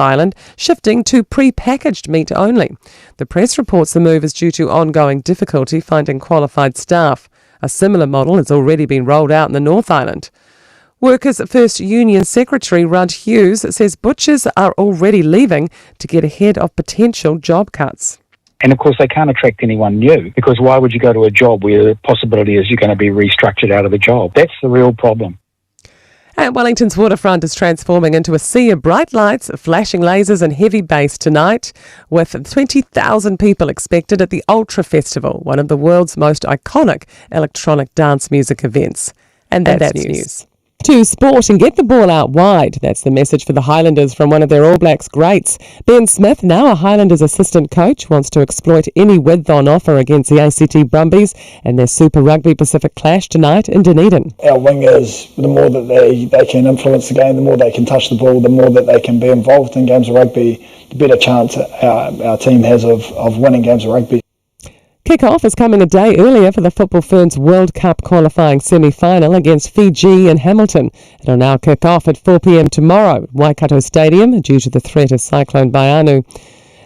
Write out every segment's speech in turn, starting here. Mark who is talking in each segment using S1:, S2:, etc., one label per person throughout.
S1: Island, shifting to pre-packaged meat only. The press reports the move is due to ongoing difficulty finding qualified staff. A similar model has already been rolled out in the North Island. Workers' First Union Secretary Rudd Hughes says butchers are already leaving to get ahead of potential job cuts.
S2: And of course, they can't attract anyone new because why would you go to a job where the possibility is you're going to be restructured out of the job? That's the real problem.
S1: And Wellington's waterfront is transforming into a sea of bright lights, flashing lasers and heavy bass tonight, with 20,000 people expected at the Ultra Festival, one of the world's most iconic electronic dance music events. And that's news. To sport and get the ball out wide. That's the message for the Highlanders from one of their All Blacks greats. Ben Smith, now a Highlanders assistant coach, wants to exploit any width on offer against the ACT Brumbies and their Super Rugby Pacific clash tonight in Dunedin.
S3: Our wingers, the more that they can influence the game, the more they can touch the ball, the more that they can be involved in games of rugby, the better chance our team has of winning games of rugby.
S1: Kick-off is coming a day earlier for the Football Ferns World Cup qualifying semi-final against Fiji in Hamilton. It'll now kick off at 4 p.m. tomorrow at Waikato Stadium due to the threat of Cyclone Vaianu.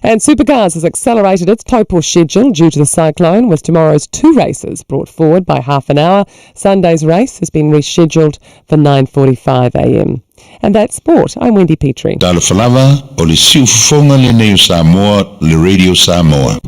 S1: And Supercars has accelerated its Taupo schedule due to the cyclone, with tomorrow's 2 races brought forward by half an hour. Sunday's race has been rescheduled for 9:45 a.m. And that's sport. I'm Wendy Petrie.
S4: Talofa lava, o le siufofoga lenei o Samoa, le Radio Samoa.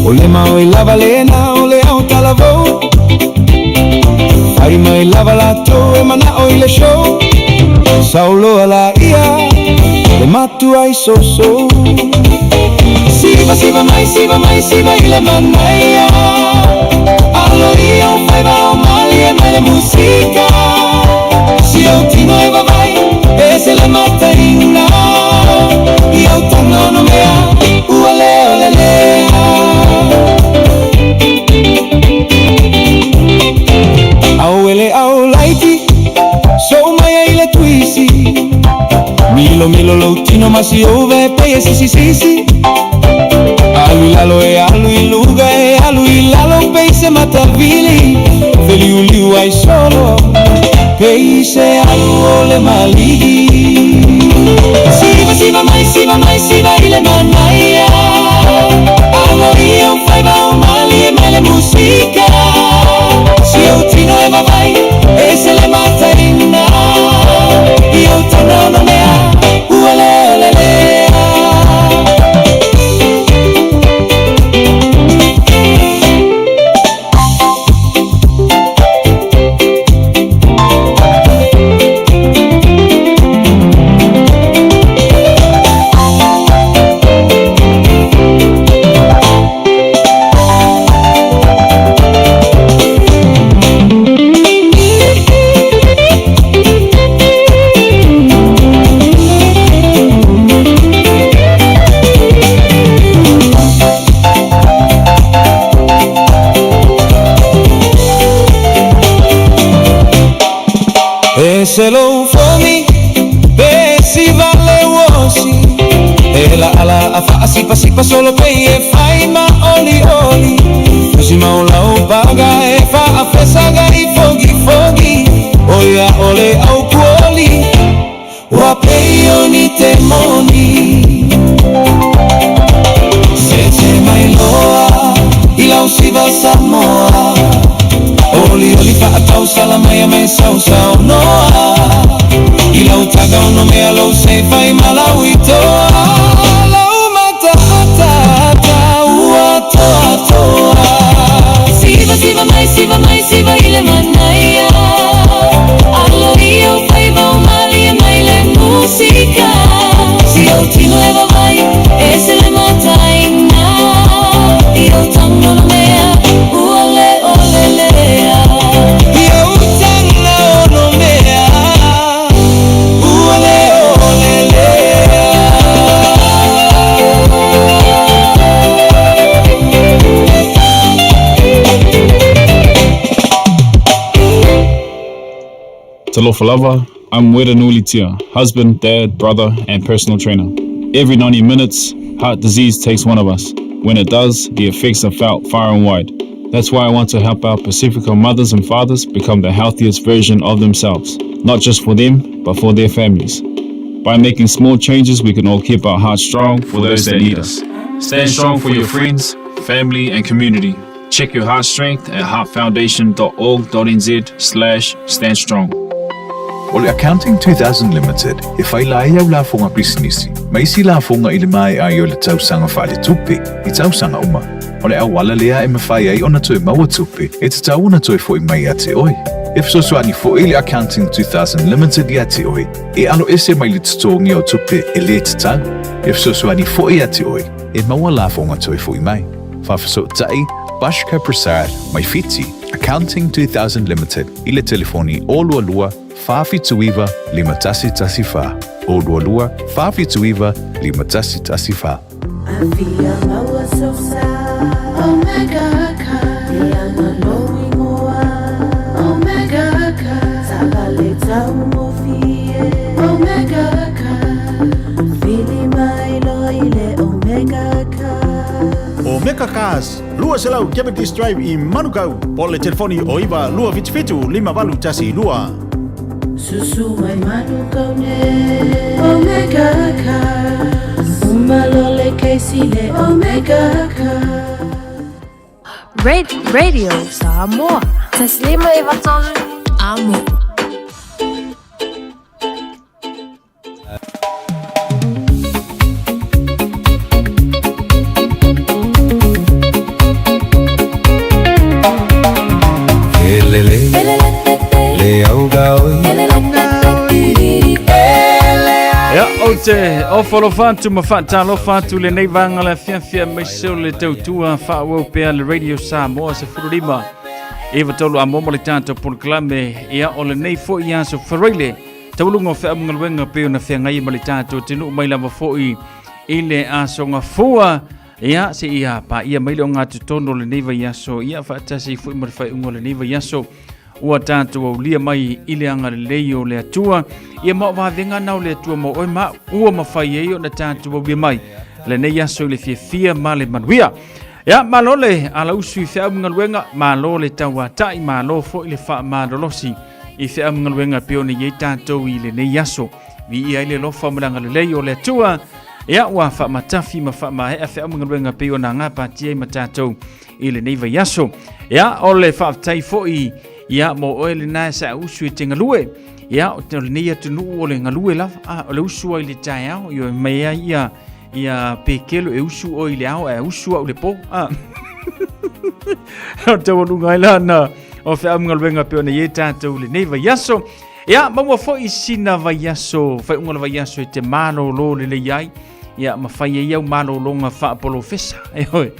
S5: O le mau i lava lena o le ao talavou. Fai mai lava latou e manao i le show. Sauloa laia le matuai soso. Siva siva mai siva mai siva i le manaia. Alo ia o faiva o malie mai le musika. Si au tino e vavai e se le mataina. I au taga ono mea ua le ole lea. Au ele au laiti so mai ai le tuisi. Milo milo lou tino ma si ove pei e sisi sisi. Alu i lalo e alu i luga e alu i lalo pei se matavili. Feliuliu ai solo pei se alu o le maligi. Siva siva mai siva mai siva i le manaia. Alo ia o faiva o malie mai le musika. Si au tino e vavai e se le mataina. I au taga ono mea ua le ole lea. E se lou fomi pe siva le uosi. E la ala a faasipasipa solo pei e fai ma oli oli. Fusi mau lau paga e faafesaga i fogi fogi. O ia ole au kuoli ua pei o ni te moni. Se se mai loa i lau siva Samoa. Oli oli faatau sala mai a me sau sau noa. I lau taga ono mea lou se fai malau i toa. Lau mata ata ata ua toa toa.
S6: Siva siva mai siva mai siva i le manaia. Alo ia o faiva o malie mai le musika. Si au tino e vavai e se le mataina. I au taga ono mea ua le ole lea.
S5: I au taga ono mea ua le ole lea.
S7: Talofa lava, I'm Wera Tia, husband, dad, brother, and personal trainer. Every 90 minutes, heart disease takes one of us. When it does, the effects are felt far and wide. That's why I want to help our Pacifica mothers and fathers become the healthiest version of themselves, not just for them, but for their families. By making small changes, we can all keep our hearts strong for those that need us. Stand strong for your friends, family, and community. Check your heart strength at heartfoundation.org.nz slash stand strong.
S8: O le Accounting 2000 Limited e fai la ai au lafoga pisinisi ma isi lafoga i le maea ai o le tausaga faaletupe i tausaga uma. O le auala lea e mafai ai ona toe maua tupe e tatau ona toe foʻi mai ia te oe. E fesoasoani foʻi le Accounting 2000 Limited ia te oe e aloese mai le totogia o tupe e lē tatau. E fesoasoani foʻi ia te oe e maua lafoga toe foʻi mai. Faafesootai Bashka Prasad mai Fiti, Accounting 2000 Limited i le telefoni 022 479 5114. 022 479 5114.
S9: Afia maua sosa Omega Ka Ianga lou igoa Omega Ka Taavale taugofie Omega Ka Vili mai loa i le Omega Ka.
S10: Omega Cars, 200 Cavendish Drive i Manukau, po o le telefoni o 9 277 5812.
S9: Susu mai Manukau nei Omega Cars. Uma loa le kesi le Omega Cars.
S11: Radio Samoa. Taslima Ivatolu. Amo.
S12: minute o folofa atu ma faatalofa atu lenei vaega le afiafi aemaise o le tautua faaauau pea le Radio Samoa 15 iva tolu a mo le tatou polokalame ia o lenei foi aso Faraile tauluga o feamugaluega pei ona feagai ma le tatou atunuu mai lava foi i le aso Gafua ia seia paia mai le ogatotonu o lenei vaiaso ia faatasi foi ma le faaiuga o lenei vaiaso ua tatou aulia mai i le agalelei o le Atua ia ma o vavega na o le Atua mo oe ma ua mafai ai ona tatou aulia mai lenei aso i le fiafia ma le manuia. Ia, malo le alausu i feau ma galuega, malo le tauatai, malo foi le faamalolosi i feau ma galuega e pei ona i ai tatou i lenei aso. Viia ai le alofa ma le agalelei o le Atua, ia ua faamatafi ma faamaea feau ma galuega e pei ona gapatia ai ma tatou i lenei vaiaso. Ia, o le faafetai foi ia mo oe lena e sa usu e te galue. Ia, o lenei atunuu o le galue lava. Ah, o le usu ai le taeao, ioe mai ai ia ia pekelo e usu oe i le ao ae usu au le po. Ah. o taualuga ai lana o feamugaluega pe ona i ai tatou lenei vaiaso. Ia, maua foi sina vaiaso, faaiuga o le vaiaso e te malolo lelei ai. Ia, ma fai ai au malologa faapolofesa. E oe.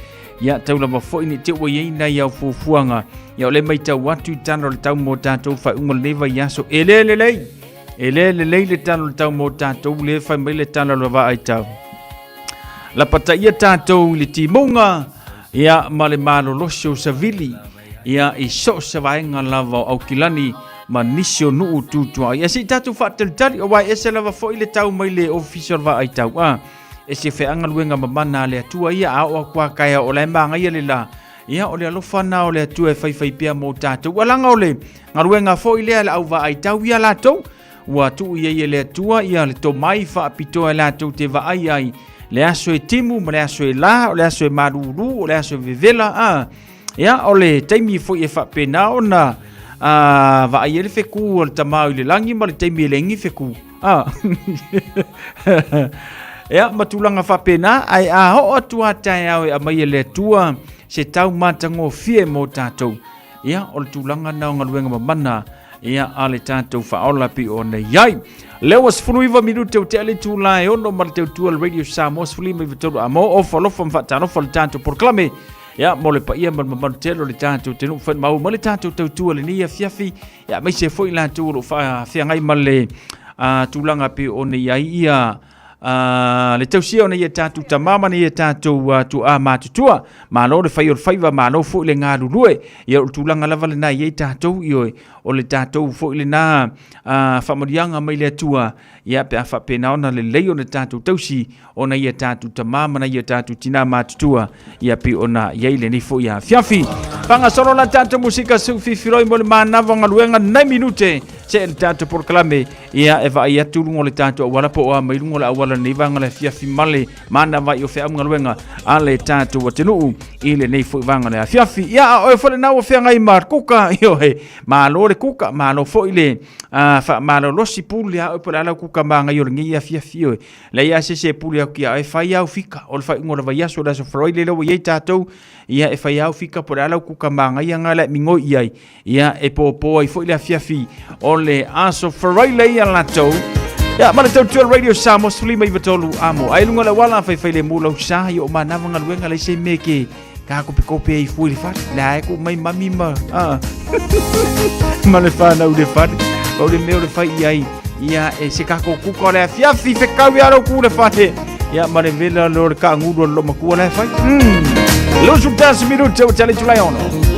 S12: Ia, tau lava foi ne i te ua i ai nai au fuafuaga. Ia, o le matau atu i tala o le tau mo tatou faaiuga o lenei vaiaso. E le lelei. E le lelei le tala o le tau mo tatou, le fai mai le tala o le vaai tau. Lapataia tatou i le timuga, ia, ma le malolosi o savili, ia, i so o se vaega lava o Aukilani ma nisi o nuu tutuaoi. Ia, se i tatou faatalitali, aua e ese lava foi le tau mai le ofisa o le vaai tau. A, e se feagaluega mamana a le Atua ia, a oo atu a taeao o la e magaia le la, ia, o le alofa na o le Atua e faifai pea mo tatou. Ua laga o le galuega foi lea le au vaai tau ia latou, ua tuu i ai e le Atua ia le tomai faapitoa e latou te vaai ai le aso e timu ma le aso e la, o le aso e malulu, o le aso e vevela, a. Ia, o le taimi foi e faapena ona a, vaai ai le feku o le tamā i le lagi ma le taimi e leai ni feku. A. Ia, ma tulaga faapena, ae a oo atu a taeao e aumai e le Atua se tau matagofie mo tatou. Ia, o le tulaga na o galuega mamana ia a le tatou faaola pei ona i ai. Lea ua 19 minute o tea le itula e 6 ma le tautua le Radio Samoa 15 a mo ofa alofa ma faatalofa le tatou polokalame. Ia, mo le paia ma le mamalu tele o le tatou atunuu faimau ma le tatou tautua lenei afiafi. Ia, aemaise foi latou o lo o faafeagai ma le tulaga pei ona i ai ia le tausia o nei tatou tama ma nei tatou tuaa matutua. Malo le fai o le faiva, malo foi le galulue. Ia, o le tulaga lava lena i ai tatou, ioe, o le tatou foi lena faamanuiaga mai le Atua, ia, pe a faapena ona lelei ona tatou tausi ona ia tatou tama ma ia tatou tina matutua ia pei ona i ai lenei foi afiafi. Faagasolo la tatou musika su fifiloi mo le manava o galuega nai minute se le tatou polokalame ia e vaai atu luga o le tatou auala po o a mai luga o le auala lenei vaega le afiafi ma le manava i o feau galuega a le tatou atunuu i lenei foi vaega le afiafi. Ia a oe foi lena ua feagai ma kuka ioe, malo le kuka, malo foi le faamalolosi pule a oe po o le a lau kuka magaia o lenei afiafi ioe. Leai a se isi e pule atu ia oe, fai au fika. O le faaiuga o le vaiaso, le aso Faraile lea ua i ai tatou, ia e fai au fika po o le a lau kuka magaia nga le migoi i ai. Ia e pōpō ai foi le afiafi o le aso Faraile ia latou. Ia, ma le tautua Radio Samoa 153 amo. Ai lunga le wala fai fai le mu lau sa i o manava galuega le se me ke ka kope kope i fui le fale. Le ae ko mai mami ma ah. ma le whanau le fale. Pau le mea o le fai i ai. Ia e se kako kuka o le afiafi whekau i aro ku le fale. Ia ma le vela lo le ka nguru o le makua le fai. Lusu tasi minute o tale tulai ono.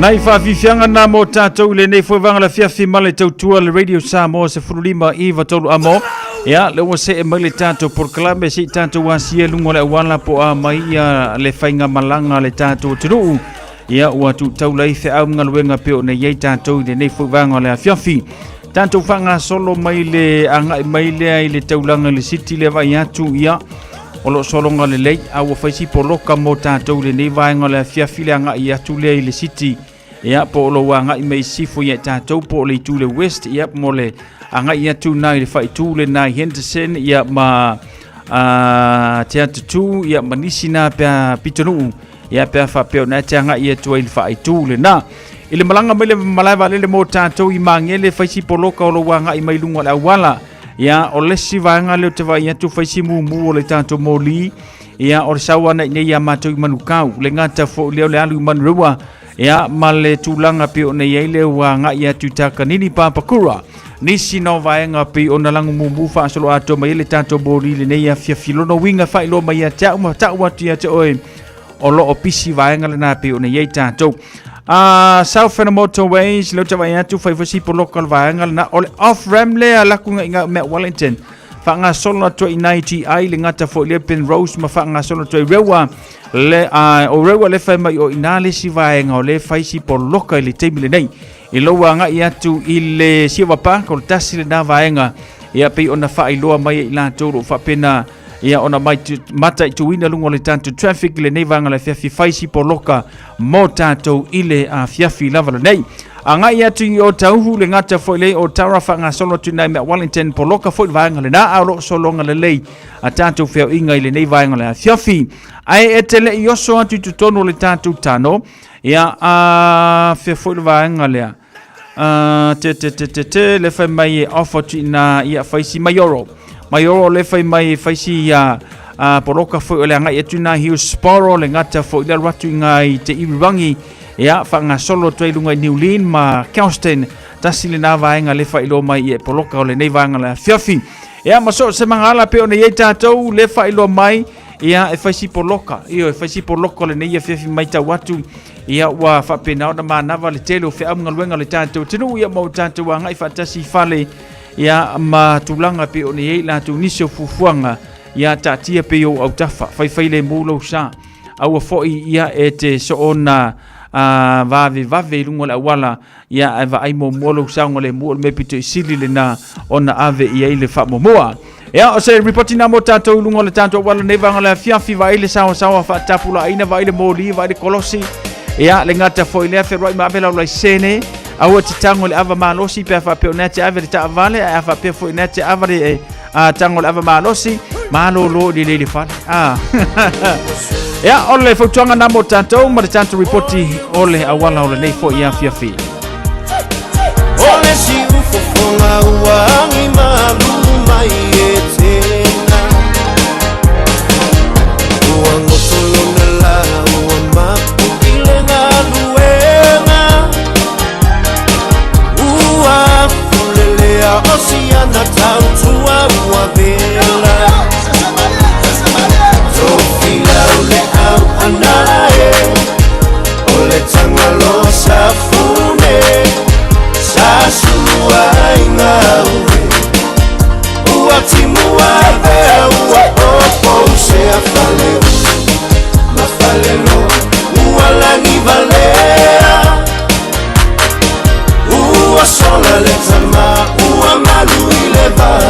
S12: Nai faafiafiaga na mo tatou i lenei foi vaega lafiafi ma le tautua le Radio Samoa 15 i 3 amo. Ia, le ua see mai le tatou polokalame se i tatou asia i luga o le auala po a mai ia le faigamalaga a le tatou atunuu. Ia, ua tuutaula ai feau ma galuega pei ona i ai tatou i lenei foi vaega o le afiafi. Tatou faagasolo mai le agai mai lea i le taulaga i le city le vaai atu, ia, o lo o sologa lelei, a ua fai si poloka mo tatou i lenei vaega o le afiafi le agai atu lea i le city. Ia, po o lou agai mai i sisifo ia i tatou po o le itu le west, ia, mo le agai atu na i le faaitu lena i Henderson, ia, ma Te Atatū, ia, ma nisi na pea pitonuu, ia, pe a faapea ona e te agai atu ai i le faaitu lena. I le malaga mai le malae vaalele mo tatou i Magele, fai si poloka o lou agai mai luga o le auala. Ia, o le isi vaega lea ou te vaai atu, fai si mumu o le tatou moli. Ia, o le sau ana i nei ia matou i Manukau. Le gata foi lea o le alu i Manurewa. Ia, ma le tulaga pei ona i ai le ua agai atu i Takanini Papakura. Nisi na o vaega pei ona lago mumu faasolo atoa mai ai le tatou moli i lenei afiafi. Lona uiga faailoa mai ia te au ma tau atu ia te oe o lo o pisi vaega lena pei ona i ai tatou. South Fena Motorways, leo te vai atu, fai foi si poloka o le vaega lena. O le off-ramp lea laku ngai ngau mea Wellington. Whaangasolo atu i nai GI, le ngata foi lea Penrose ma whaangasolo atu i Rewa. Le, o Rewa le whai mai o ina le si vaega o le fai si poloka i le taimi lenei. I lou agai atu i le Silver Park, o le tasi lena vaega, ia pei ona faailoa mai e i latou o lo o faapena ia ona mai mataituina luga o le tatou traffic i lenei vaega o le afiafi fai si poloka mo tatou i le afiafi lava lenei. Agai atu i Otauhu le gata foi lei o Tara faagasolo atu i mea Wellington poloka foi le vaega lena a o lo o sologa lelei a tatou feoaiga i lenei vaega o le afiafi. Ae e te le i oso atu i totonu o le tatou tano, ia a fea foi le vaega lea. Te te te te te le fai mai e off atu ina ia fai si Maioro. Maioro le fai mai e fai si ia poloka foi o le agai atu ina Hillsborough le gata foi le alu atu i ngā i te Irirangi. Ia, whaangasolo atu ai lunga i New Lynn ma Kelston. Tasi lena vaega le faailoa mai ia e poloka o lenei vaega le afiafi. Ia ma so o se magaala pei ona i ai tatou le faailoa mai, ia e fai si poloka, ioe, e fai si poloka o lenei afiafi matau atu, ia ua faapena ona manava le tele o feau ma galuega a le tatou atunuu, ia ma ua tatou agai faatasi i fale, ia ma tulaga pei ona i ai latou nisi o fuafuaga, ia taatia pea i ou autafa, faifai lemu lou sa. Aua foi ia e te soona vavevave i luga o le auala, ia ae vaai muamua lou saogalemu, o le mea pito i sili lena ona ave i ai le faamuamua. Ia, o se ripoti na mo tatou i luga o le tatou auala nei vaega o le afiafi, vaai le saoasaoa faatapulaaina, vaai le moli, vaai le kolosi. Ia, le gata foi lea, fealuai ma ave lau laisene, aua te tago i le ava malosi pe a faapea o nea te ave le taavale, ae a faapea foi o nea te ava le a tago i le ava malosi, malolo i le lele fale. Ah. Ia, o le fautuaga na mo tatou ma le tatou ripoti o le auala o lenei foi afiafi.
S5: O le siufofoga ua agi malu mai e tena Ua goto lona la ua mapu i le galuega Ua fulelea o siana tautua ua vela Tofilau le au ana e O le tagalo safune Sa sulu ai gaue Ua timu avea ua opo sea faleu Ma falelo ua lagi valea Ua sola le tama ua malu i le va.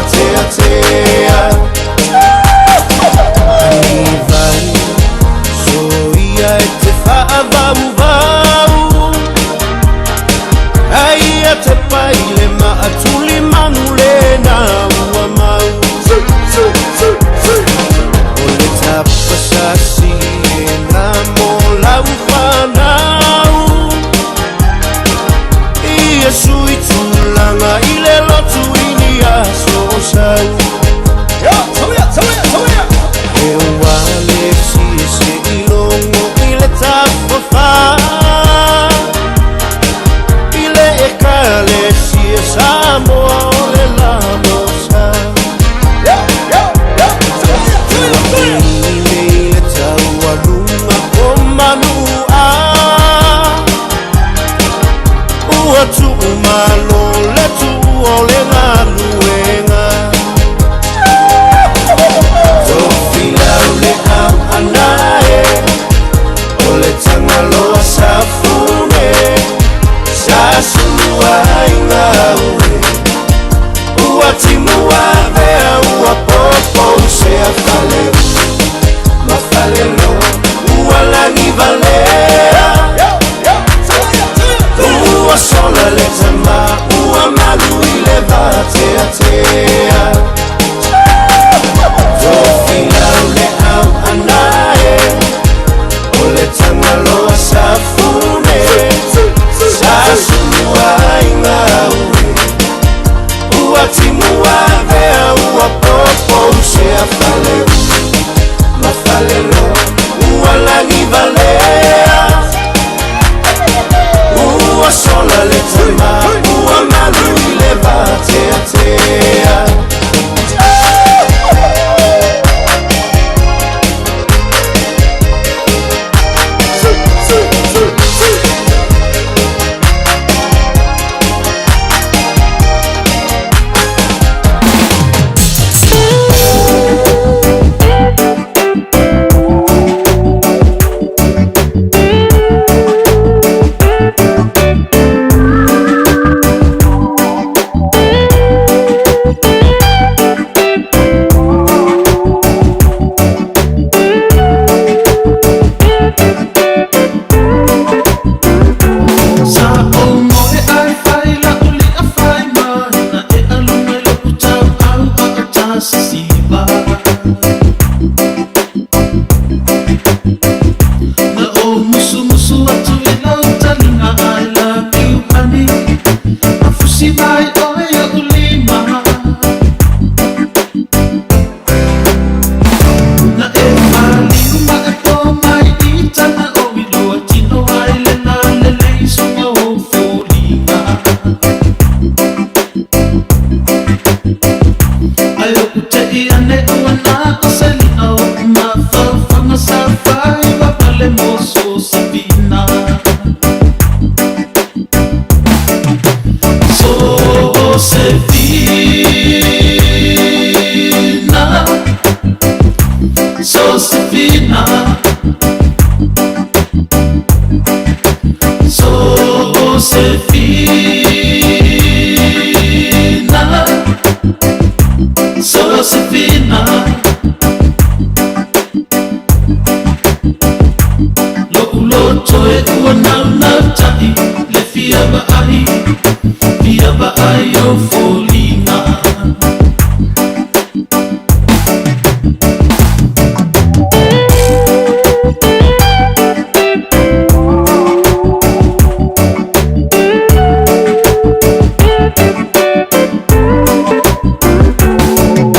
S5: Sosefina Lo'u loto e ua naunauta'i Le fia vaai, fia vaai ou foliga.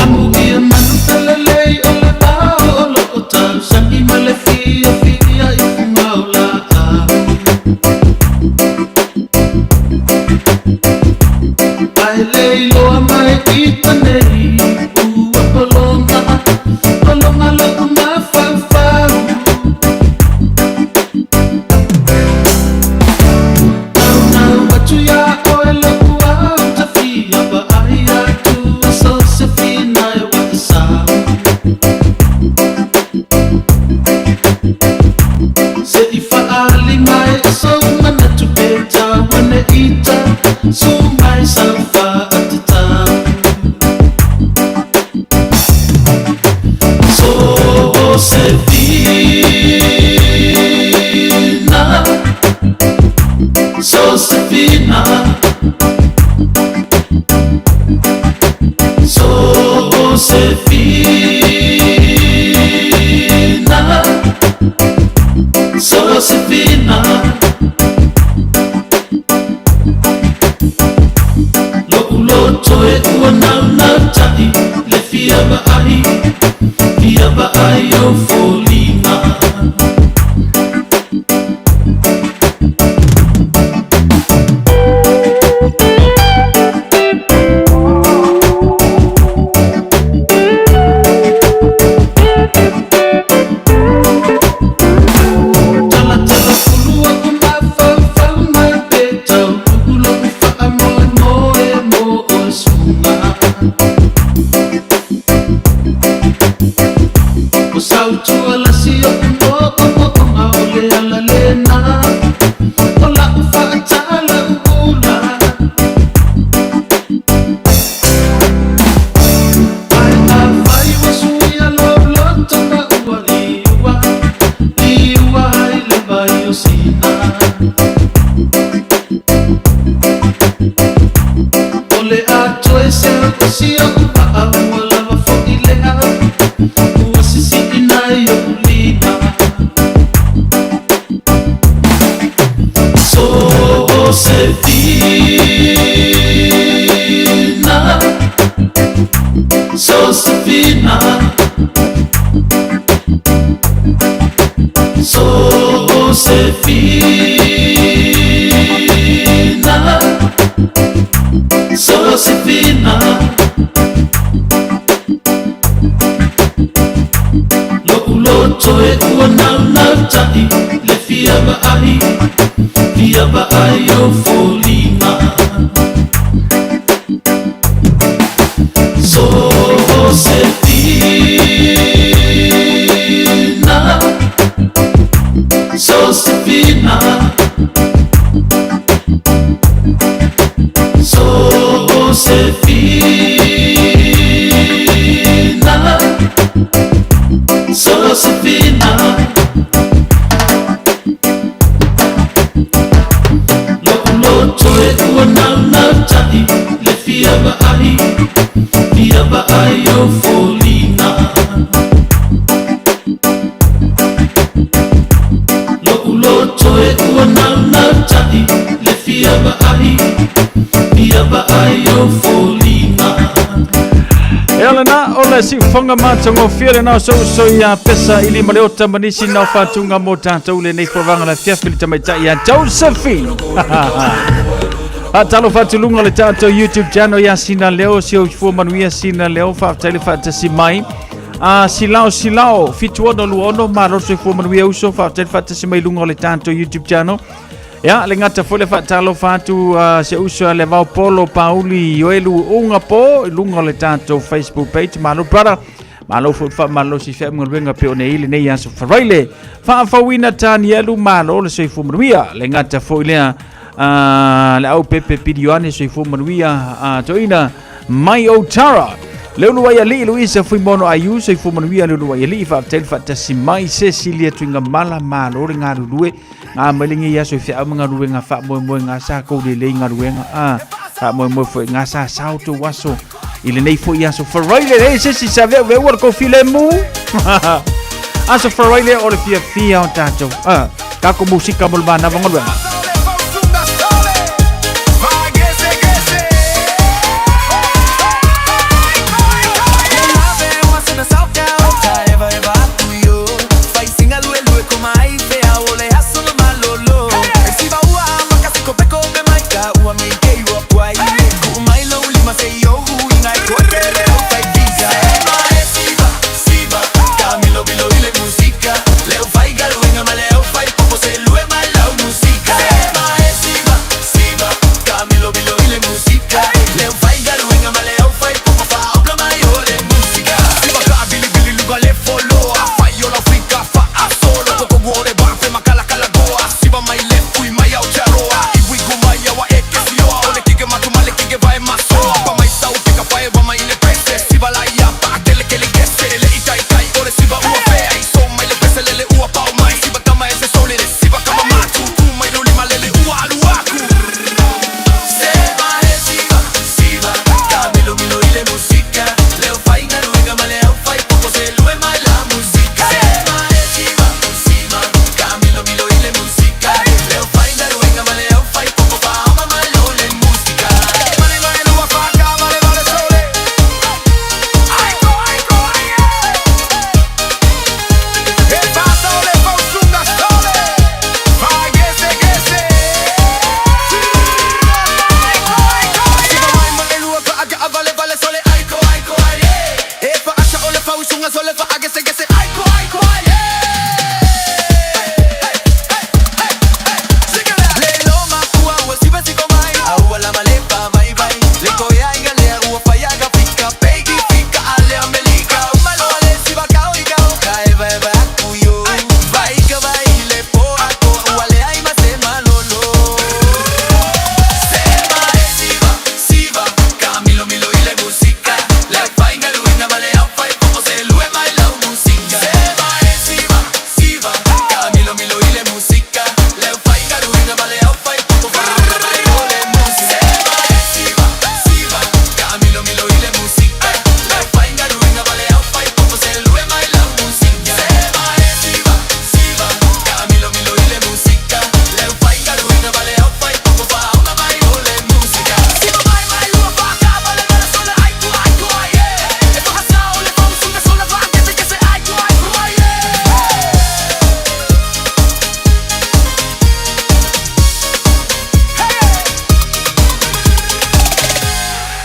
S5: Amuia manu talalei o le vao o lo o tausagi ma le fiafia i fuga o laau. Ae le iloa mai ita nei ua pologa, pologa lo'u mafaufau. Naunau atu iā oe lo'u au ta fia vaai atu e Sosefina e ua e sau. Se i faaali mai sou manatu pe tau ane ita su mai sau faatatau. Sosefina, Sosefina, Sosefina, Sosefina. Lo'u loto e ua naunauta'i le fia vaai, fia vaai ou foliga. Talatala fulu oʻu mafaufau mai pe tauluʻu loʻu faamoemoe mo oe suga. O sautua lasi oʻu moʻomoʻoga o le ala lena o laʻu faatala ula. Ae afai ua suia lou loto ma ua liua, liua ai le vai o Sina. O le a toe seu o si oʻu vaa ua lava foʻi lea ua sisiʻina i oʻu lima. Sosefina, Sosefina, Sosefina, Sosefina. Lo'u loto e ua naunauta'i le fia vaai, fia vaai ou foliga. Sosefina, Sosefina, Sosefina, Sosefina. Lo'u loto e ua naunauta'i le fia vaai, fia vaai ou foliga. Lo'u loto e ua naunauta'i le fia vaai, fia vaai ou foliga.
S12: E o lena o le siufoga matagofie lena o souso ia Pesa i lima le ota ma nisi nao faatuga mo tatou lenei fuavaga le afiafi le tamaitai ia Josephine. Faatalofa atu luga o le tatou YouTube channel ia Sina Leo, si ou fua manuia Sina Leo, faafetai le faatasi mai. A silao silao 7626 malo le soifua manuia uso, faafetai le faatasi mai luga o le tatou YouTube channel. Ia, le gata foi le faatalofa atu uh, se uso a le vao polo Pauli Ioelu Unga po i luga o le tatou Facebook page. Malo brother. Malo foi le faamalosi feamugaluega pe o nei lenei aso faraile. Faafauina Tanielu malo le soifua manuia. Le gata foi lea uh, le au pepe Pidioane soifua manuia uh, toina mai o Tara. Leuluai Alii Luisa Fuimono Aiu, soifua manuia Leuluai Alii, faafetai le faatasi mai Cecilia Tuigamala, malo le galulue, ngā mai lenei aso i feau ma galuega faamoemoe ngā sa kou lelei galuega, a faamoemoe foi ngā sa sao tou aso i lenei foi aso Faraile lei se si sa veu veu o le kou filemu. Aso Faraile o le fiafia o tatou. A, kako musika mo le manawa galuega.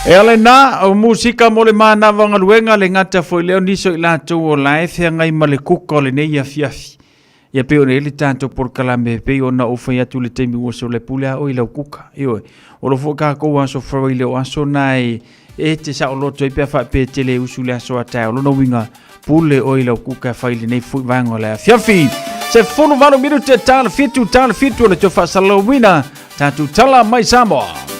S12: E ala na, o musika mo le manawa galuega le gata foi lea o nisi o i latou o la e feagai ma le kuka o lenei afiafi. Ia pei ona i ai le tatou polokalame pei ona ou fai atu i le taimi ua sola e pule a oe i lau kuka. Ioe, o lo foi kākou aso Friday o aso na e e te saoloto ai pe a faapea e te le usu i le aso a taeao. Lona uiga, pule oe i lau kuka e fai i lenei foi vaega o le afiafi. 18 minute 7, 7 o le toe faasalalauina tatou tala mai Samoa.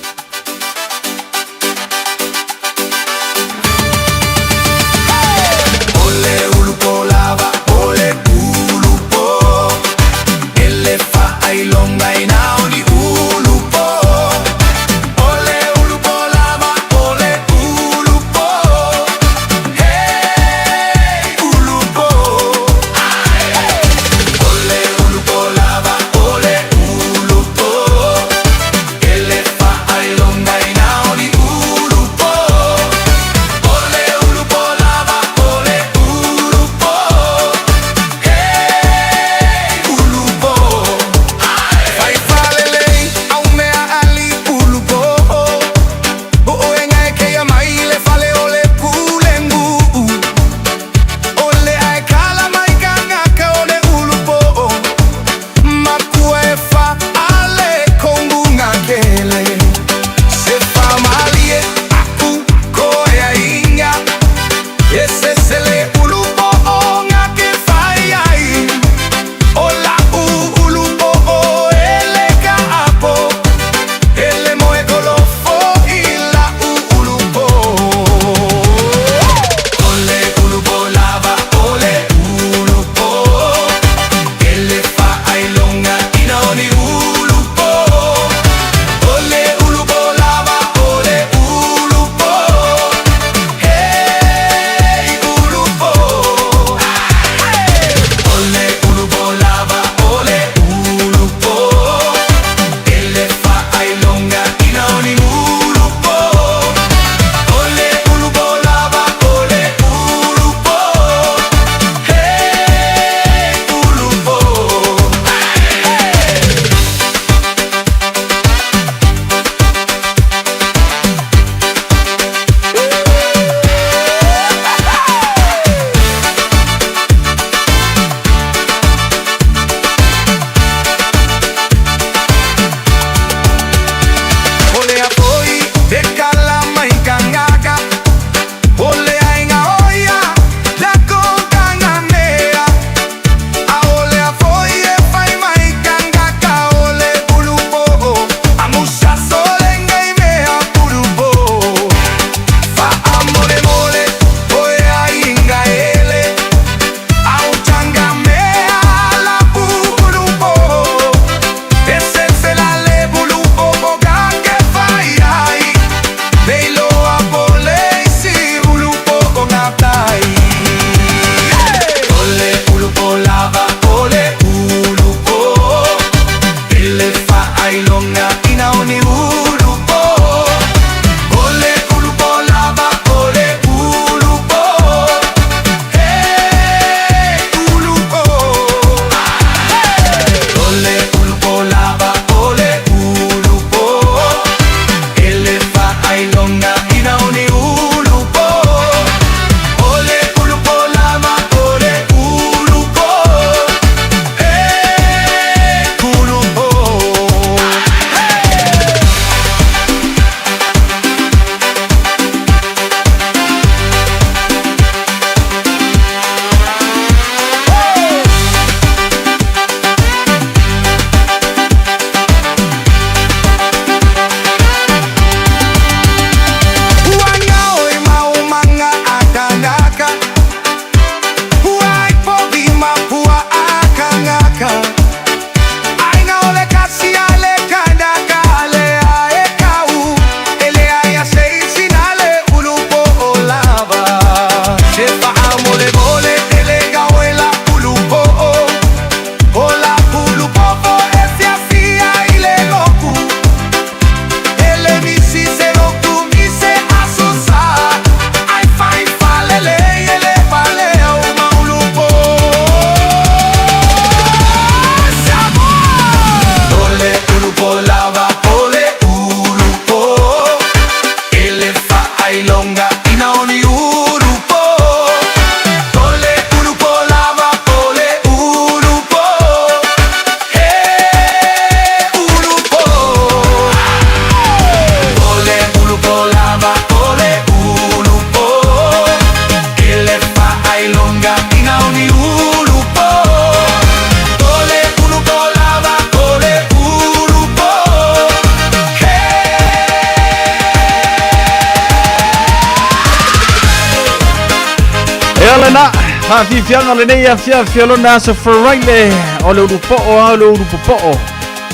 S12: lena faafiafiaga o lenei afiafi o lona aso Friday o le ulupoo a o le ulupopoo.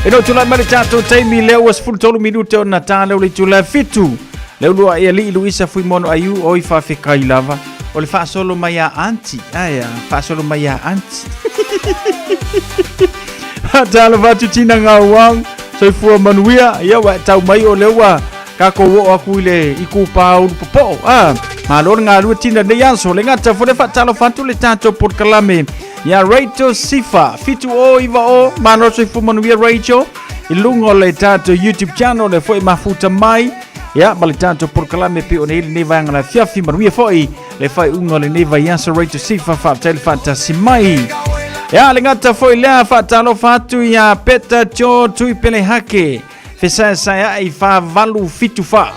S12: E no tulai mai le tatou taimi lea ua 13 minute ona ta lea o le itula e fitu. Le uluai alii Luisa Fuimono Aiu oi faafetai lava o le faasolo mai a aunty. Aia, faasolo mai a aunty. Faatalofa atu Tina Gauang, soifua manuia, ia ua e tau mai o lea ua tatou oo atu i le itupa ulu popoo. Ah, malo le galue Tina nei aso, le gata foi le faatalofa atu le tatou polokalame ia Rachel Sifa, 7090, malo soifua manuia Rachel, i luga o le tatou YouTube channel le foi mafuta mai, ia ma le tatou polokalame pei ona i lenei vaega o le afiafi, manuia foi le faaiuga o lenei vaiaso Rachel Sifa, faafetai le faatasi mai. Ia, le gata foi lea faatalofa atu ia Peta Joe Tuipelehake, fesaesaeai 4874.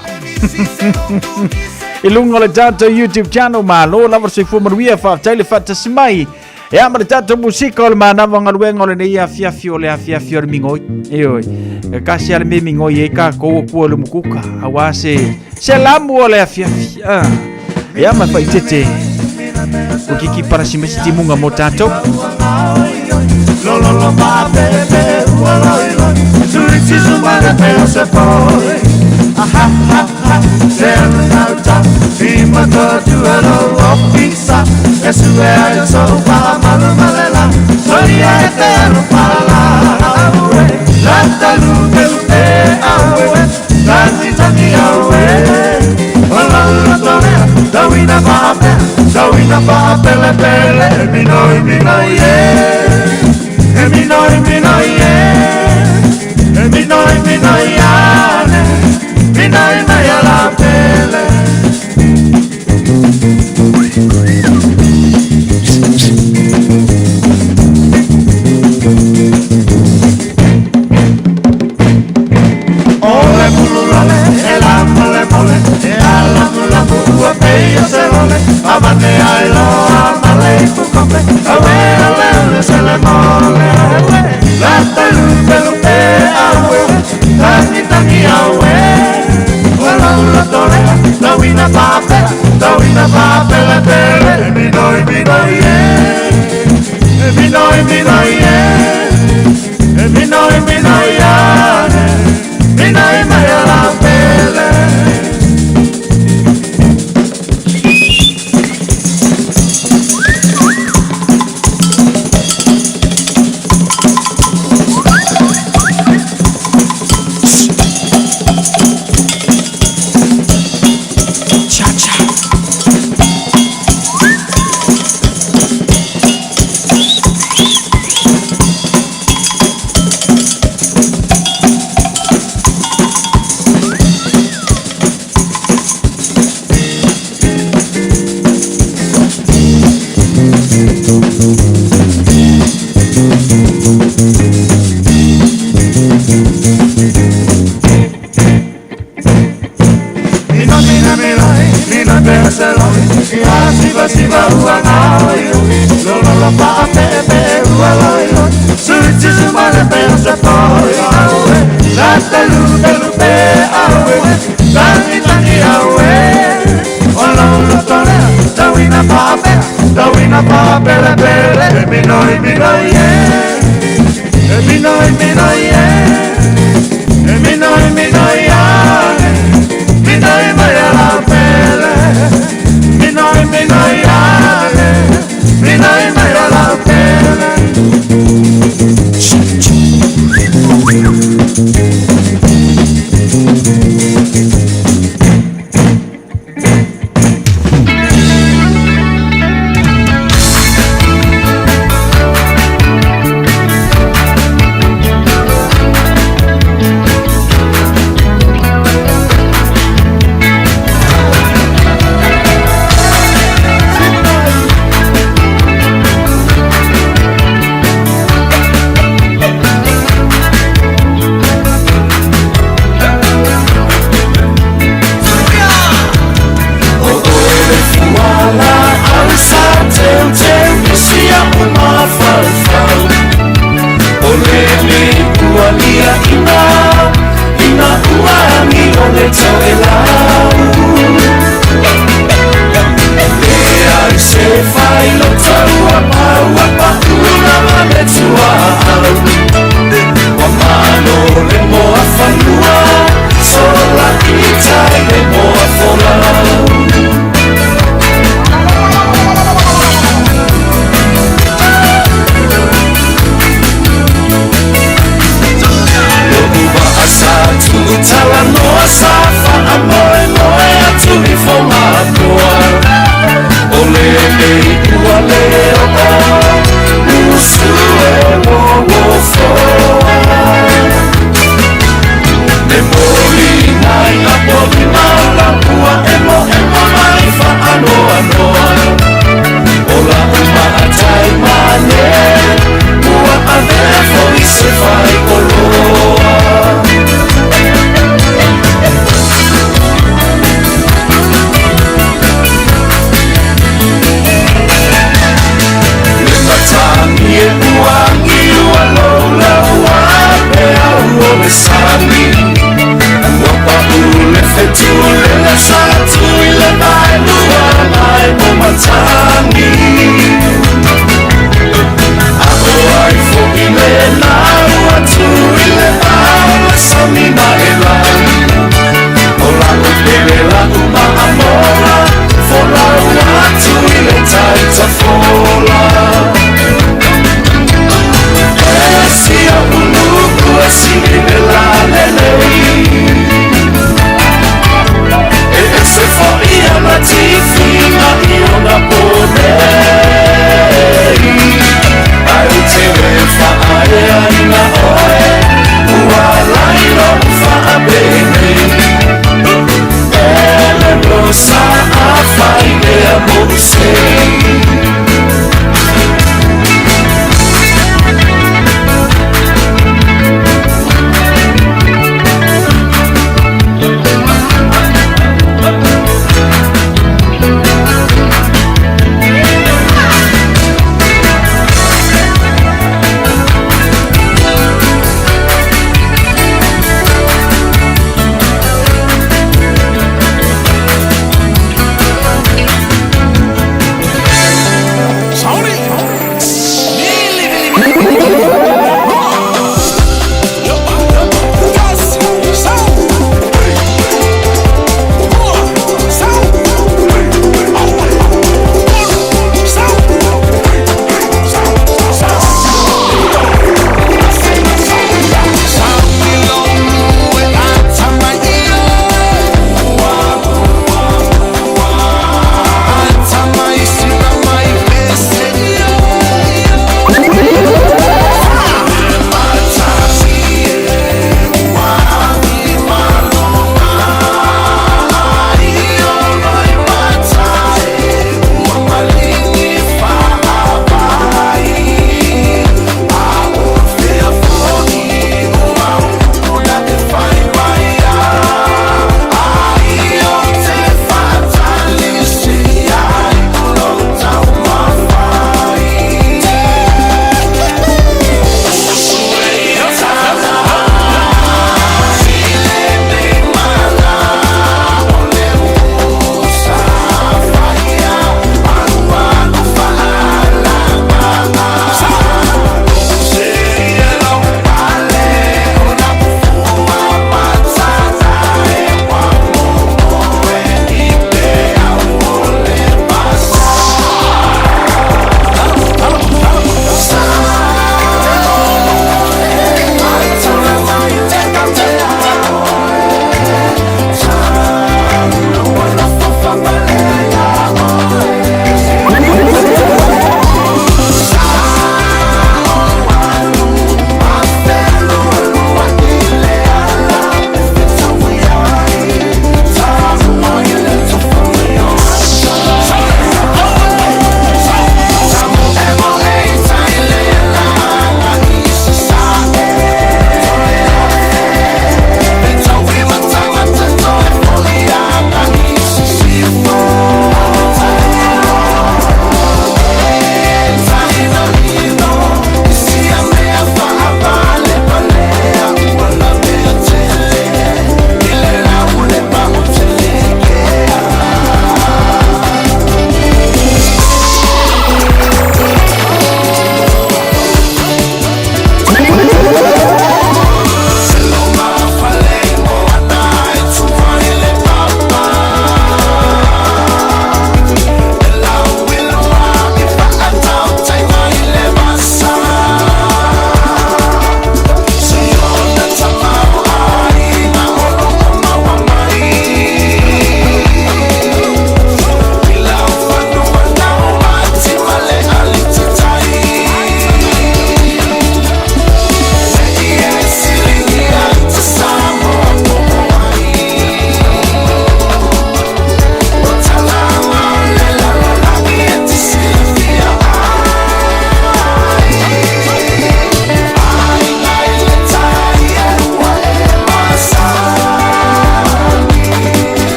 S12: I luga o le tatou YouTube channel, malo lava le soifua manuia, faafetai le faatasi mai. Ia ma le tatou musika o le manava galuega o lenei afiafi o le afiafi o le migoi. Ioe, e kasi a le mea migoi ai kākou o kua le mukuka, auā se, se lamu o le afiafi. Ah. Ia ma whaitete, ko kiki parasi me se timunga mō tātou.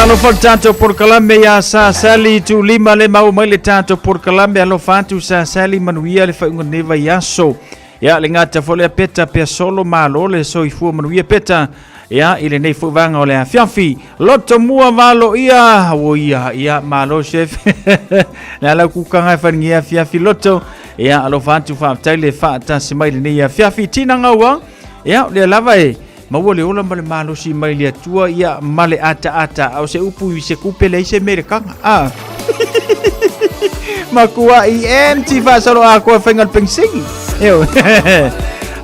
S12: Faatalofa le tatou polokalame ia Sa Sally Tulima le maua mai le tatou polokalame alofa atu Sa Sally manuia le faaiuga lenei vaiaso. Ia le gata foi lea Peta pea solo malo le soifua manuia Peta. Ia i lenei foi vaega o le afiafi. Loto mua valo ia o ia ia malo chef. Le ala kukaga e wharingi afiafi loto. Ia alofa atu faafetai le faatasi mai lenei afiafi tina gaua. Ia lea lava e maua le ola ma le malosi mai le Atua ia ma le ataata a o se upu i se kupe leai se mea i le kaga. Ah. Makua i empty faasalo akoa faiga le pengisegi. Eo.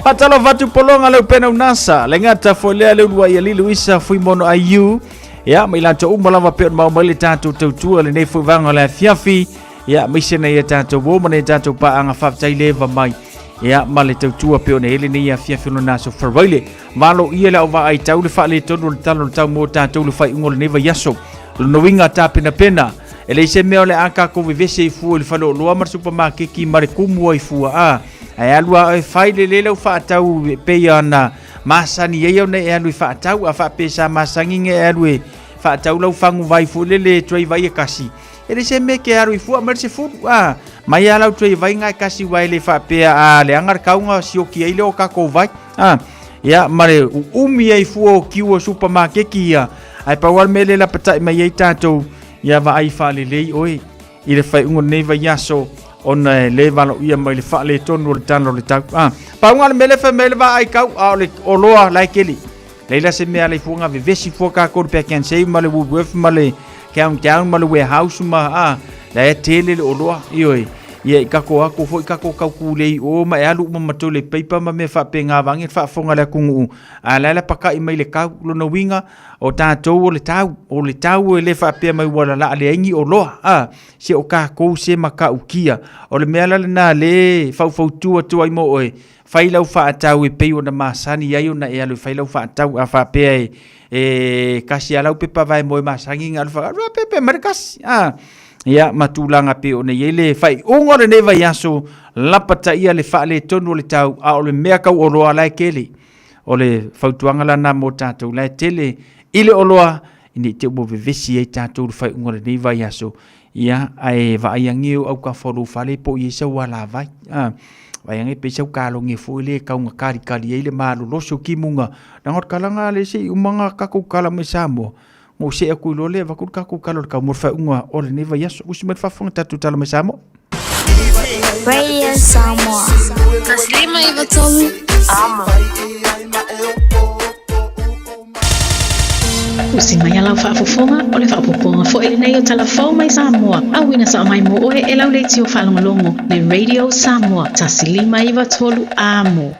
S12: Faatalofa atu pologa le upena unasa. Le gata foi lea le ulua i ali Luisa Fuimono IU. Ia, ma i latou uma lava pe ona mau mai le tatou tautua lenei foi vaega o le afiafi. Ia, maise nei e tatou uo ma nei tatou paaga faafetai le eva mai. Ia, ma le tautua pe ona ele nei afiafi o lona aso Faraile. Malo ia le au vaai tau le faaletonu o le tala o le tau mo tatou le faaiuga o lenei vaiaso. Lona uiga tapenapena, e leai se mea o le a tatou vevese i fua i le faleoloa ma le supamakeki ma le kumu ai fua a. Ae alu a e fai lelei lau faatau e pei ona masani ai ona e alu e faatau, a faapea sa masani ona e alu e faatau lau faguvai foi lele e tray vai e kasi. E leai se mea e te alu i fua aumai le 10 a. Mai a lau tray vai na e kasi aua e le faapea a leaga le kauga sioki ai lea o tatou vai a. Ia ma le uumi ai fua o kiu o supamakeki ia. Ae pau lava le mea lea e lapatai mai ai tatou, ia vaai faalelei oe i le faaiuga o lenei vaiaso ona e le valoia mai le faaletonu o le tala o le tau. A, pau lena le mea lea e fai mai ai le vaai kau, a o le oloa la e keli. Leai la se mea alai fua nga vevesi fua kākou le Pack and Save ma le Woolworth ma le Countdown ma le Warehouse ma a, la e tele le oloa, ioe. Ia i kako ako foi kako kau kūlei o ma e alu uma ma toilet paper ma mea faapena vaeane le faafofoga a le atunuu. A la e lapatai mai le kau, lona uiga o tatou o le tau, o le tau e le faapea mai ua lalaa leai ni oloa, a, se o tatou se matautia. O le mea la lena le faufautua atu ai mo oe, fai lau faatau e pei ona masani ai ona e alu e fai lau faatau. A faapea e, e kasi a lau pepa vaemoe masani na alu fa, alu pepe mai le kasi, a. Ia, ma tulaga pei ona i ai le faaiuga o lenei vaiaso, lapataia le faaletonu o le tau, a o le mea kau oloa la e tele. O le fautuaga lana mo tatou la e tele i le oloa, ina i te ua vevesi ai tatou le faaiuga o lenei vaiaso. Ia, ae vaai ange o autafa o lou fale po o i ai sau alavai. A, vaai ange pe i sau kaloge foi lea e tauga kalikali ai le malolosi o timuga. Leaga o le kalaga lea se i uma ona tatou kala mai Samoa, ona ou see atu i loa lea avatu le tatou tala o le tau mo le faaiuga o lenei vaiaso. Usi mai le faafofoga tatou tala mai Samoa.
S11: Radio Samoa. Taslima iva tolu. Amo. Usi mai a lau faafofoga, o le faaopoopoga foi lenei o tala fou mai Samoa, auina sao mai mo oe e lau leitio faalogologo le Radio Samoa 1 5 9 3 Amo.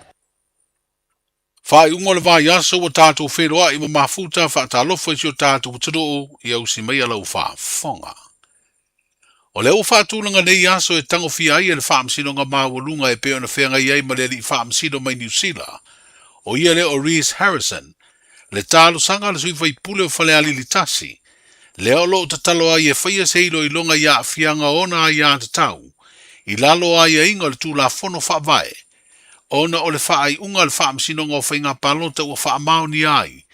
S13: Faaiuga o le vaiaso ua tatou feiloai ma mafuta faatalofa i si o tatou atunuu ia usi mai a lau faafofoga. O lea ua faatulaga nei aso e tagofia ai e le Faamasinoga Maualuga e pei ona feagai ai ma le alii faamasino mai Niu Sila, o ia lea o Rhys Harrison, le talosaga a le sui faipule o Falealili 1, lea o lo o tatalo ai e faia se iloiloga i aafiaga o ona aiatatau i lalo o aiaiga o le Tulafono Faavae ona o le faaiuga a le Faamasinoga o Faiga Palota ua faamaonia ai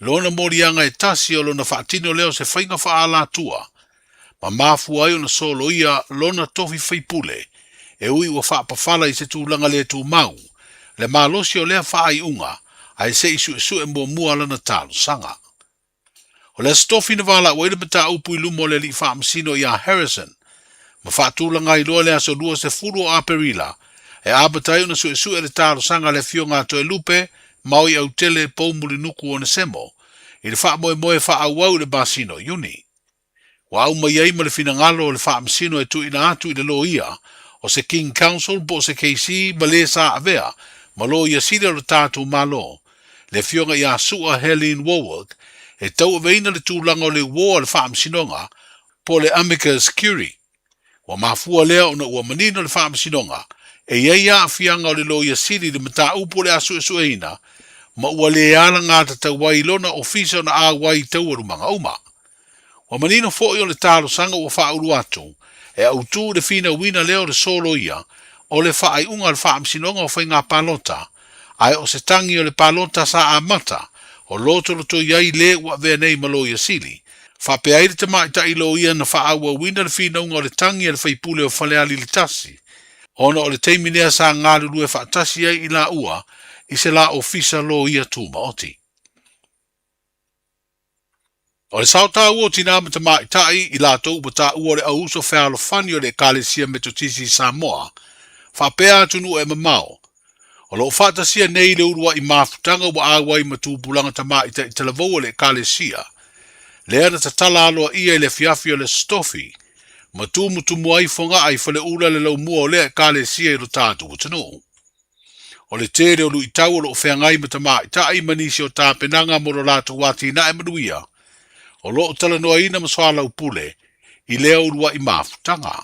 S13: lona moliaga e tasi o lona faatino lea o se faiga faaalatua ma mafua ai ona soloia lona tofi faipule e ui ua faapafala i se tulaga le tumau le malosi o lea faaiuga ae se i suesue muamua lana talosaga. O le Aso Tofi na valaau ai le mataupu i luma o le alii faamasino ia Harrison ma faatulaga ai loa le aso 20 o Aperila e amata ai ona suesue le talosaga a le Afioga a Toelupe Maui Autele Poumulinuku Onesemo i le faamoemoe faaauau i le masina o Iuni. Ua au mai ai ma le finagalo o le faamasino e tuuina atu i le loia o se King Counsel po o se KC ma le sa avea ma loia sili o le tatou Malo, le Afioga ia Su'a Helene Warwick, e tauaveina le tulaga o le uo a le faamasinoga po o le amicus curiae. Ua mafua lea ona ua manino le faamasinoga e i ai aafiaga o le loia sili i le mataupu o le a suesueina ma ua le alagatatau ai lona ofisa ona auai i taualumaga uma. Ua manino foi o le talosaga ua faaulu atu e autū i le finauina lea o le soloia o le faaiuga a le Faamasinoga o Faiga Palota, ae o se tagi o le palota sa amata o lotolotoi ai le ua avea nei ma loia sili. Faapea ai le tamaitai loia na faaauauina le finauga o le tagi a le faipule o Falealili 1, ona o le taimi lea sa galulue faatasi ai i laua i se la ofisa loia tumaoti. O le sao taua o tinā ma tamaitai i latou ua taua o le auuso fealofani o le Ekalesia Metotisi i Samoa, faapea atunuu e mamao, o lo o faatasia nei le uluai mafutaga ua auai ma tupulaga tamaitai talavou o le Ekalesia, lea na tatala aloaia i le afiafi o le Aso Tofi, ma tumutumu ai Fogaa i Faleula le laumua o lea Ekalesia i lo tatou atunuu. O le tele o luitau o lo o feagai ma tamaitai ma nisi o tapenaga mo lo latou atinae manuia, o lo o talanoaina ma soalaupule i lea uluai mafutaga.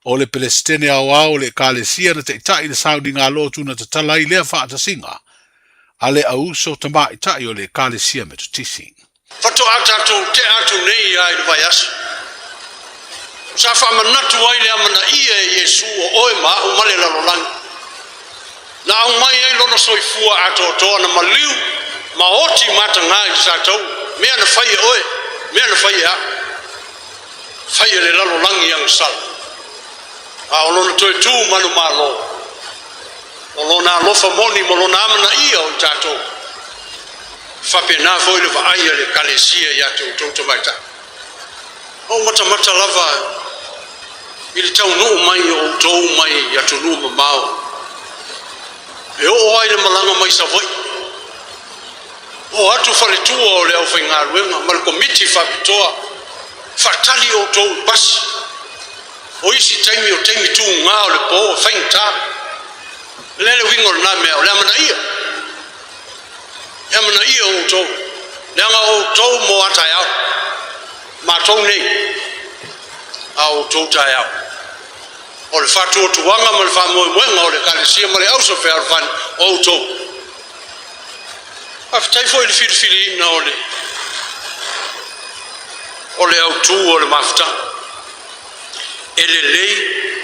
S13: O le Pelesitene Aoao o le Ekalesia na taitai le sauniga lotu na tatala ai lea faatasiga a le auso tamaitai o le Ekalesia Metotisi.
S14: Faatoa tatou tea atu nei lava i le vaiaso. Sa faamanatu ai le amanaia e Iesu o oe ma a'u ma le lalolagi. Na aumai ai lona soifua atoatoa na maliu ma oti matagā i le tatou, mea na fai e oe, mea na fai e a'u. Fai e le lalolagi agasala. A o lona toe tu manumalo, o lona alofa moni ma lona amanaia o i tatou. Faapena foi le vaai a le Ekalesia ia te outou tamaitai. O matamata lava i le taunuu mai o outou mai atunuu mamao, e oo ai le malaga mai Savaii. Oo atu faletua o le aufaigaluega ma le komiti faapitoa, faatali outou i pasi. O isi taimi o taimi tuga o le po, e faigata. O le a le uiga o lena mea? O le amanaia. E amanaia outou, leaga o outou mo a taeao, matou nei, a outou taeao. O le faatuatuaga ma le faamoemoega o le Ekalesia ma le auso fealofani o outou. Faafetai foi i le filifiliina o le o le autu o le mafutaga. E lelei,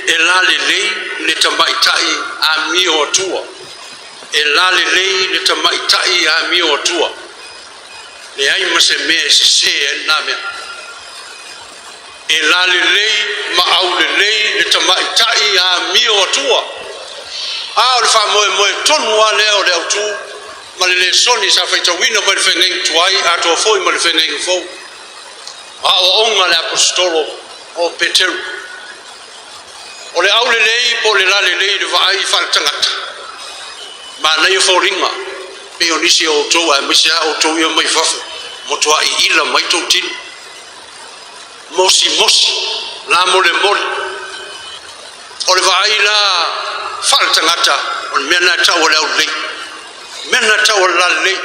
S14: e lalelei le tamaitai amio atua. E lalelei le tamaitai amio atua. Leai ma se mea e sese ai lena mea. E lalelei ma aulelei le tamaitai amio atua. A o le faamoemoe tonu lava lea o le autu ma le lesoni sa faitauina mai le feagaiga tuai atoa foi ma le feagaiga fou. O aoaoga a le Aposetolo o Peteru. O le aulelei po o le lalelei i le vaai faaletagata, manaia foliga, pei o nisi o outou aemaise lava outou ia mai fafo, matuai ila mai tou tino. Mosimosi, lamolemole. O le vaai la faaletagata, o le mea lena e tau o le aulelei. O le mea lena e tau o le lalelei.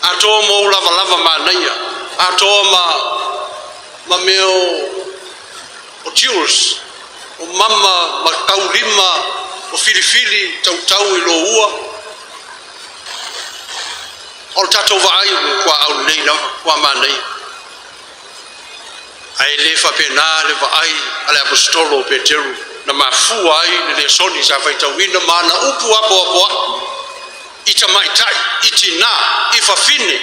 S14: Atoa ma ou lavalava manaia, atoa ma, ma mea o o jewels, o mama ma taulima, o filifili tautau i lou ua. O le tatou vaai ua tuaau lelei lava, ua manaia. Ae le faapena le vaai a le Aposetolo o Peteru na mafua ai le lesoni sa faitauina ma ana upu apoapoai i tamaitai, i tinā, i fafine.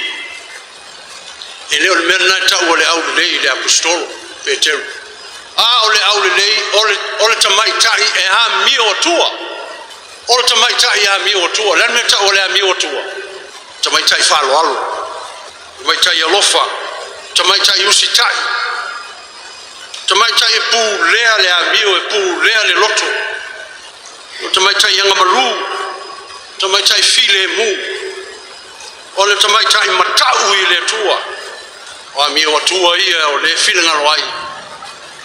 S14: E le o le mea lena e tau o le aulelei i le Aposetolo Peteru. A o le aulelei, o le, o le tamaitai e amio atua. O le tamaitai e amio atua. O le a le mea e tau o le amio atua? Tamaitai faaaloalo, tamaitai alofa, tamaitai usitai, tamaitai e pulea le amio, e pulea le loto, o tamaitai agamalu, tamaitai filemu. O le tamaitai matau i le Atua, o amio Atua ia o le finagalo ai,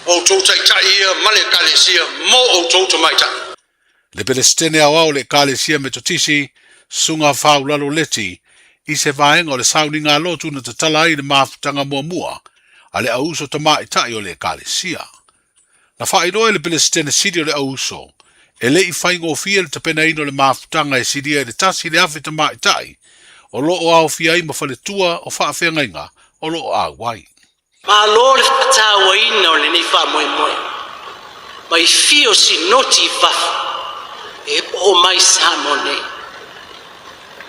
S14: o outou taitai ia ma le Ekalesia mo outou tamaitai.
S13: Le Pelesitene Aoao o le Ekalesia Metotisi, Susuga Faulalo Leti, i se vaega o le sauniga lotu na tatala ai le mafutaga muamua a le auuso tamaitai o le Ekalesia. Na faailoa e le Pelesitene Sili o le Auuso, e le i faigofie le tapenaina o le mafutaga e silia i le 1,000 tamaitai o lo o aofia ai ma faletua o faafeagaiga o lo o auai.
S15: Malo le faatauaina o lenei faamoemoe mai fio sinoti i fafo e oo mai Samoa nei.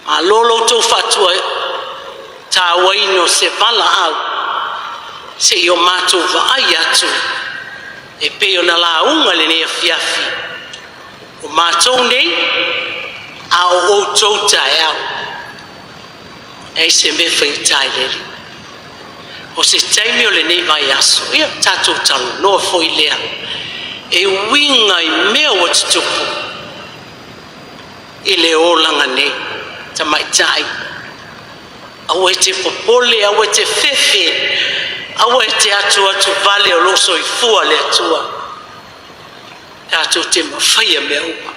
S15: Malo lo outou faatuaina o se valaau. Se i o matou vaai atu e pei ona lauga lenei afiafi, o matou nei, a o outou taeao. E ai se mea faigata i le Alii. O se taimi o lenei vaiaso, ia tatou talanoa foi lea e uiga i mea ua tutupu i le olaga nei. Tamaitai, aua e te popole, aua e te fefe, aua e te atuatu vale o lou soifua le Atua. Tatou te mafaia mea uma.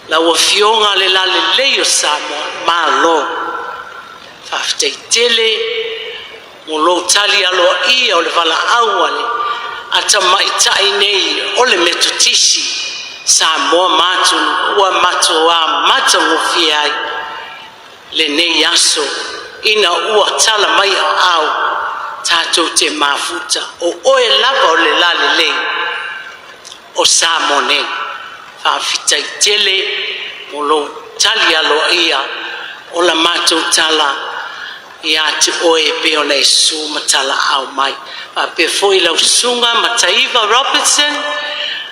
S15: Lau Afioga le lalelei o Samoa, malo. Faafetai tele mo lou tali aloaia o le valaau a le a tamaitai nei o le Metotisi Samoa ma atunuu ua matua matagofie ai lenei aso ina ua tala mai aao tatou te mafuta o oe lava o le lalelei o Samoa nei. Faafetai tele mo lou tali aloaia o la matou tala ia te oe e pei ona e su ma talaau mai. Faapea foi lau susuga Mataiva Robertson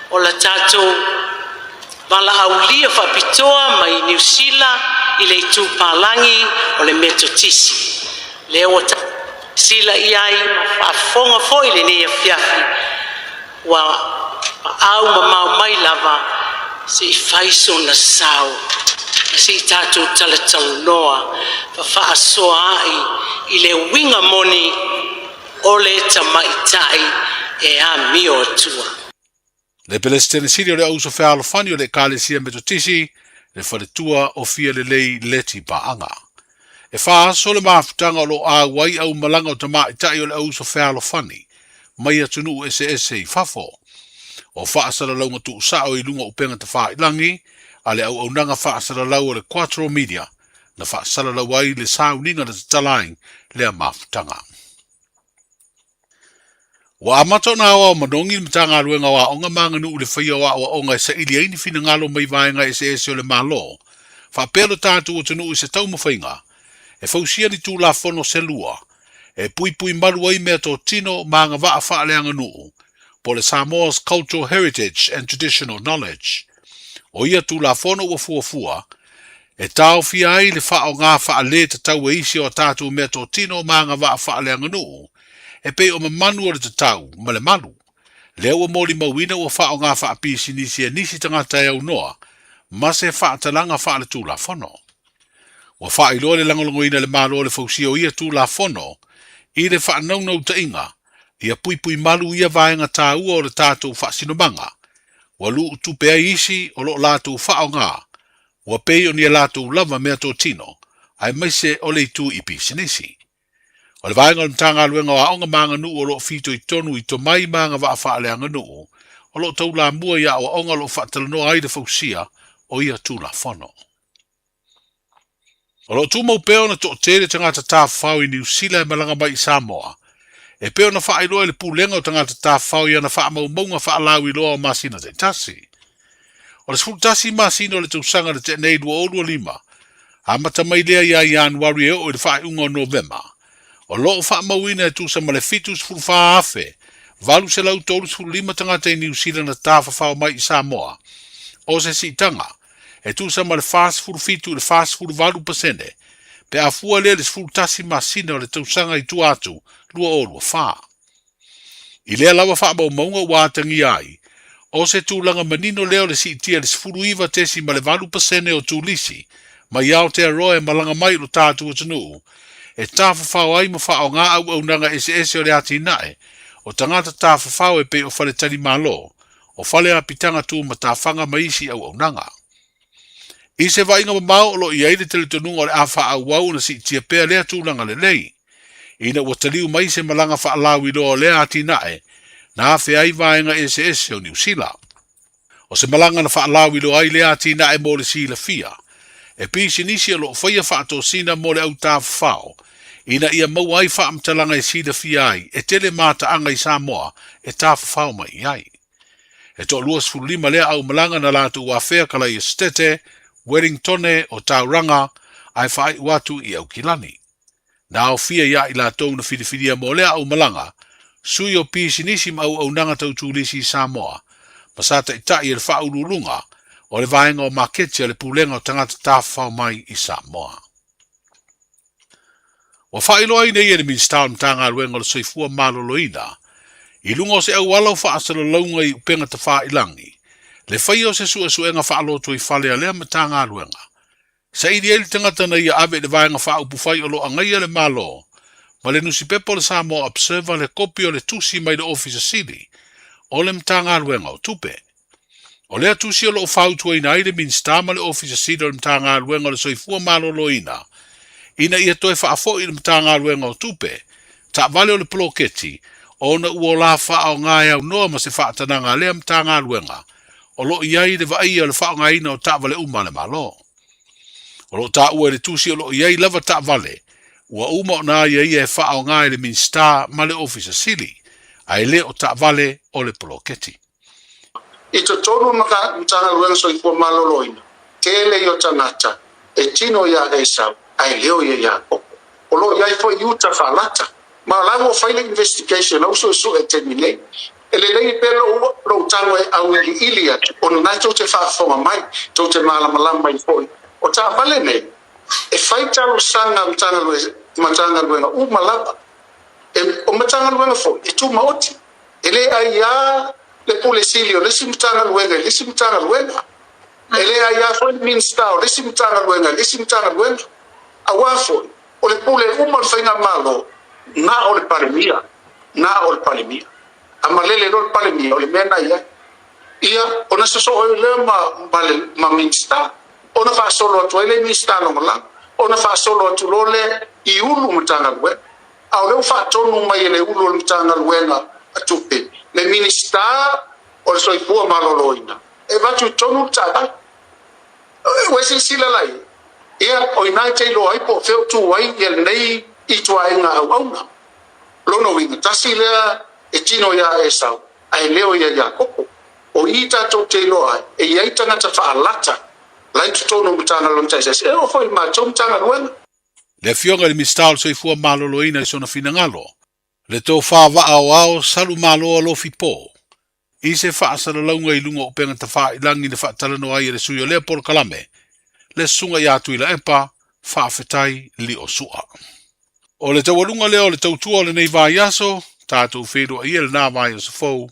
S15: o la tatou valaaulia faapitoa mai Niu Sila i le itu palagi o le Metotisi. Lea ua sila i ai ma faafofoga foi lenei afiafi ua paau mamao mai lava se i fai sona sao ma se i tatou talatalanoa fafaasoaai i le uiga moni o le tamaitai e amio atua.
S13: Le Pelesitene Sili o le Auuso Fealofani o le Ekalesia Metotisi, le Faletua o Fialelei Leti Paaga. E faaso le mafutaga o lo o auai aumalaga o tamaitai o le auuso fealofani mai atunuu eseese i fafo. O faasalalauga tuusao i luga o upega tafailagi a le auaunaga faasalalau a le Quattro Media na faasalalau ai le sauniga na tatala ai lea mafutaga. Ua amata ona aoao manogi le Matagaluega o Aoga ma Aganuu i le faia o aoaoga e saili ai ni finagalo mai vaega eseese o le Malo, faapea lo tatou atunuu i se taumafaiga e fausia ni Tulafono se lua e puipui malu ai meatotino ma agavaa faaleaganuu po o le Samoa's Cultural Heritage and Traditional Knowledge. O ia Tulafono ua fuafua e taofia ai le faaaoga faale tatau e isi o a tatou meatotino ma agavaa faaleaganuu e pei o mamanu o le tatau ma le malu. Lea ua molimauina ua faaaoga faapisinisi e nisi tagata e aunoa ma se faatalaga faaletulafono. Ua faailoa le lagolagoina e le Malo o le fausia o ia Tulafono i le faanaunautaiga ia puipui malu ia vaega taua o le tatou faasinomaga ua luutupe ai isi o lo o latou faaaoga ua pei o ni a latou lava meatotino aemaise o le itu i pisinisi. O le vaega o le Matagaluega o Aoga ma Aganuu o lo o fitoitonu i tomai ma agavaa faaleaganuu o lo o taulamua i aoaoga o lo o faatalanoa ai le fausia o ia Tulafono. O lo o tumau pea ona toatele tagata tafafao i Niu Sila e malaga mai i Samoa, e pei ona faailoa e le Pulega o Tagata Tafafao i ana faamaumauga faalauiloa o masina taitasi. O le 11 masina o le tausaga na tea nei 2025, amata mai lea ia Ianuari e oo i le faaiuga o Novema, o lo o faamauina e tusa ma le 74,835 tagata i Niu Sila na tafafao mai i Samoa, o se siitaga e tusa ma le 47 i le 48% pe a fua lea i le 11 masina o le tausaga i tua atu 2024. I lea lava faamaumauga ua atagia ai, o se tulaga manino lea o le siitia i le 19.8% o turisi mai Aotearoa e malaga mai i lo tatou atunuu e tafafao ai ma faaaoga auaunaga eseese o le atinae o tagata tafafao e pei o faletalimalo, o fale apitaga tumatafaga ma isi auaunaga. I se vaaiga mamao o lo o i ai le talitonuga o le a faaauau ona siitia pea lea tulaga lelei, ina ua taliu mai se malaga faalauiloa o lea atinae na afea ai vaega eseese o Niu Sila. O se malaga na faalauiloa ai lea atinae mo le silafia, e pisinisi o lo o faia faatosina mo le au tafafao ina ia maua ai faamatalaga e silafia ai e tele mataaga i Samoa e tafafao mai i ai. E toa 25 lea aumalaga na latou afea Kalaiasetete, Wellingtone o Tauranga ae faaiu atu i Aukilani. Na aofia ia i latou na filifilia mo lea aumalaga, sui o pisinisi ma auaunaga tau turisi i Samoa, ma sa taita'i e le Faauluuluga o le Vaega o Maketi a le Pulega o Tagata Tafafao mai i Samoa. Ua faailoa ai nei e le Minisita o le Matagaluega o le Soifua Maloloina i luga o se auala o faasalalauga i upega tafailangi le faia o se suesuega faalotoifale a lea Matagaluega Saili ai le tagata na ia ave i le Vaega Faaupufai o lo o agaia le Malo ma le nusipepa o le Samoa Observer le kopi o le tusi mai le Ofisa Sili o le Matagaluega o Tupe. O lea tusi o lo o fautuaina ai le Minisita ma le Ofisa Sili o le Matagaluega o le Soifua Maloloina ina ia toe faafoi i le Matagaluega o Tupe taavale o le poloketi ona ua ola faaaoga e aunoa ma se faatanaga a lea Matagaluega o lo o i ai le vaaia o le faaaogaina o taavale uma a le Malo. O lo o taua i le tusi o lo o i ai lava taavale ua uma ona aiaia e faaaoga e le Minisita ma le Ofisa Sili, ae le o taavale o le poloketi.
S16: I totonu o Matagaluega Soifua Maloloina, tele ia o tagata e tino iā Esau ae leo ia Iakopo. O lo o i ai foi Iuta faalata. Ma o la ua fai le investigation, la ua suesue i le taimi nei. E lelei pea lou lou tago e auiliili atu ona na tou te faafofoga mai, tou te malamalama ai foi. O taavale nei, e fai talosaga a Matagaluega uma lava. E, o Matagaluega foi e tumaoti. E le aiā le Pule Sili o le isi Matagaluega i le isi Matagaluega. E le aiā foi le Minisita o le isi Matagaluega i le isi Matagaluega. Auā foi, o le pule uma o le Faigamalo, na o le Palemia, na o le Palemia. A malele loa le Palemia, o le mea na i ai. Ia, ona sosoo ai lea ma, ma le ma Minisita, ona faasolo atu ai lea i Minisita Lagolago, ona faasolo atu loa lea i Ulu Matagaluega. A o lea ua faatonu mai e le Ulu o le Matagaluega a Tupe, le Minisita o le Soifua Maloloina, e avatu i totonu le taavale. Ua e silasila la i ai? Ia, o i ina e te iloa ai po o fea o tu ai ia lenei ituaiga auauna. Lona uiga, tasi lea e tino iā Esau, ae leo ia Iakopo. O i tatou te iloa ai, e i ai tagata faalata la i totonu o Matagaluega taisasi, e oo foi i le matou Matagaluega.
S13: Le Afioga i le Minisita o le Soifua Maloloina i sona finagalo, le tofa vaa aoao salu malo alofi po, i se faasalalauga i luga o upega tafailangi na faatalanoa ai e le sui o lea polokalame, le Susuga ia Tuilaepa Faafetai Liosua. O le taualuga lea o le tautua o lenei vaiaso, tatou feiloai ia lena vaiaso fou.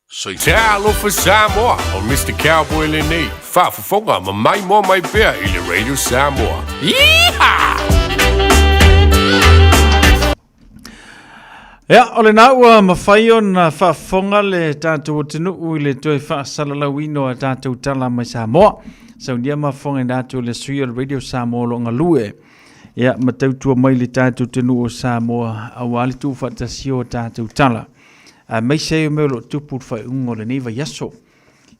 S13: Soifua.
S17: Talofa Samoa, o Mister Cowboy lenei, faafofoga ma maimoa mai pea i le Radio Samoa. Yeehaw!
S12: Ia, o lena ua mafai ona faafofoga le tatou atunuu i le toe faasalalauina o a tatou tala mai Samoa. Saunia mafofoga atu le sui o le Radio Samoa o lo o galue. Ia, ma tautua mai le tatou atunuu o Samoa aua le tuufaatasia o tatou tala. Aemaise ai o mea o lo o tupu i le faaiuga o lenei vaiaso.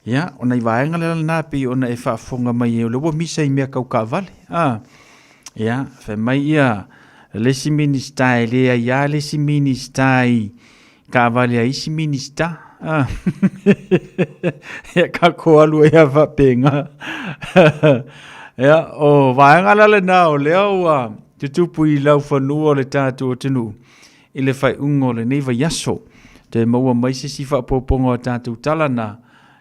S12: Ia, o nai vaega lea lena pei ona e faafofoga mai ai, o lea ua misa i mea tau kaavale. Ah, ia, fai mai ia, le isi Minisita e leai lava le isi Minisita i kaavale a isi Minisita. Ah. Ia, kako alu ai lava faapena. Ia, o vaega la lena o lea ua tutupu i laufanua o le tatou atunuu i le faaiuga o lenei vaiaso. Toe maua mai se isi faaopoopoga o tatou tala na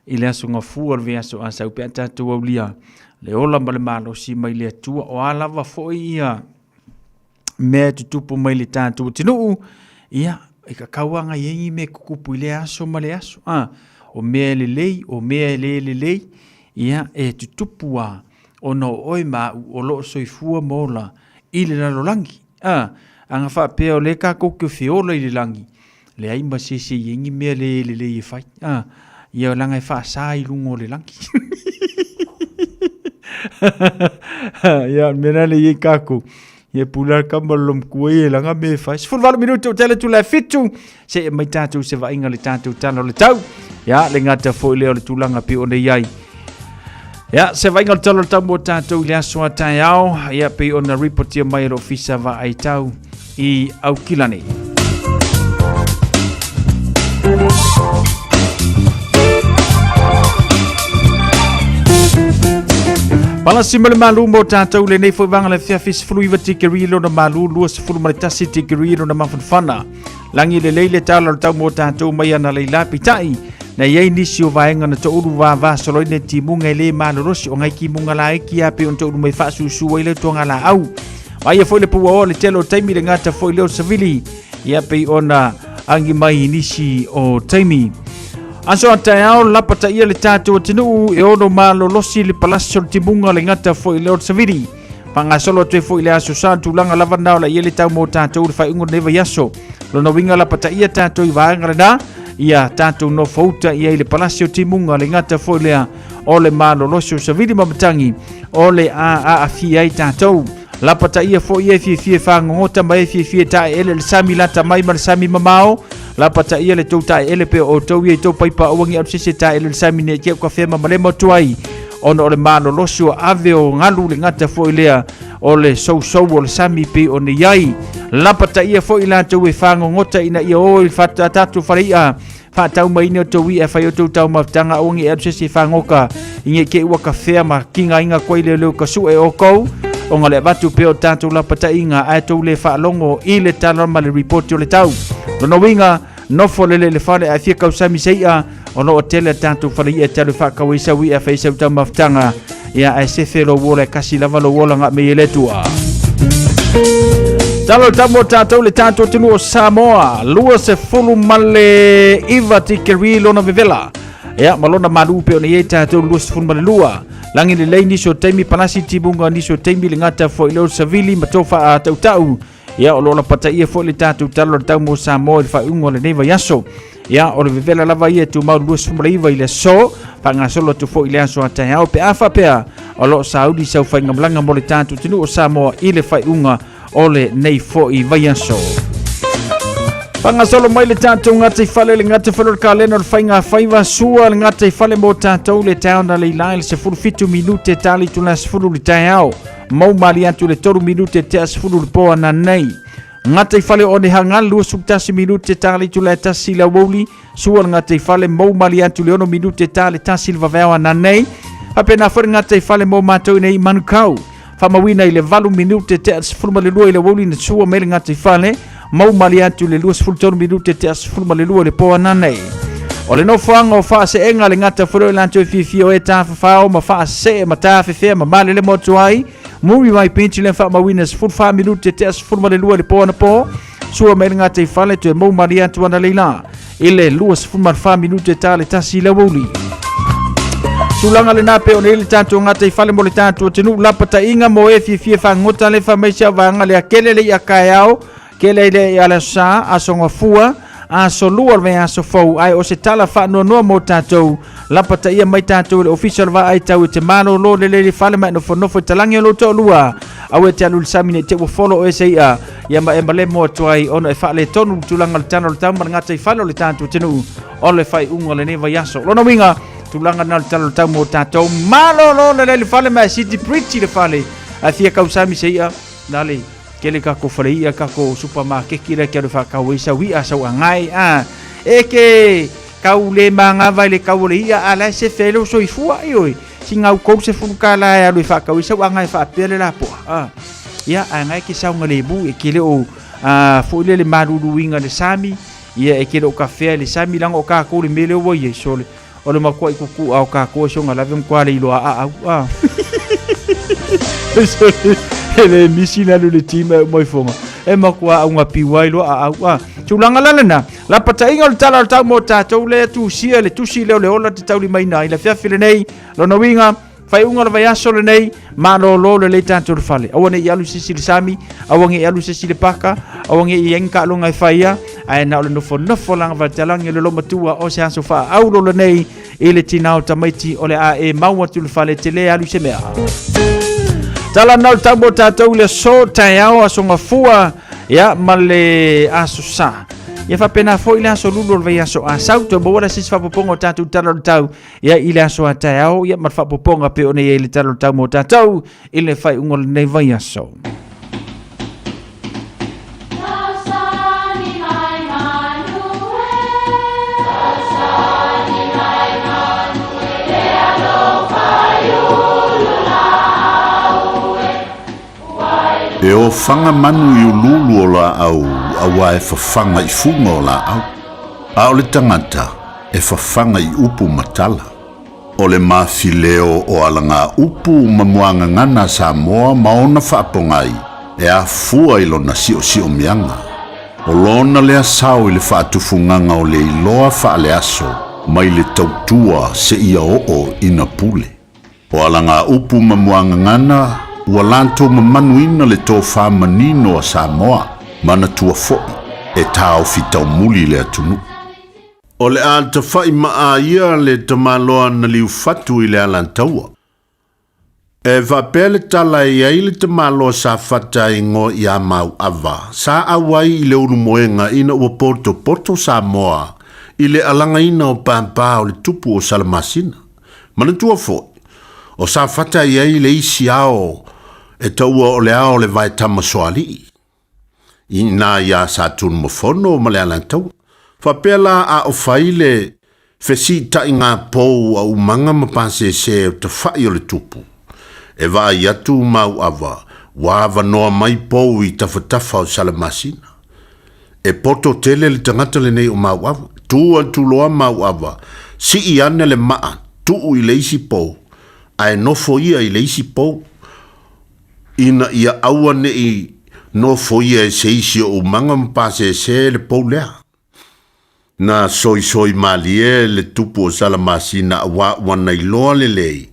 S12: i le aso Gafua o le vaiaso a sau pe a tatou aulia le ola ma le malosi mai le Atua. O a lava foi ia mea e tutupu mai le tatou atunuu, ia, e kakau lava i ai ni mea e tutupu i lea aso ma le aso. Ah, o mea e lelei, o mea e le lelei, ia, e tutupu lava ona o oe ma au o lo o soifua ma ola i le lalolagi. A, ana faapea o lea tatou te feola i le lagi, leai ma se isi e i ai ni mea le lelei e fai. A, ia leaga e faasa i luga o le lagi. Ia, o le mea la lea e i ai tatou, ia pule lava le tama i le lomtua ia e laga mea e fai. 18 minute o tele atu le 7, see mai tatou se vaaiga i le tatou tala o le tau. Ia, le gata foi lea o le tulaga pei ona i ai. Ia, se vaaiga o le tala o le tau mo tatou i le aso a taeao, ia pei ona ripotia mai e le Ofisa Vaai Tau i Aukilani. Palasi ma le malu mo tatou lenei foi vanga le fiafi 19 tikeri lona malu 21 tikeri lona mafanafana. Lagi lelei le tala o le tau mo tatou mai ana leila peitai na iai nisi o vaega na toulu vavasoloina i timuga e lē malolosi o gai timuga laiti a pei ona toulu mai faasusu ai le toga laau. Aia foi le puaoa le tele o taimi le gata foi leo savili ia pei ona agi mai i nisi o taimi. Aso a taeao lapataia le tatou atunuu e ono malolosi le palasi o le timuga le gata foi leo savili. Faagasolo atu ai foi le aso sa tulaga lava na o la ia le tau mo tatou le faaiuga o lenei vaiaso. Lona uiga lapataia tatou i vaega lena ia tatou nofouta ia i le palasi o timuga le gata foi lea o le malolosi o savili ma matagi o le a aafia ai tatou. Lapataia foi e fiafia fagogota ma e fiafia taeele le sami lata mai ma le sami mamao. Lapataia le tou taeele pe o outou ia i tou paipa aua ne i alu se isi e taeele le sami ne i te i ua kafea ma malemo atu ai ona o le malolosi o ave o galu le gata foi lea o le sousou o le sami pei ona i ai. Lapataia foi i latou e fagogota ina ia o i le tatou falei'a faatau mai ni o tou i'a e fai o tou taumafataga aua ne i alu se isi e fagoka i ne i te i ua kafea ma tigaina atu ai leoleo ka su'e o outou ona le avatu pea o tatou lapataiga ae tou le faalogo i le tala ma le ripoti o le tau. Lona uiga, nofo lele i le fale ae fia kausami se i'a o lo o tele a tatou fale i'a e talo e faatau ai sau i'a e fai ai sau taumafataga ia ae sefe lou ola e kasi lava lou ola ga mei e le Atua. Talo tamo tatou le tatou atunuu o Samoa, 29 tikeri lona vevela. Ia, ma lona malu pe ona i ai tatou 22. Lagi lelei nisi o taimi palasi timuga nisi o taimi le gata foi leo savili ma tofa a tautau. Ia, o lo o lapataia foi le tatou tala o le tau mo Samoa i le faaiuga o lenei vaiaso. Ia, o le vevela lava ia e tumau 29 i le aso, faagasolo atu foi i le aso a taeao pe a faapea o lo o sauni sau faigamalaga mo le tatou atunuu o Samoa i le faaiuga o lenei foi vaiaso. Faagasolo mai le tatou gataifale, le gataifale o le kalena o le faiga faiva sua le gataifale mo tatou le taeao na leila i le 17 minute tali itula 10 le taeao. Mau mali atu le 3 minute tea 10 le po ananei. Gataifale o Onehanga 21 minute tali itula e tasi le aoauli. Sua le gataifale mau mali atu le 6 minute ta le tasi le vaveao ananei. Faapena foi le gataifale mo matou nei i Manukau. Faamauina i le 8 minute tea 12 i le aoauli na sua mai le gataifale. Mau mali atu le 23 minute tea 12 i le po ananei. O le nofoaga o faaseega le gataifale o i latou e fiafia o e tafafao ma faasee ma tafefea ma malele motu ai. Muriwai Beach le faamauina 14 minute tea 12 i le po anapo. Sua mai le gataifale toe mau mali atu ana leila i le 24 minute ta le tasi i le aoauli. Tulaga lena pe ona i le tatou gataifale mo le tatou atunuu lapataiga mo e fiafia fagota le faamaisi au vaega lea kele le i'a kaeao kele le i'a le aso sa aso gafua aso lua o le vaiaso fou ae o se tala faanoanoa mo tatou lapataia mai tatou i le ofisa o le vaai tau e te malolo lelei le fale ma e nofonofo i talagi o lou toalua aua e te alu i le sami nei te ua folo oe se i'a ia ma e malemo atu ai ona e faaletonu le tulaga o le tala o le tau ma le gataifale o le tatou atunuu o le faaiuga o lenei vaiaso. Lona uiga, tulaga na o le tala o le tau mo tatou malolo lelei le fale ma e siti pretty le fale ae fia kausami se i'a na le kele kako fale i'a kako supamakeki lea ke alu faakau ai sau i'a sau agai a e ke kau le magava i le kau o le i'a a la e sefe ai lou soifua ioe sina au kou se fulu tala e alu e faakau ai sau agai faapea le lapoa a ia ae ngai ke saogalemu e ke le o a foi le le maluluina le sami ia e ke le o kafea le sami leaga o tatou le mea lea ua i ai sole o le makuaʻi kukuʻa o tatou e soga lave matua le iloa aau a e le misi le alu le tima e uma ifoga e matua auga piu ai loa aau a tulaga la lena lapataiga o le tala o le tau mo tatou lea tusia le tusi lea o le ola te taulimaina i le afiafi lenei lona uiga Faaiuga o le vaiaso lenei, malolo lelei tatou le fale. Aua ne i alu se isi i le sami, aua ne i alu se isi i le paka, aua ne i i ai ni taaloga e faia, ae na o le nofonofo laga faatalagi o le loomatua o se aso faaaulo lenei i le tina o tamaiti o le a e mau atu i le fale te le alu i se mea. Tala na o le tau mo tatou i le aso taeao, aso gafua, ia, ma le aso sa. Ia faapena foi le aso lulu o le vaiaso Asau, toe maua le sisi faaopoopoga o tatou tala o le tau Ia i le aso a taeao, ia ma le faaopoopoga pei ona i ai le tala o le tau mo tatou i le faaiuga o lenei vaiaso.
S4: E E ofaga manu i uluulu o laau auā e fafaga i fuga o laau, a o le tagata e fafaga i upu ma tala. O le mafileo o alagaupu ma muagagana a Samoa ma ona faapogai e afua i lona siosiomiaga. O lona lea sao i le faatufugaga o le iloa faaleaso mai le tautua seia oo ina pule. O alagaupu ma muagagana ua latou mamanuina le tofa manino a Samoa, manatua foi e taofi taumuli le atunuu. O le a tafa'i ma'a ia le tamaloa na liufatu i le Alataua. E faapea le tala e i ai le tamaloa Safata e igoa ia Mauava, sa auai i le ulumoega ina ua potopoto Samoa i le alagaina o pāpā o le tupu o Salamasina. Manatua foi, o Safata e i ai le isi ao e taua o le ao o le Vaetamasoalii. Ina iā Satunumafono ma le Alataua. Faapea la a o fai le fesiitaiga pou a Umaga ma Pasese o tafa'i o le tupu. E vaai atu Mauava ua avanoa mai pou i tafatafa o Salamasina. E poto tele le tagata lenei o Mauava. Tu atu loa Mauava, sii ane le maa, tuu i le isi pou, ae nofo ia i le isi pou. ina ia aua ne i nofoia e se isi o Umaga ma Pasese le pou lea. Na soisoi malie le tupu o Salamasina auā ua nailoa lelei,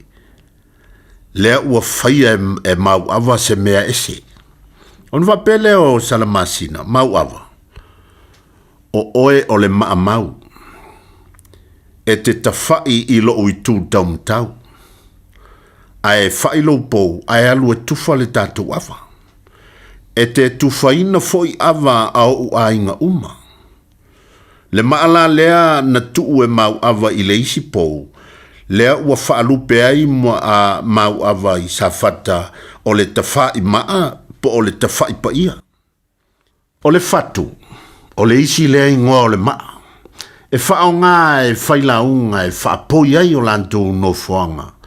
S4: lea ua faia e Mauava se mea ese. Ona faapea lea o Salamasina, Mauava, o oe o le maamau, e te tafa'i i lo'u itū taumatau, ae fa'i lou pou ae alu e tufa le tatou ava. E te tufaina fo'i ava a o'u aiga uma. Le ma'a la lea na tu'u e Mauava i le isi pou, lea ua faalupe ai a Mauava i Safata o le tafa'i ma'a po o le tafa'i paia. O le fatu, o le isi lea igoa o le maa, e faaaoga e failauga e faapoi ai o latou nofoaga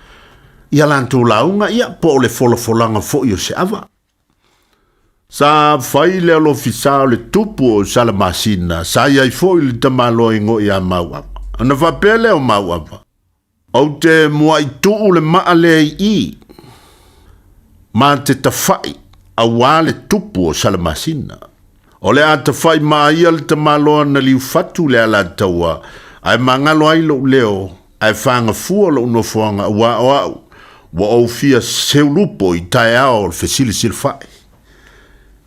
S4: i a latou lauga, ia, po o le folafolaga foi o se ava. Sa fai le alofisa o le tupu o Salamasina, sa i ai foi le tamaloa igoa ia Mauava. Ona faapea lea o Mauava, Ou te mua'i tuu le maa lea i i, ma te tafa'i auā le tupu o Salamasina. O le a tafa'i maa ia le tamaloa na liufatu le Alataua, ae magalo ai lo'u leo, ae fagafua lo'u nofoaga auā o a'u ua ou fia seulupo i taeao o le fesilasilafa'i.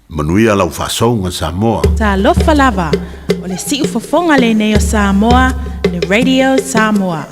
S4: Manuia lau faasouga Samoa.
S11: Talofa lava, o le siufofoga lenei o Samoa, le Radio Samoa.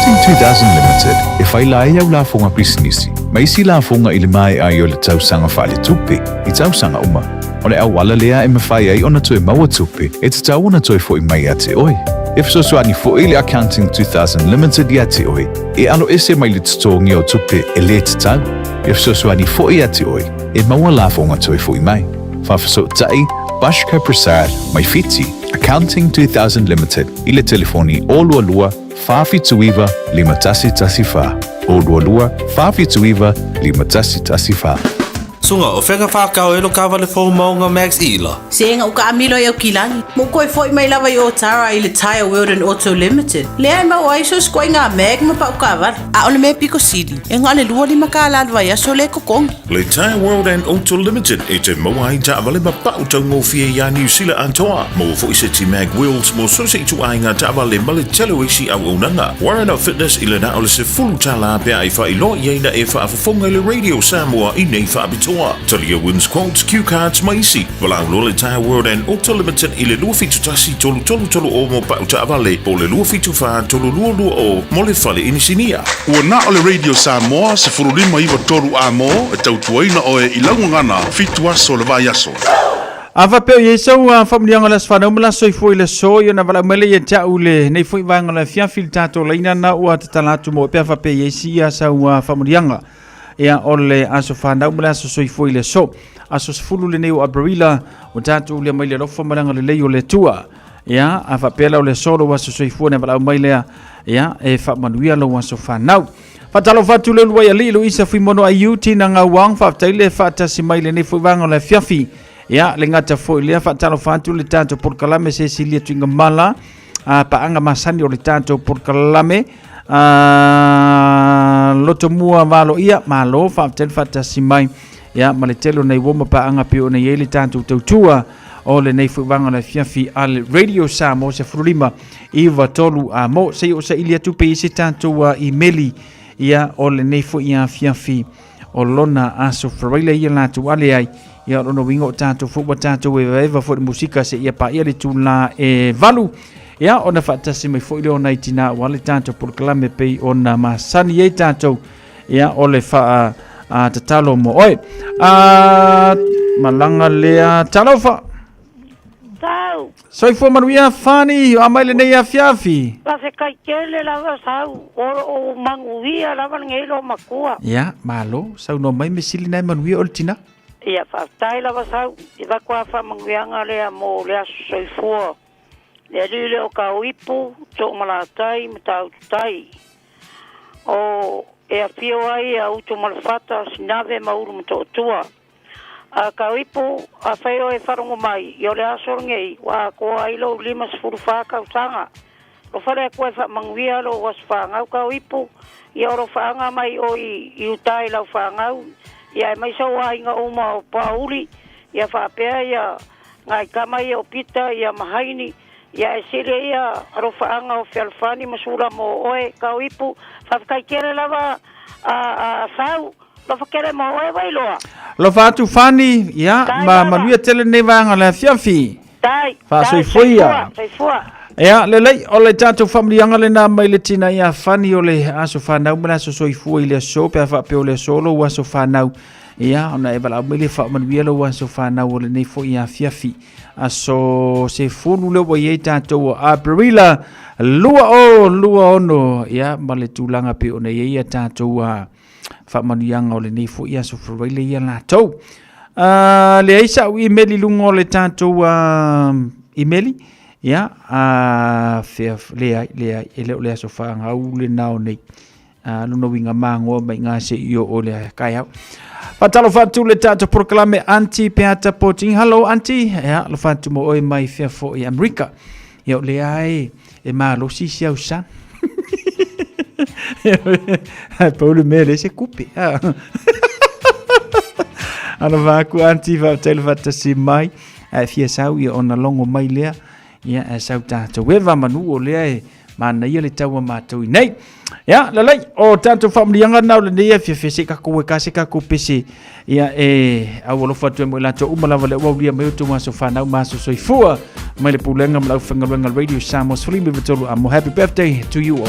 S8: Accounting 2000 Limited e faila ai au lafoga pisinisi ma isi lafoga i le maea ai o le tausaga faaletupe i tausaga uma. O le auala lea e mafai ai ona toe maua tupe e tatau ona toe fo'i mai ia te oe. E fesoasoani fo'i le Accounting 2000 Limited ia te oe e aloese mai le totogi o tupe e lē tatau. E fesoasoani fo'i ia te oe e maua lafoga toe fo'i mai. Faafesootai Bashkar Prasad mai Fiti, Accounting 2000 Limited i le telefoni 022 479 5114, 022 479 5114.
S18: Suga, o fea ka whākau e lo kāwale fou maunga Max Ila?
S19: Se nga uka amilo i au kilagi. Mo koe foi mai lava i Otara i le Tyre World and Auto Limited. Lea e mau ai so skoe ngā mag ma pau kāwale. A o le mea piko sili, e ngā le lua lima kā la vai aso le kokongi.
S20: Le Tyre World and Auto Limited e te maua ai taavale ma pau taugofie iā Niu Sila atoa. Maua foi se ti mag wheels mo so se ituaiga taavale ma le tele o isi auaunaga. Warren Fitness i le na o le $10 pe a e faailoa i ai na e faafofoga i le Radio Samoa i nei faapitoa. Talia wins quotes, cue cards ma isi. Valaau loa le Tyre World and Auto Limited i le 271 3330 mo pau taavale po o le 274 3220 mo le fale inisinia.
S13: Ua na o le Radio Samoa 1593 amo e tautuaina oe i lau gagana 7 aso o le vaiaso.
S12: A faapea o i ai sau faamanuiaga o le aso fanau ma le aso soifua i le aso, ia ona valaau mai lea ia te au i lenei foi vaega o le afiafi i le tatou laina lena ua tatala atu mo oe pe a faapea e i ai isi sau faamanuiaga ia o le aso fanau ma le aso soifua i le aso. Aso 10 lenei o Aperila, ua tatou ulia mai le alofa ma le agalelei o le Atua. Ia, a faapea la o le aso lou aso soifua na valaau mai lea, ia, e faamanuia lou aso fanau. Faatalofa atu le uluai alii Luisa Fuimono Aiu, Tina Gauang, faafetai le faatasi mai lenei foi vaega o le afiafi. Ia, le gata foi lea, faatalofa atu le tatou polokalame Sesilia Tuigamala, a paaga masani o le tatou polokalame, a Lotomua Valoia, malo, faafetai le faatasi mai. Ia, ma le tele o nei uo ma paaga pei ona i ai le tatou tautua o lenei foi vaega o le afiafi a le Radio Samoa 15 9 3 a mo se i o saili atu pe i se tatou imeli ia o lenei foi afiafi o lona aso faraila ia latou ale ai ia o lona uiga o tatou foi ua tatou evaeva foi le musika se ia paia le tula e valu ia ona faatasi mai foi lea o nai tinā ua le tatou polokalame pei ona masani ai tatou ia o le faa a, tatalo mo oe a, malaga lea talofa
S21: Sau.
S12: Soifua manuia Fani, a mai lenei afiafi.
S21: Faafetai tele lava sau, o lo o manuia lava lenei loo matua.
S12: Ia, malo, saunoa mai me sili na e manuia o le tina.
S21: Ia, faafetai lava sau, i avatu lava faamanuiaga lea mo le aso soifua. Le alii lea o Tauipu, Toomalatai ma Taututai. O e afio ai a Utumalefata, Sinave ma Ulumatootua. A Tauipu, afai oe e faalogo mai, i o le aso lenei, ua atoa ai lou 54 tausaga. Alofa le Atua e faamanuia lou aso fanau Tauipu, ia o lo faaga mai oe i uta i lau fanau, ia aemaise ou aiga uma o Poauli, ia faapea ia nai tama ia o Pita ia ma Haini, ia e sili ia alofaaga o Fealofani ma Sula mo oe Tauipu. Faafetai tele lava a a Sau. Alofa tele mo oe Vailoa.
S12: Alofa atu Fani, ia, ma manuia tele lenei vaega o le afiafi.
S21: Tai,
S12: Faasoifuia.
S21: Soifua.
S12: Ia, lelei, o le tatou faamanuiaga lena mai le tina ia Fani o le aso fanau ma le aso soifua i le aso, pe a faapea o le aso lou aso fanau. Ia, ona e valaau mai le faamanuia lou aso fanau o lenei foi afiafi. Aso 10 lea ua i ai tatou o Aperila 2026, ia, ma le tulaga pei ona i ai a tatou a faamanuiaga o lenei foi aso Faraile ia latou. Leai sa'u email i luga o le tatou email, ia, fea, leai, leai, e le o le aso fanau lena o nei. Lona uiga magoa mai ngā se i o le kaeau. Faatalofa atu le tatou polokalame Aunty Peata Poting. Hello Aunty, ia, alofa atu mo oe mai fea foi Amerika. Ia o lea e, e malosi si au san. Ai pau le mea le se kupe. Alofa aku Aunty, faafetai le faatasi mai. Ae fia sau ia ona logo mai lea. Ia ae sau tatou eva manu o lea e manaia le tau a matou i nei. Ia, lalai, o tatou faamanuiaga na o lenei afiafi se kakou e ka se kakou pese. Ia e au alofa atu ai mo i latou uma lava le ua aulia mai o tou aso fanau ma aso soifua mai le pulega ma le aufaigaluega Radio Samoa 13 amo. Happy birthday to you all.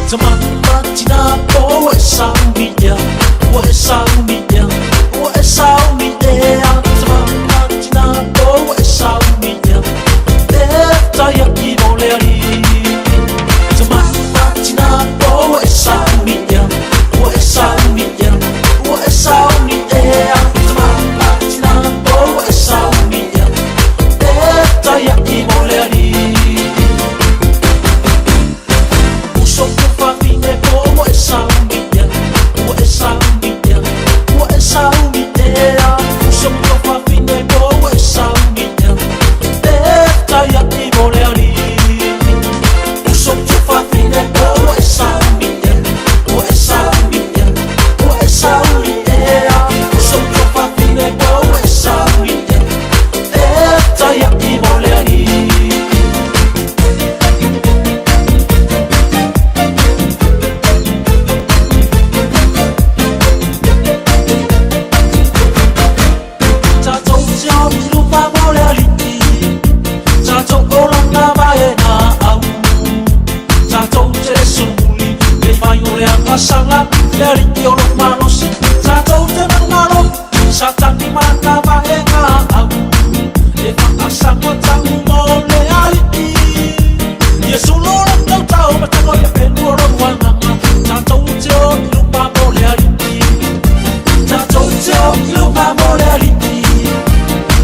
S2: Tamama tina po ua e sauni ea, ua e sauni ea, ua e sauni ea. Tamama tina po ua e sauni ea, e tai aki mo le alii. Tamama tina po ua e sauni ea, ua e sauni ea, ua e sauni ea. Tamama tina po ua e sauni ea, e tai aki mo le alii. Uso te whawhine po ua e sauni ea, ua e sauni ea, ua e sauni ea. Uso te whawhine po ua e sauni ea, e tai aki mo le alii. Uso te whawhine po ua e sauni ea, ua e sauni ea, ua e sauni ea. Uso te whawhine po ua e sauni ea, e tai aki mo le alii. Tatou te o i lupa mo le alii, tatou olana vaega au. Tatou te le solomuli, le fai o le agasala, le alii o lo malosi. Tatou te manumalo, Satani ma lana vaega au. E faasaga tau mo le alii. Iesu lo latou tao ma tago ia pelu o lou agaga. Tatou te o i luma mo le alii. Tatou te o i luma mo le alii.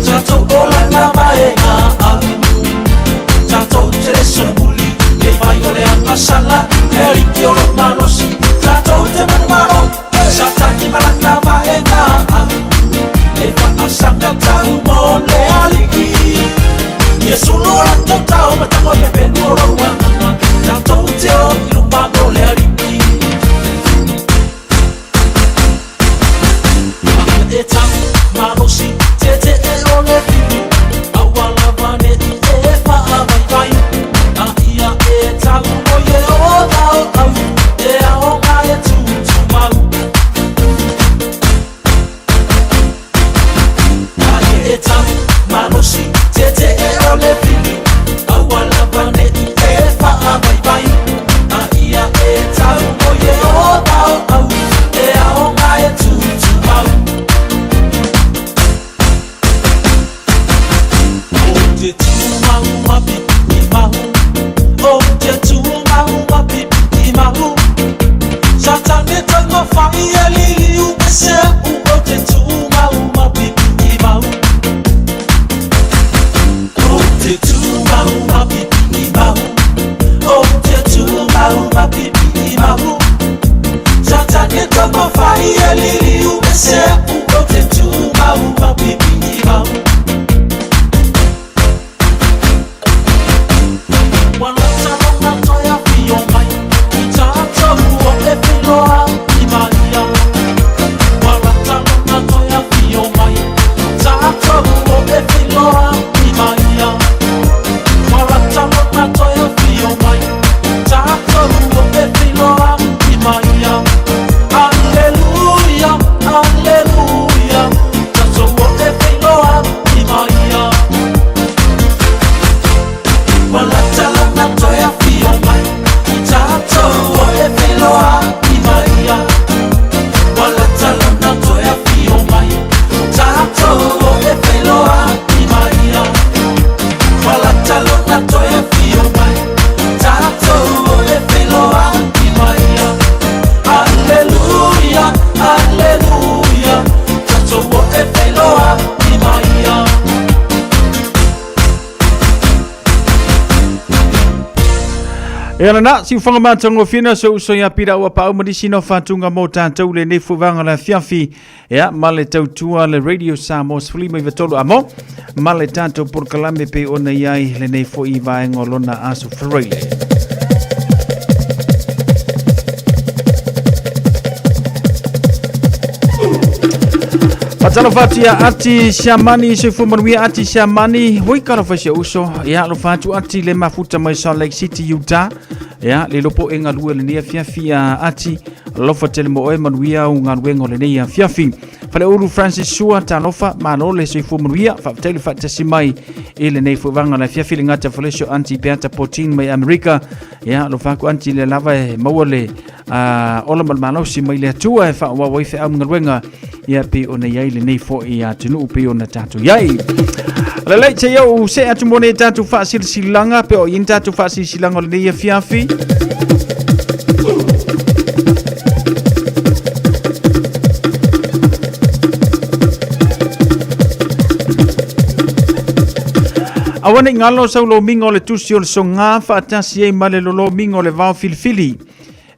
S2: Tatou olana vaega au. Tatou te le solomuli, le fai o le agasala, le alii o lo malosi. Tatou te manumalo, Satani ma lana vaega au. E faasaga tau mo le alii. Iesu lo latou tao ma tago ia pelu o lou agaga. Tatou te o i luma mo le alii. E tau malosi, te te e o le fili, aua lava ne i e faavaivai. A ia e tau mo ie o tau au, e aoga e tutumau. A ia e tau malosi, te te e o le fili, aua lava ne i e faavaivai. A ia e tau mo ie o tau au, e aoga e tutumau. O te tūmau ma pipi mahu, o te tūmau ma pipi mahu. Satane tau mawhai e lili u e se u, o te tūmau ma pipi mahu. O te tūmau ma pipi mahu, o te tūmau ma pipi mahu. Satane tau mawhai e lili u e se u, o te tūmau ma pipi mahu. Hallelujah, hallelujah, tatou o e whailoa i maia. Wala talona toe afio mai, tatou o e whailoa i maia. Wala talona toe afio mai, tatou o e whailoa i maia. Wala talona toe afio mai, tatou o e whailoa i maia. Hallelujah, hallelujah, tatou o e whailoa i maia.
S12: E ala na, si uwhanga mātango whina, so uso ia pira ua pau manisi no whātunga mō tātou le nei fuwanga la fiafi. Ea, ma le tautua le Radio Samoa sefuli mai vatolu amo, ma le tātou porokalame pe ona iai le nei foi vaenga o lona aso Freile. Fatalofa atu ia Ati Siamani, soifua manuia Ati Siamani, oi kalofa si uso, ia alofa atu Ati le mafuta mai Salt Lake City, Utah. Ia le lopo e galue lenei afiafi a Ati, alofa tele mo oe manuia au galuega o lenei afiafi. Faleulu Francis Sua, talofa, malo le soifua manuia, faafetai le faatasi mai i lenei foi vaega o le afiafi le gata falesio Aunty Beata Potin mai Amerika. Ia, alofa atu Aunty lea lava e maua le ola ma le malosi mai le Atua e faaauau ai feau ma galuega ia pei ona i ai lenei foi atunuu pei ona tatou i ai. Lelei, se i ou see atu mo nei tatou faasilasilaga pe o i ai ni tatou faasilasilaga o lenei afiafi. Aua ne i galo sau lomiga o le tusi o le soga faatasi ai ma le lolomiga o le vao filifili.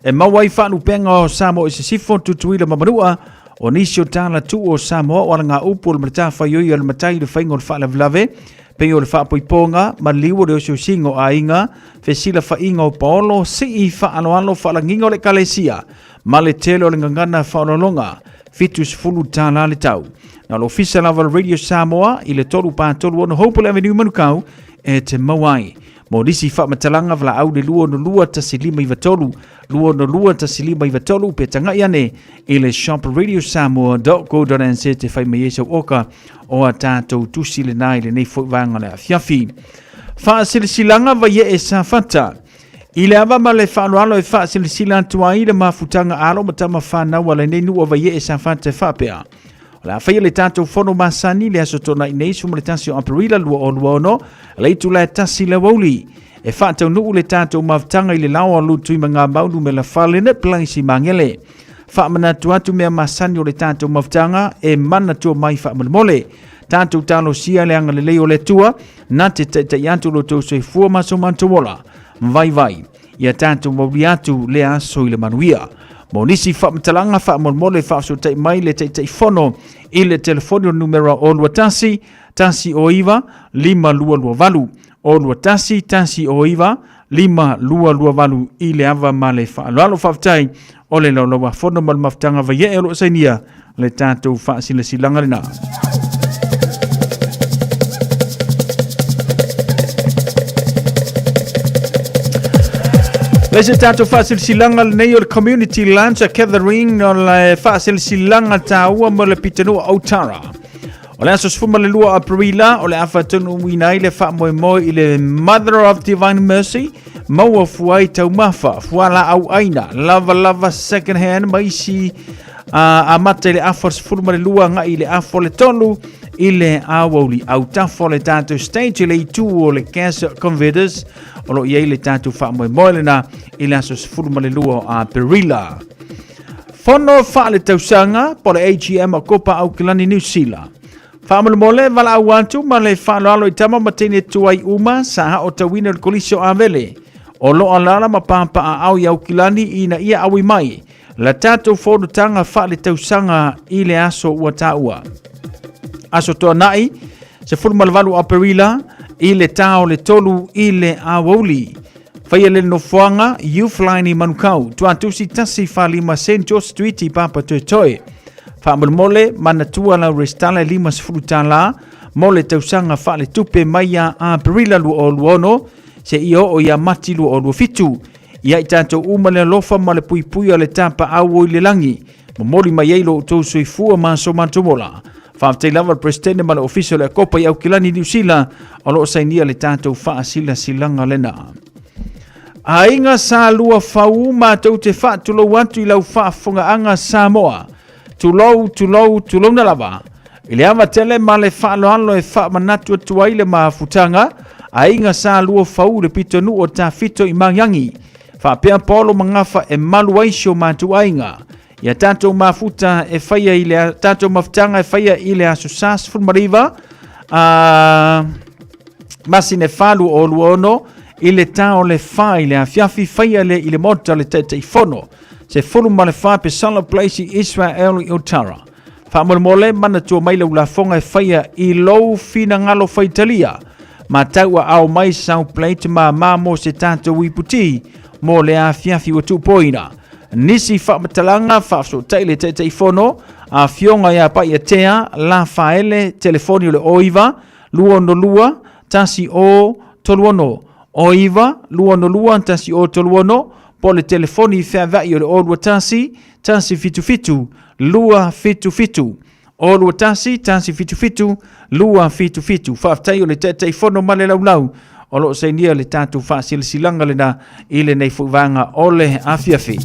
S12: E maua ai faalupega o Samoa i Sisifo, Tutuila ma Manua, o nisi o tala tuu o Samoa o alagaupu o le matafaioi a le matai i le faiga o le faalavelave, pei o le faapoipoga, maliu o le osiosiga o aiga, fesilafaiga o paolo, sii faaaloalo faalagiga o le ekalesia, ma le tele o le gagana faaoloologa, $70 le tau. Na o le ofisa lava o le Radio Samoa i le 336 Hopewell Avenue Manukau e te maua ai. Mo nisi faamatalaga valaau le 262 1593, 262 1593 pe tagai ane i le shopradiosamoa.co.nz e fai mai ai sau oka o a tatou tusi lena i lenei foi vaega o le afiafi. Faasilasilaga Vaiee Safata. I le ava ma le faaaloalo e faasilasila atu ai le mafutaga alo ma tama fanau a lenei nuu o Vaiee Safata e faapea. O le a faia le tatou fono masani le aso Toonai nei 11 o Aperila 2026, le itula e 1 le aoauli. E faataunuu le tatou mafutaga i le lao a Lutuimagamau numera 4 Leonard Place i Magele. Faamanatu atu mea masani o le tatou mafutaga e manatua mai faamolemole. Tatou talosia le agalelei o le Atua na te taitai atu lo outou soifua ma so matou ola. Vaivai. Ia tatou mauli atu lea aso i le manuia. Mo nisi faamatalaga faamolemole faafesootai mai le Taitaifono i le telefoni o le numera 021 109 5228, 021 109 5228 i le ava ma le faaaloalo. Faafetai o le laulauafono ma le mafutaga vaiee o lo o sainia le tatou faasilasilaga lena. Le se tatou faasilasilaga lenei o le Community Lunch Gathering o le faasilasilaga taua mo le pitanuu Otara. O le aso 12 Aperila o le a faataunuuina ai le faamoemoe i le Mother of Divine Mercy maua fuai taumafa, fualaau aina, lavalava second hand ma isi amata i le afa 12 agai i le afa o le 3 i le aoauli. Autafa o le tatou stage i le itu o le Gas Converters o lo o i ai le tatou faamoemoe lena i le aso 12 o Aperila. Fono faaletausaga po o le AGM a Kopa Aukilani Niu Sila. Faamolemole valaau atu ma le faaaloalo i tama ma teine tuai uma sa aotauina i le Kolisi o Avele o lo o alaala ma papaaao i Aukilani ina ia aui mai la tatou fonotaga faaletausaga i le aso ua taua. Aso Toonai, 18 Aperila i le ta o le 3 i le aoauli. Faia le nofoaga Youthline i Manukau, Tuatusi 145 St George Street i Papatoetoe. Faamolemole, manatua lau resitala e $50 mo le tausaga faaletupe mai ia Aperila 2026 seia oo ia Mati 2027. Ia i tatou uma le alofa ma le puipui a le Tapaau o i le lagi, momoli mai ai lo outou soifua ma so matou ola. Faafetai lava le Peresetene ma le Ofisa o le Akopa i Aukilani, Niu Sila, o lo o sainia le tatou faasilasilaga lena. Aiga Sa Lua Fau, matou te faatulou atu i lau faafofogaaga Samoa. Tulou, tulou, tulouna lava. I le ava tele ma le faaaloalo e faamanatu atu ai le mafutaga, aiga Sa Lua Fau i le pitonuu o Tafito i Magiagi. Faapea Paolo ma Gafa e malu ai si o matou aiga. Ia tatou mafuta e faia i le tatou mafutaga e faia i le aso sa 19 a masina e 4 2026 i le ta o le 4 i le afiafi faia le i le maota o le Taitaifono 14 Pesala Place i Israel i Otara. Faamolemole manatua mai lau lafoga e faia i lou finagalo faitalia. Matau a ao mai sau plate ma ma mo se tatou iputi mo le afiafi ua tuupoina. Nisi faamatalaga faafesootai le Taitaifono, Afioga ia Paiatea Lafaele, telefoni o le 09 262 10 36, 09 262 10 36, po o le telefoni feaveai o le 021 177 277. O 21 177 277. Faafetai o le Taitaifono ma le Laulau o lo o sainia le tatou faasilasilaga lena i lenei foi vaega o le afiafi.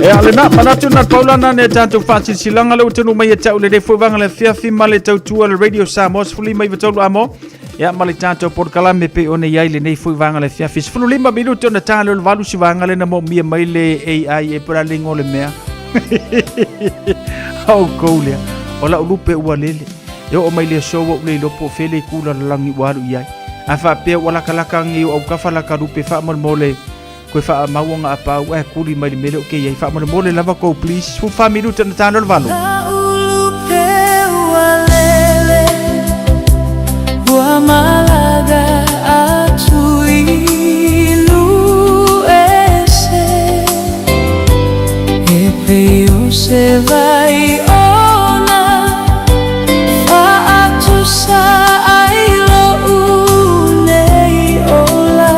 S12: Ia lena, manatu na paulana ne tatou faasilasilaga le ua tonu mai e tau le le foi vaega le afiafi ma le tautua le Radio Samoa 15 amo. Ia ma le tatou polokalame pei ona i ai lenei foi vaega le afiafi. 15 minute ona ta lea o le 8 si vaega lena moomia mai le AI e po o le a le igoa o le mea. A outou lea, o lau lupe ua lele. E oo mai le aso ua ou le iloa po o fea le itu lalolagi ua alu i ai. A faapea ua lakalaka age i ou autafa la ta lupe faamolemole koe faamau ona a pau ae kuli mai le mea lea ou te i ai. Faamolemole lava tou please. 14 minute ona ta lea o le 8.
S6: Ulupe ua lele, ua malaga atu i Luese, e pei o se vai ona faatusa ai lo'u nei ola.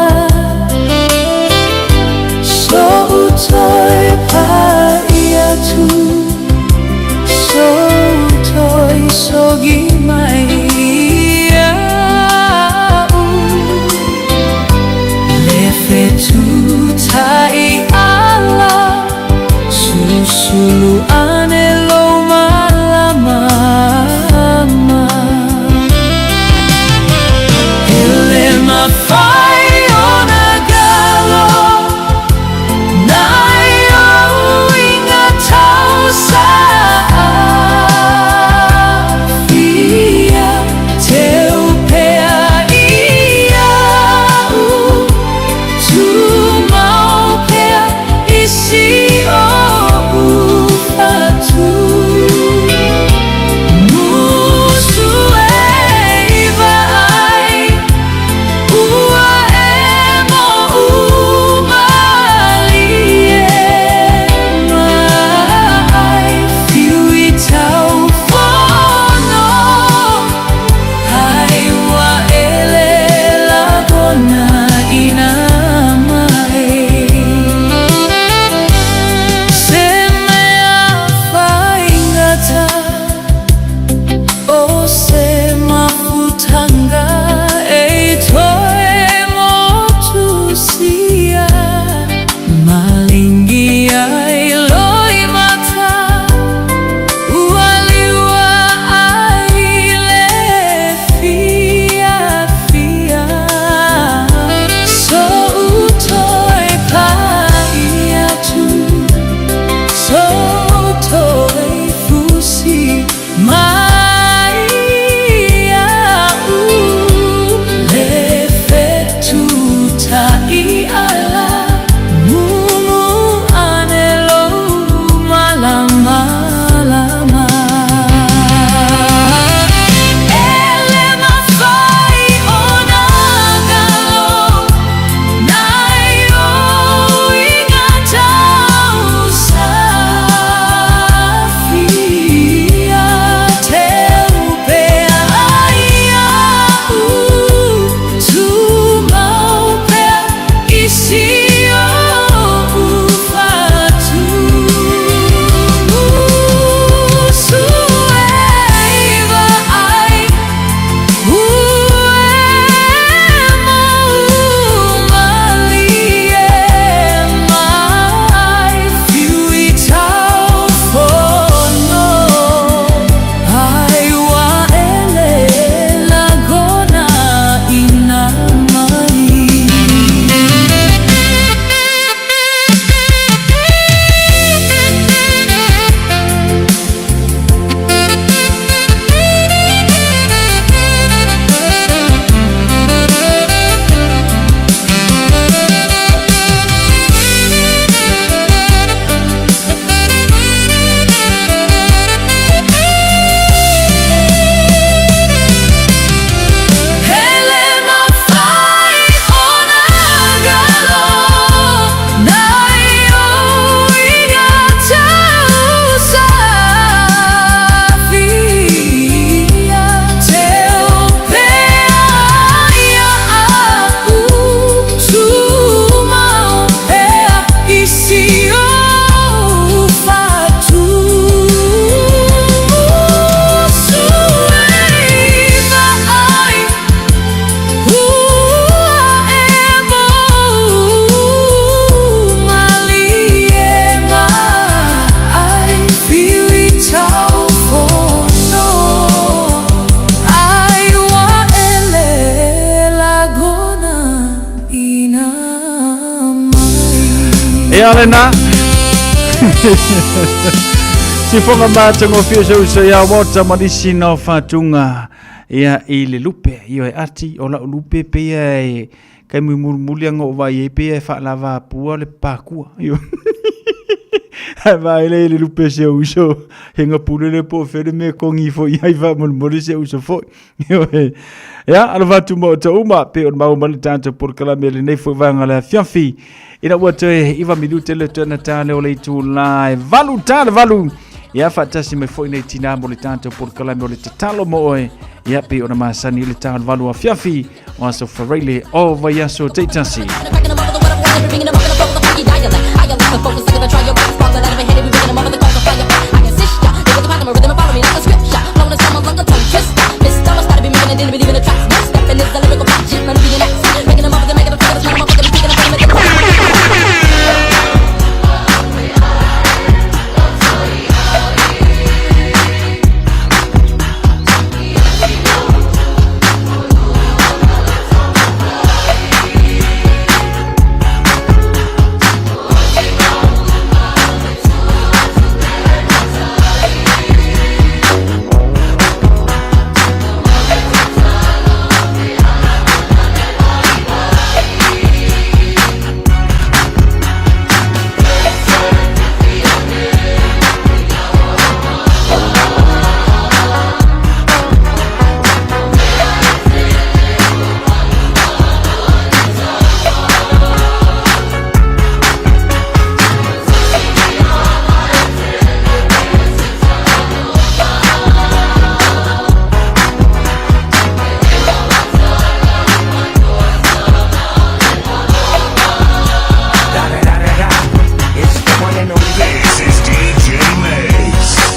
S6: So'u toe pa'i atu, so'u toe sogi mai ia'u, Le fetutai ala, susulu ane lou malamalama. E le mafai ona galo, nai ou uiga tausaafia, teu pea ia'u, tumau pea i si o'u fatu. Musu e i vaai, ua emo malie mai, fiu i tau fono, ai ua ele lagona ina mai. Se mea faigata, o se mafutaga e toe motusia, malingi ai loimata, ua liua ai le fiafia. So'u toe pa'i atu, so'u toe fusi mai ia'u, Le fetutai ala, mumu ane lou malamalama. E le mafai ona galo, nai ou uiga tausaafia, teu pea ia'u, tumau pea
S12: Ia lena. Sifoga matagofie se uso ia Walter ma nisi na o faatuga ia i le lupe. Ioe ati o lau lupe pei e kai muimulimuli aga ou vaai ai pei e faalava apua le pakua. Ioe. Ae vaai lea i le lupe o si ou uso he gapule lea po o fea le mea e kogi ifo i ai faamolemole si ou uso foi. Ioe. Ia, alofa atu ma outou uma, pei ona maua mai le tatou polokalame i lenei foi vaega o le afiafi. Ina ua toe 9 minute le toe na tale o le itula e 8 tale 8. Ia, faatasi mai foi nei tinā mo le tatou polokalame o le tatalo mo oe. Ia, pei ona masani i le tale 8 afiafi o aso Faraile o vaiaso taitasi.
S20: This is DJ Mace.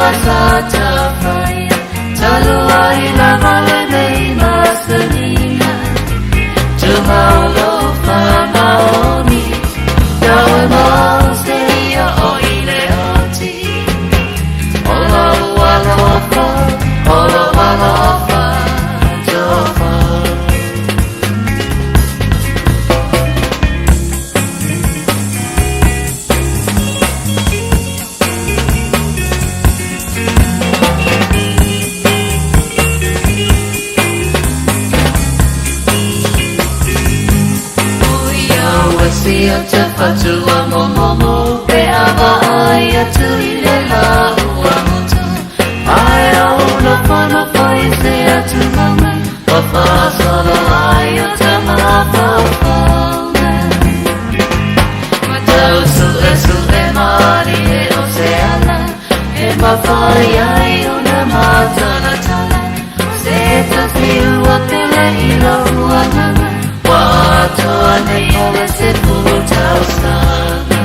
S6: lava sa tafaia Talu ai lava lenei masaniga Tumau lo whamaoni Tau e mau se ia o i le oti O lau alofa, o lau alofa, tofa. Ua si o te whatua momomo Pe awa ai atu i le la ua mutu Ai au no whano whai se atu mama Wa whasolo ai o te mawhawhaunga Tau su e su e mari e o se ala E mawhai ai o na mātala tala Se ta whiua pele i lo uanganga Wa atoa nei o le se pulu tausaga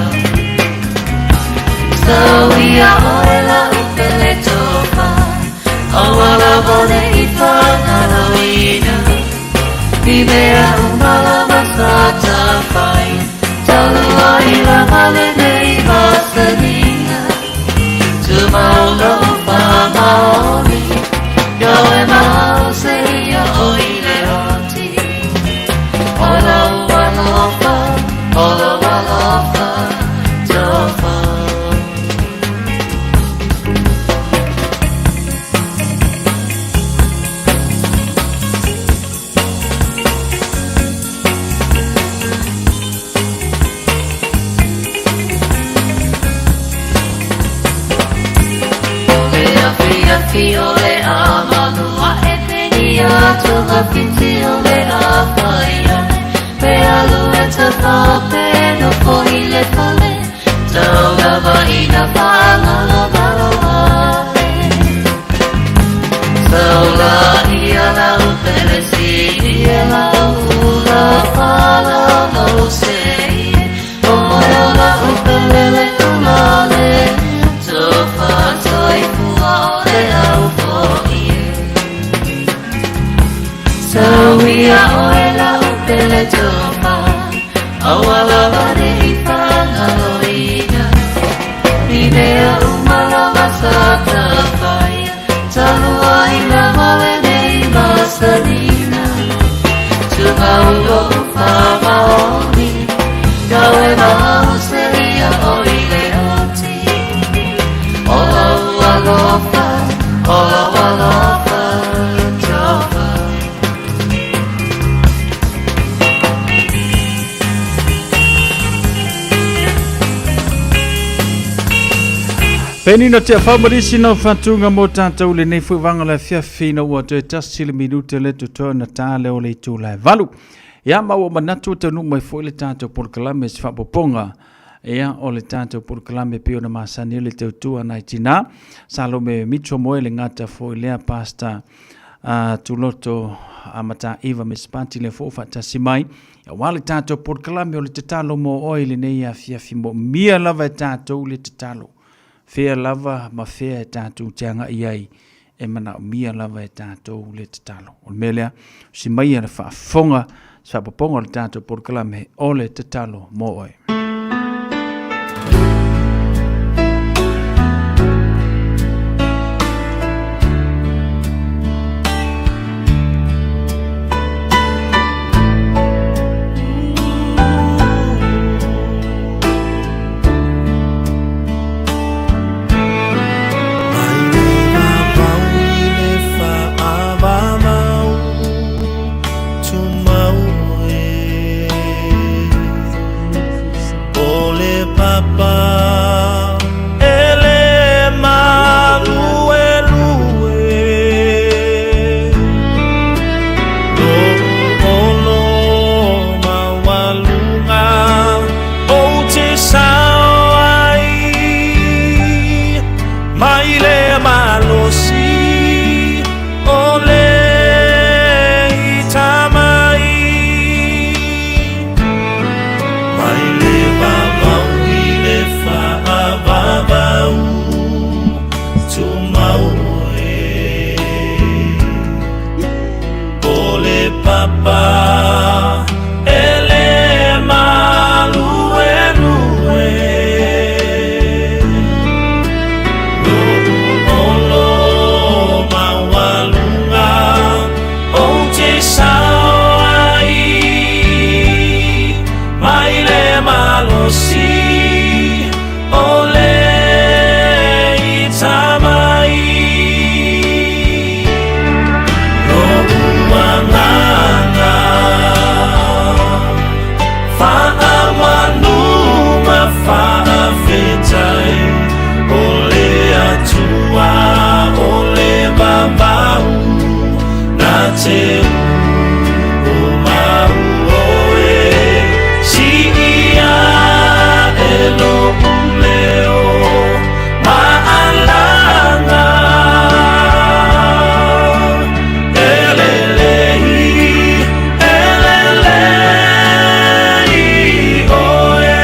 S6: Sauia oe la upele tofa Awala vale i whangaloina I mea umala sa tawhai Talua i lava lenei masaninga Tumau lo whamaoni Yo e mau se ia o i le oti O lau alofa, o lau alofa, tofa. Le awhi awhi o le amanua e peni atu whiti o le awhai ane Pe alu e te whape no po i le fale Tau lava i na whangalo ngalo ale Sau la ia la upele si ia la ula whala no se ie O o la upele le ula le Tofa toi fua o le au fo ie Sauia oe la upele tofa Awala vare i whangaloina I mea umala sa tafaia Talua i lava lenei masanina Tumau lo whamaoni Kau e mau se ia o i le oti O lau alofa, o lau alofa, tofa.
S12: Penina te whaumarisi no whantunga mō tātou le nei fuivanga le fiafi na ua toe tasi le minute le tutoa na tā le o le itu lai valu. Ia maua manatu te nu mai foi le tātou polokalame se whaapoponga. Ia o le tātou polokalame pio na masani le te utua nai tina. Salome Mitro moe le ngata foi lea pasta tuloto a mata iwa me spati le fo whatasi mai. Ia wā le tātou polokalame o le te talo mō oi le nei a fiafi mo mia lava e tātou le te talo. Fea lava ma fea e tātou te anga i ai e mana o mia lava e tātou le te talo. O le mea lea, si mai a le whaafonga, se whaapoponga o le tātou polokalame o le te talo mō oe.
S2: papa e le maluelue. Lo'u olo maualuga ou te sao ai mai le malosi o le itamai. Lo'u agaga faamanu ma faafetai, o le Atua o le vavau na te umau oe. Siia e lo'u leo maalaga, e lelei, e lelei oe.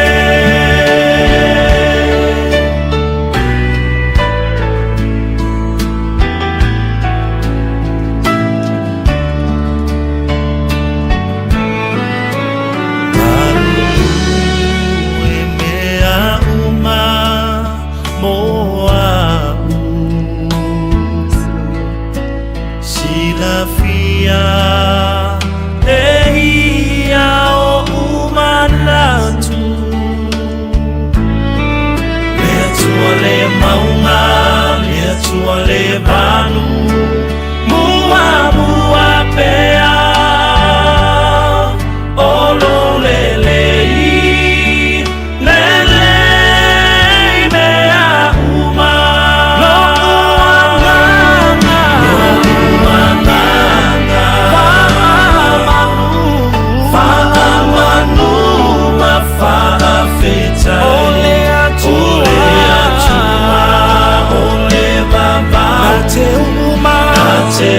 S2: Galulue mea uma mo a'u, silafia e ia o'u manatu. Le Atua le mauga, le Atua le vanu, muamua pea o lo lelei, lelei mea uma. Lo'u agaga, lo'u agaga, faamanu, faamanu ma faafetai, o le Atua, o le vavau na te uma, na te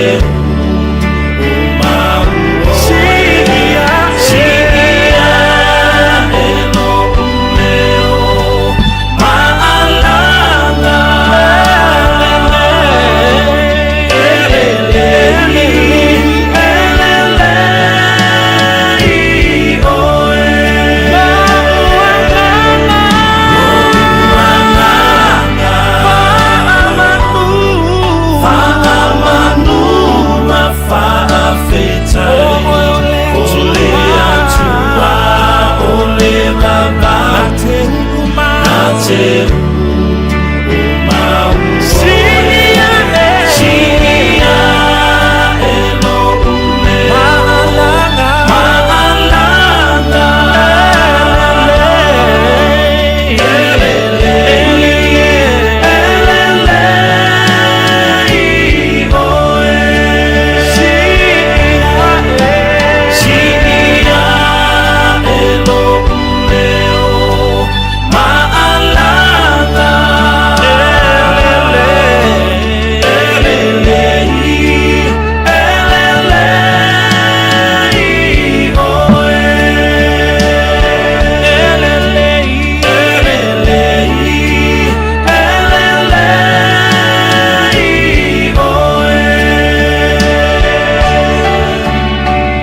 S2: umau oe. Siia e lo'u leo maalaga, e lelei, e lelei oe. Lo'u agaga, faamanu, faamanu ma faafetai, o le Atua o le vavau na te umau oe. Siia e lo'u leo maalaga, e lelei, e lelei oe. Siia e lo'u leo maalaga, e lelei, e lelei oe. E lelei, e lelei, e lelei oe.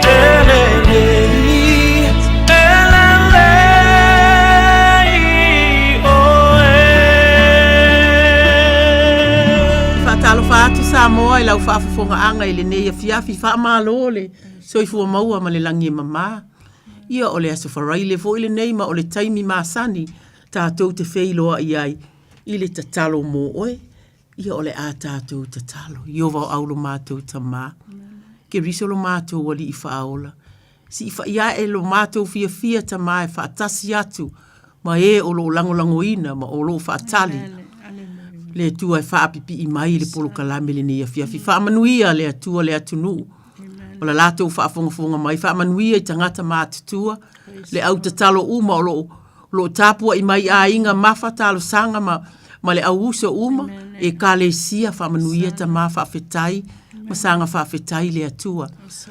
S2: E lelei, e lelei oe.
S19: Faatalofa atu Samoa i lau faafofogaaga i lenei afiafi faamalo le soifua maua ma le lagi e mama. Ia o le aso Faraile foi lenei ma o le taimi masani tatou te feiloai ai i le tatalo mo oe. Ia o le a tatou tatalo. Ieova o au lo matou Tama, Keriso lo matou Alii Faaola, Siifai ae lo matou fiafia Tama e faatasi atu ma e o lo o lagolagoina ma o lo o faatali le Atua e faapipii mai i le polokalame lenei afiafi. Faamanuia le Atua le atunuu o la latou faafogafoga mai, faamanuia i tagata matutua, le au tatalo uma o lo o o lo o tapuai mai i aiga mafa talosaga ma, ma le au uso uma, ekalesia faamanuia tama faafetai ma saga faafetai le Atua.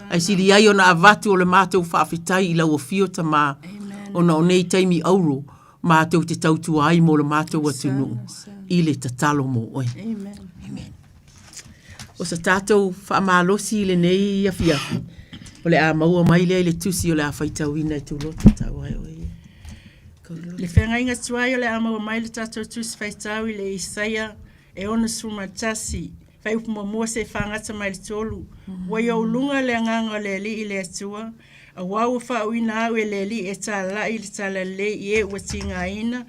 S19: Ae sili ai ona avatu o le matou faafetai i lau afio tama, ona o nei taimi auro matou te tautua ai mo le matou atunuu i le tatalo mo oe. Amen. O sa tatou faamalosi i lenei afiafi,
S15: O le a maua mai lea i le tusi o le a faitauina e Tuloto tau ai oe ia.
S3: Le feagaiga tuai o le a maua mai le tatou tusi faitau i le Isaia e 61, fuaiupu muamua seia fagata mai le 3, Ua i ou luga le agaga o le Alii le Atua, auā ua faauuina au e le Alii e talai i le talalelei i e ua tigaina,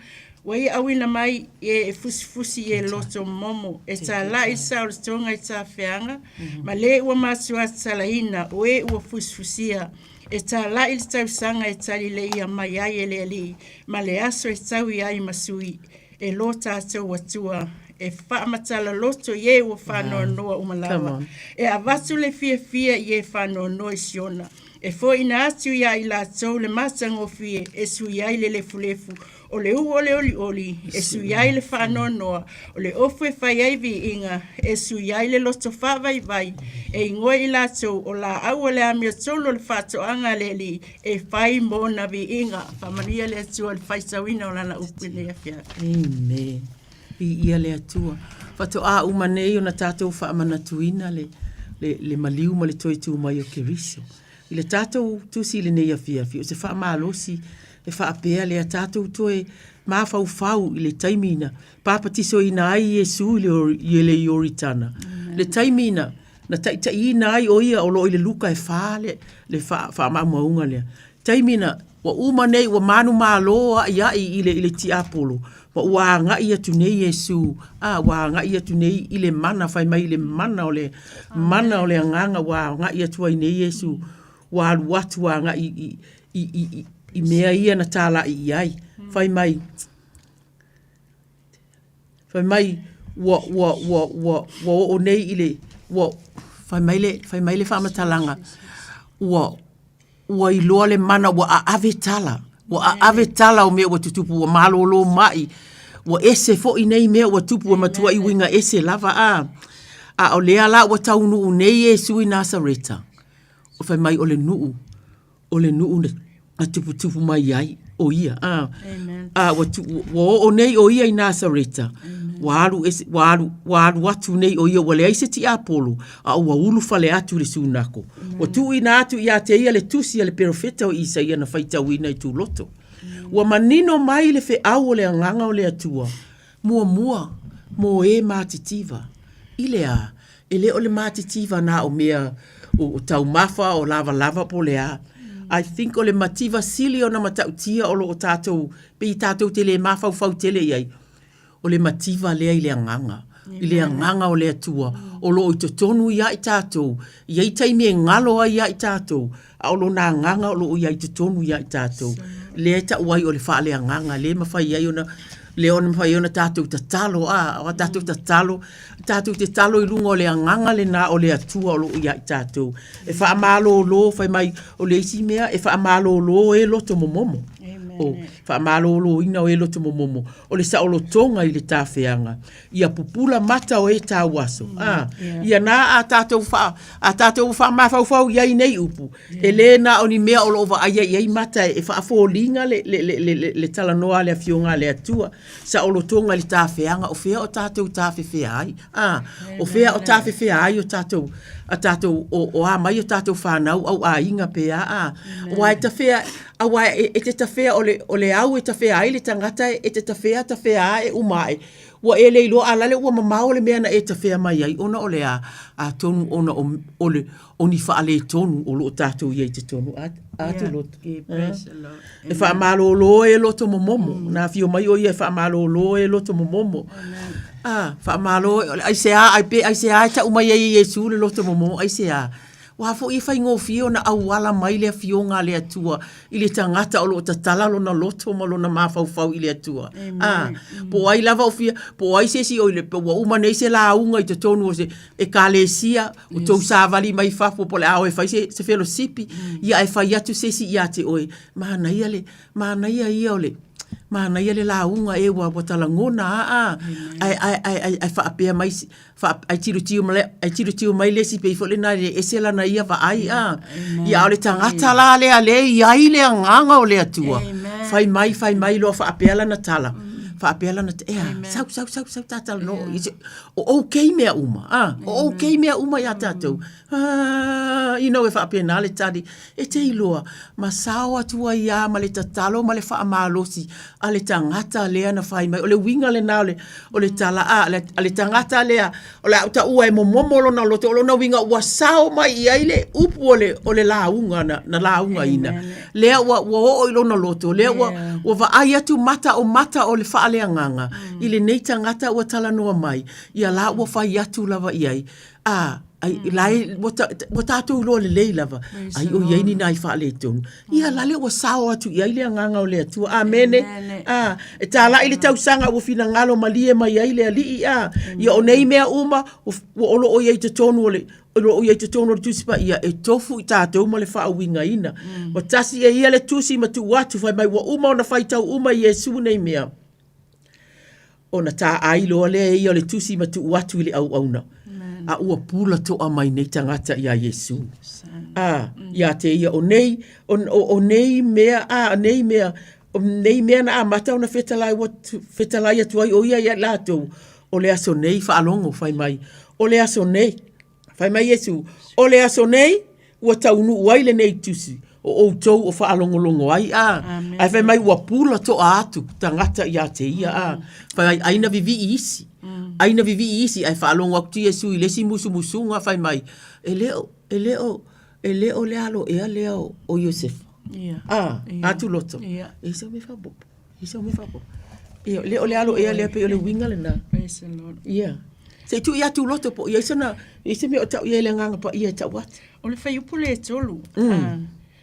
S3: ua ia auina mai i e e fusifusi i e loto momo, e talai i le saolotoga i tafeaga, ma le ua matuā tatalaina, o e ua fusifusia, e talai i le tausaga e talileia mai ai e le Alii, ma le aso e taui ai ma sui e lo tatou Atua, e faamatala loto i e ua faanoanoa uma lava, e avatu le fiafia i e faanoanoa i Siona, e foaiina atu iā i latou le matagofie e sui ai le lefulefu, o le ū o le olioli e sui ai le faanoanoa, o le ofu e fai ai viiga e sui ai le loto faavaivai, e igoa i latou o laau o le amiotonu o le faatoaga a le Alii, e fai mona viiga. Faamanuia le Atua i le faitauina o Lana upu i lenei afiafi.
S15: Amen. Viia le Atua. Faatoa uma nei ona tatou faamanatuina le, le, le maliu ma le toe tu mai o Keriso. I le tatou tusi i lenei afiafi, o se faamalosi e faapea lea tatou toe mafaufau i le taimi na papatisoina ai Iesu i le, i le Ioritana. Le taimi na na taitaiina ai o ia o lo o i le Luka e 4 le, le faamaumauga lea. Taimi na, ua uma nei, ua manumalo a'ia'i i le, i le tiapolo, ma ua aga'i atu nei Iesu, a, ua aga'i atu nei i le mana, fai mai i le mana o le, mana o le Agaga ua aga'i atu ai nei Iesu, ua alu atu aga'i i, i, i, i, i mea ia na tala'i i ai. Fai mai, Fai mai ua, ua, ua, ua, ua oo nei i le, ua, fai mai le, fai mai le faamatalaga, ua, ua iloa le mana ua aave tala, ua aave tala o mea ua tutupu, ua malōlō mai, ua ese foi nei mea ua tupu, ua matuai uiga ese lava, a. A o lea la ua taunuu nei Iesu i Nasareta, fai mai o le nuu, o le nuu na tuputupu mai ai o ia. A, a ua, tu, ua oo nei o ia i Nasareta, ua alu, ese, ua alu, ua alu atu nei o ia, ua leai se tiapolo, a ua ulufale atu i le sunako. Ua tuuina atu ia te ia le tusi a le perofeta o Isaia na faitauina i Tuloto. Ua manino mai le feau o le agaga o le Atua, muamua, mo e matitiva. I le a? E le o le matitiva na o mea o taumafa, o lavalava po o le a. I think o le mativa sili ona matautia o lo o tatou, pei tatou te le mafaufau tele i ai, o le mativa lea i le agaga, i le agaga o le Atua o lo o i totonu ia i tatou, e i ai taimi e galo ai ia i tatou, a o lona agaga o lo o i ai i totonu ia i tatou. Lea e tau ai o le faaleagaga, lea e mafai ai ona, lea e mafai ai ona tatou tatalo, a, o a tatou tatalo, tatou te talo i luga o le agaga lena o le Atua o lo o ia i tatou. E faamalōlō, fai mai, o le isi mea, e faamalōlō e loto momomo. O, faamalōlōina o e loto momomo, o le saolotoga i le tafeaga. Ia pupula mata o e tauaso. A, ia na a tatou wha, a tatou whaamafaufau i ai nei upu, e le na o ni mea o lo o vaaia i ai mata e faafoliga le, le, le, le, le, le talanoa a le Afioga a le Atua. Saolotoga i le tafeaga, o fea o tatou tafefea ai? A, o fea o tafefea ai o tatou, a tatou, o, o a mai o tatou whanau au aiga pe a, a. Aua e tafea, aua e, e te tafea o le, o le au e tafea ai le tagata e te tafea tafea ae uma ae. Ua e le iloa a lale ua mamao le mea na e tafea mai ai ona o le a, atonu ona o, o le, o ni faaletonu o lo o tatou i ai i totonu. A, a tu loto. E faamalōlō e loto momomo. Na afio mai o ia e faamalōlō e loto momomo. A, faamalo, aisea, ai pe aisea e tau mai ai e Iesu le loto momomo, aisea. Ua foi e faigofie ona auala mai le Afioga a le Atua i le tagata o lo o tatala lona loto ma lona mafaufau i le Atua. A, po o ai lava o fia, po o ai se isi o i le, ua uma nei se lauga i totonu o se Ekalesia, o tou savali mai fafo po o le a oe fai se, se felosipi, ia ae fai atu se isi ia te oe, manaia le, manaia ia o le, manaia le lauga e ua, ua talagona a, a, ae, ae, ae, ae, ae faapea mai, ae tilotilo mai, ae tilotilo mai le isi pei foi lena e ese lana ia vaai a. Ia a o le tagata la lea lea e i ai le agaga o le Atua. Fai mai, fai mai loa faapea lana tala.
S1: Faapea lana, ea, sau, sau, sau, sau, tā talanoa. Yeah. O okay mea uma, ah, o okay mea uma iā tātou. Ah, you know, e faapena le tali. E te iloa, ma sao atu ai lava ma le tatalo ma le faamalosi a le tagata lea na fai mai. O le uiga lena o le, o le tala a, a le tagata lea, o le a ou taua e momomo lona loto, o lona uiga ua sao mai i ai le upu o le, o le lauga na, na laugaina. Lea ua, ua oo i lona loto, lea ua, ua vaai atu mata o mata o le faaleagaga i lenei tagata ua talanoa mai, ia la ua fai atu lava i ai. A, ai, la e, ua, ta, ua tatou iloa lelei lava, ai o i ai ni nai faaletonu. Ia, la lea ua sao atu i ai le agaga o le Atua. Amene. A, e tālaʻi le tausaga ua finagalo malie mai ai le Alii, a, ia o nei mea uma, ua, ua o lo o i ai i totonu o le, o lo o i ai i totonu o le Tusi Paia, e tofu i tatou ma le faauigaina. Ua tasi e ia le tusi ma tuu atu, fai mai ua uma ona faitau uma e Iesu nei mea. Ona tāai loa lea e ia o le tusi ma tuu atu i le auauna. A ua pula toa mai nei tagata iā Iesū. A, iā te ia o nei, o, o, o nei mea, a, nei mea, o nei mea na amata ona fetalai, fetalai atu ai o ia iā latou, o le aso nei faalogo fai mai, o le aso nei, Fai mai Iesu, O le aso nei, ua taunuu ai lenei tusi, o outou o faalogologo ai, a. Ae fai mai ua pula toa atu tagata ia te ia, a. Fai mai, ai na vivii isi, ai na vivii isi, ae faalogo atu Iesu i le isi musumusuga, fai mai, E le o, e le o, e le o le alo ea lea o Iosefa. A, atu loto. E se mea faaopoopo. I se mea faaopoopo. Ia, le o le alo ea lea pei o le uiga lena.
S3: Praise the Lord.
S1: Ia. Se i tuu atu loto po o i ai sona, i se mea o tau i ai le agaga paia e tau atu.
S3: O le fuaiupu lea e tolu.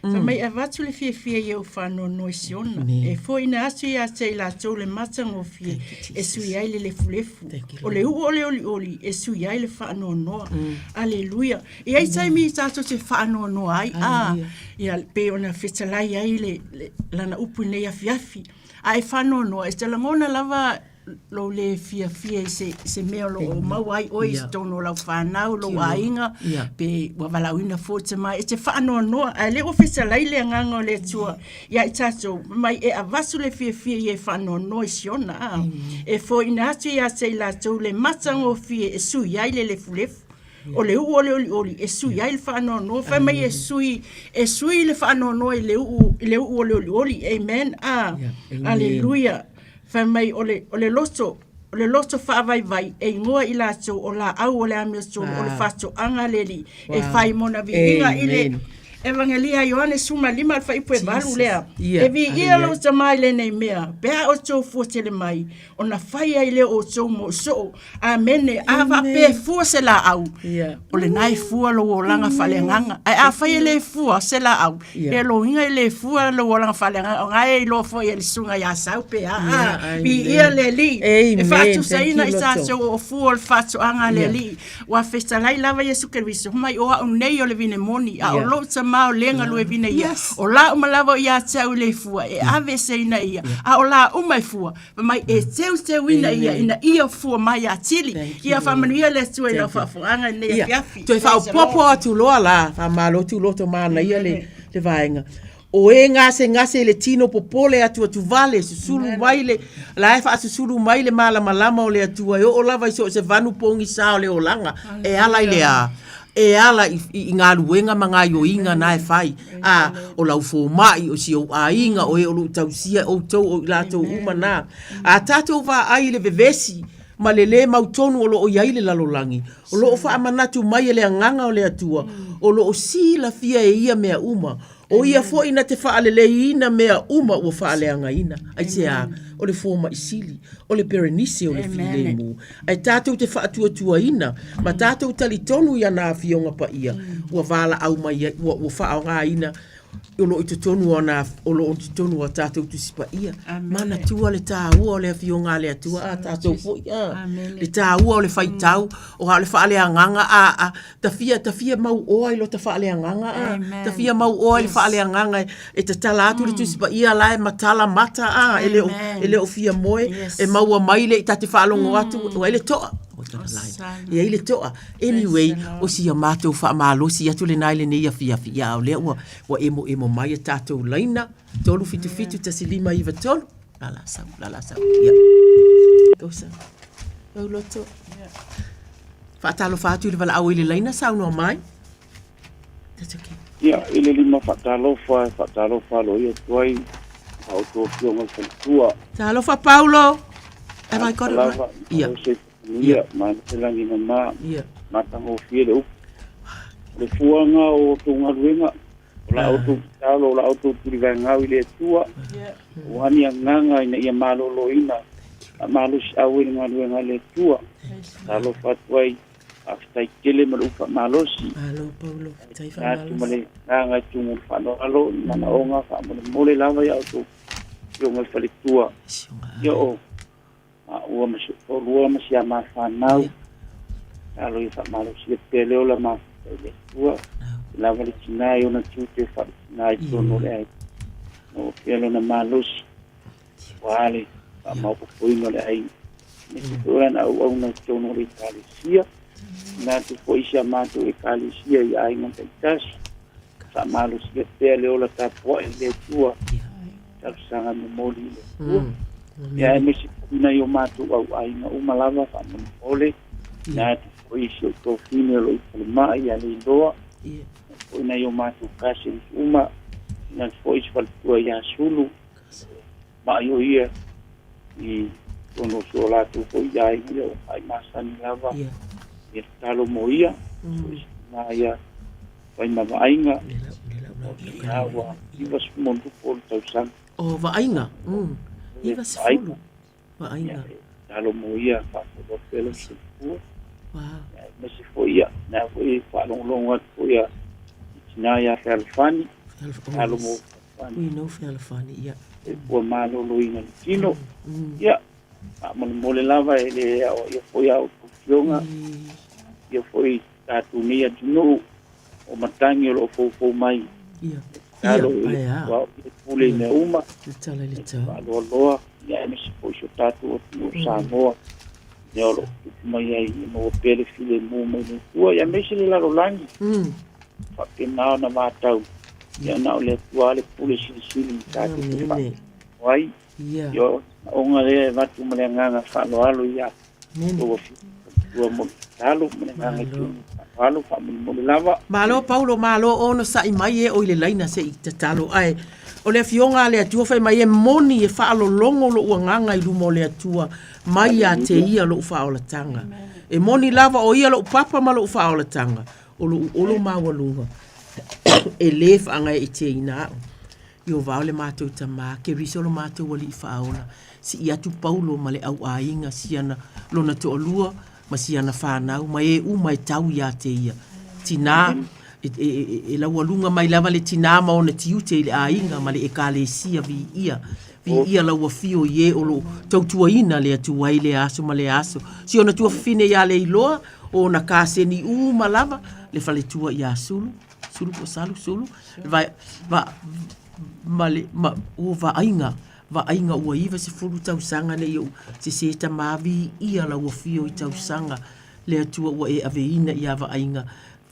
S3: Fai mai avatu le fiafia i ou faanoanoa i Siona, e foaiina atu ia te i latou le matagofie e sui ai le lefulefu, o le u'u o le olioli e sui ai le faanoanoa. Aleluia. E i ai taimi tatou te faanoanoa ai, a, ia, pei ona fetalai ai le, le, lana upu i lenei afiafi. A e faanoanoa, e te lagona lava lou le fiafia i se, se mea o lo o maua ai oe i totonu o lau fanau, lou aiga, pe ua valaauina foi te mai. E te faanoanoa, ae le ua fetalai le agaga o le Atua ia i tatou, mai e avatu le fiafia ia e faanoanoa i Siona, a. E foaiina atu ia te i latou le matagofie e sui ai le lefulefu. O le u'u o le olioli e sui ai le faanoanoa. Fai mai e sui, e sui le faanoanoa i le u'u, i le u'u o le olioli. Amen. Ah, aleluia. Fai mai o le, o le loto, o le loto faavaivai e igoa i latou o laau o le amiotonu, o le faatoaga a le Alii e fai mona viiga i le Evagelia a Ioane 15 le fuaiupu e 8 lea. E viia lou Tama i lenei mea, pe a outou fua tele mai, ona fai ai lea o outou mo soo. Amene. A faapea e fua se laau, o lena e fua lou olaga faaleagaga. Ae afai e le fua se laau, e loiga e le fua lou olaga faaleagaga, o na e iloa foi e le susuga ia Sau pe a. Viia le Alii. E faatusaina i tatou o fua o le faatoaga a le Alii. Ua fetalai lava Iesu Keriso, mai o au nei o le vine moni, a o lou Tama o le galue vine ia. O la uma lava o ia te au i le fua, e aveeseina ia, a o la uma e fua, Fai mai e teuteuina ia ina ia fua mai atili. Ia faamanuia le Atua i lau faafofogaaga i lenei afiafi.
S1: Toe faaopoopo atu loa la, faamalo Tuloto manaia le, le vaega. O e gasegase i le tino popole atuatuvale, susulu mai le, la e faasusulu mai le malamalama o le Atua e oo lava i so o se vanu pogisa o le olaga, e ala i le a? E ala i, i, i galuega ma gaioiga na e fai. A, o lau fomai, o si ou aiga, o e o lou tausia, outou o i latou uma na. A tatou vaai i le vevesi ma le lē mautonu o lo o i ai le lalolagi, o lo o faamanatu mai e le Agaga o le Atua, o lo o silafia e ia mea uma, O ia foi na te faaleleiina mea uma ua faaleagaina. Aisea? O le fomai sili, o le Perenise o le filemu. Ae tatou te faatuatuaina ma tatou talitonu i ana Afioga Paia ua valaau mai ai, ua faaaogaina o lo o i totonu o ana, o lo o i totonu o a tatou Tusi Paia. Manatua le taua o le Afioga a le Atua, a tatou foi, a, le taua o le faitau, o a o le faaleagaga, a, a, Ta fia, ta fia mau oa i lota faaleagaga a. Ta fia mau oa i le faaleagaga e tatala atu le Tusi Paia la e matala mata a, e le o, e le o fia moe, e maua mai le, ta te faalogo atu, ua i le toa. O tana lai. E ai le toa. Anyway, o si a matou faamalosi atu lena i lenei afiafi, ia a o lea ua, ua emoemo mai a tatou laina, 377 1593, la la sau, la la sau, ia. Tosa. Pauloto. Faatalofa atu i le valaau i le laina saunoa mai. That's okay.
S7: Ia, i le lima faatalofa, e faatalofa aloaia atu ai a outou afioga i faletua.
S1: Talofa Paulo. Have I got it right?
S7: Ia. Ia, ma le lagi mama.
S1: Ia.
S7: Matagofie le upu. O le fuaga o outou galuega, o la outou tatalo, o la outou tulivaegau i le Atua, aua ni agaga ina ia maloloina, faamalosiau ai le galuega a le Atua. Talofa atu ai, faafetai tele ma le upu faamalosi.
S1: Malo Paulo, faafetai
S7: atu ma le agaga e tumu i le faaaloalo, i manaoga faamolemole lava ia outou afioga i faletua. Ia o maua ma si ou toalua ma si a ma fanau. Tatalo ia faamalosia pea le ola mafuta i le Atua. E lava le tina i ona tiute faale-tina i totonu o le aiga. Maua pea lona malosi aua le faamaopoopoina o le aiga. Aemaise foi o lana auauna i totonu o le Ekalesia. Tuuina atu foi si a matou Ekalesia i aiga taitasi. Faamalosia pea le ola tapuai i le Atua. Talosaga momoli i le Atua. Ia aemaise foi nai o matou auaiga uma lava faamolemole. Tuuina atu foi i si ou tofine o lo o i falemai ia Leiloa. Foi nai o matou cousins uma. Tuuina atu foi i si faletua ia Sulu. Mai o ia i totonu o si o latou foi aiga ia o ai masani lava. Ia tatalo mo ia. Foi si tina ia fai ma vaaiga. O ua 90 o le tausaga.
S1: O vaaiga. 90. Vaaiga.
S7: Tatalo mo ia faafoloa pea lona soifua. Wow. Aemaise foi ia, na foi faalogologo atu foi ia i tina ia Fealofani. Tatalo mo
S1: Fealofani. We know Fealofani, ia.
S7: Soifua maloloina le tino. Ia, faamolemole lava e le aoaia foi a outou afioga. Ia foi tatou nei atunuu o matagi o lo o foufou mai.
S1: Ia.
S7: Tatalo i le Atua o ia pule i mea uma.
S1: Le tala i le tau.
S7: Faaloaloa, ia aemaise foi si o tatou atunuu o Samoa. Mea o lo o tupu mai ai ia maua pea le filemu mai le Atua, ia aemaise le lalolagi. Faapena ona vatau, ia na o le Atua le pule silisili i tatou te faaloalo ai.
S1: Ia.
S7: Ia o le manaoga lea e avatu ma le agaga faaaloalo ia outou afioga i faletua mo le tatalo ma le agaga i faaaloalo faamolemole lava.
S1: Malo Paulo, malo onosai mai e oi le laina se i tatalo ae o le afioga a le Atua fai mai e moni e faalologo lou agaga i luma o le Atua mai ia te ia lou faaolataga. E moni lava o ia lou papa ma lou faaolataga, o lou olo maualuga e lē faagaeetia au. Ieova o le matou Tama, Keriso lo matou Alii Faaola, sii atu Paulo ma le au aiga, siana lona toalua ma siana fanau, ma e uma e tau ia te ia. Tinā, e, e, e, e laualuga mai lava le tinā ma ona tiute i le aiga ma le Ekalesia, viia, viia lau afio i e o lo o tautuaina le Atua i lea aso ma lea aso. Si ona tuafafine ia Leiloa, o ona kaseni uma lava, le faletua ia Sulu, Sulu po o Salu, Sulu, va, va, ma le, ma, o vaaiga, vaaiga ua 90 tausaga nei ou sesē tama viia lau afio i tausaga le Atua ua e aveina ia vaaiga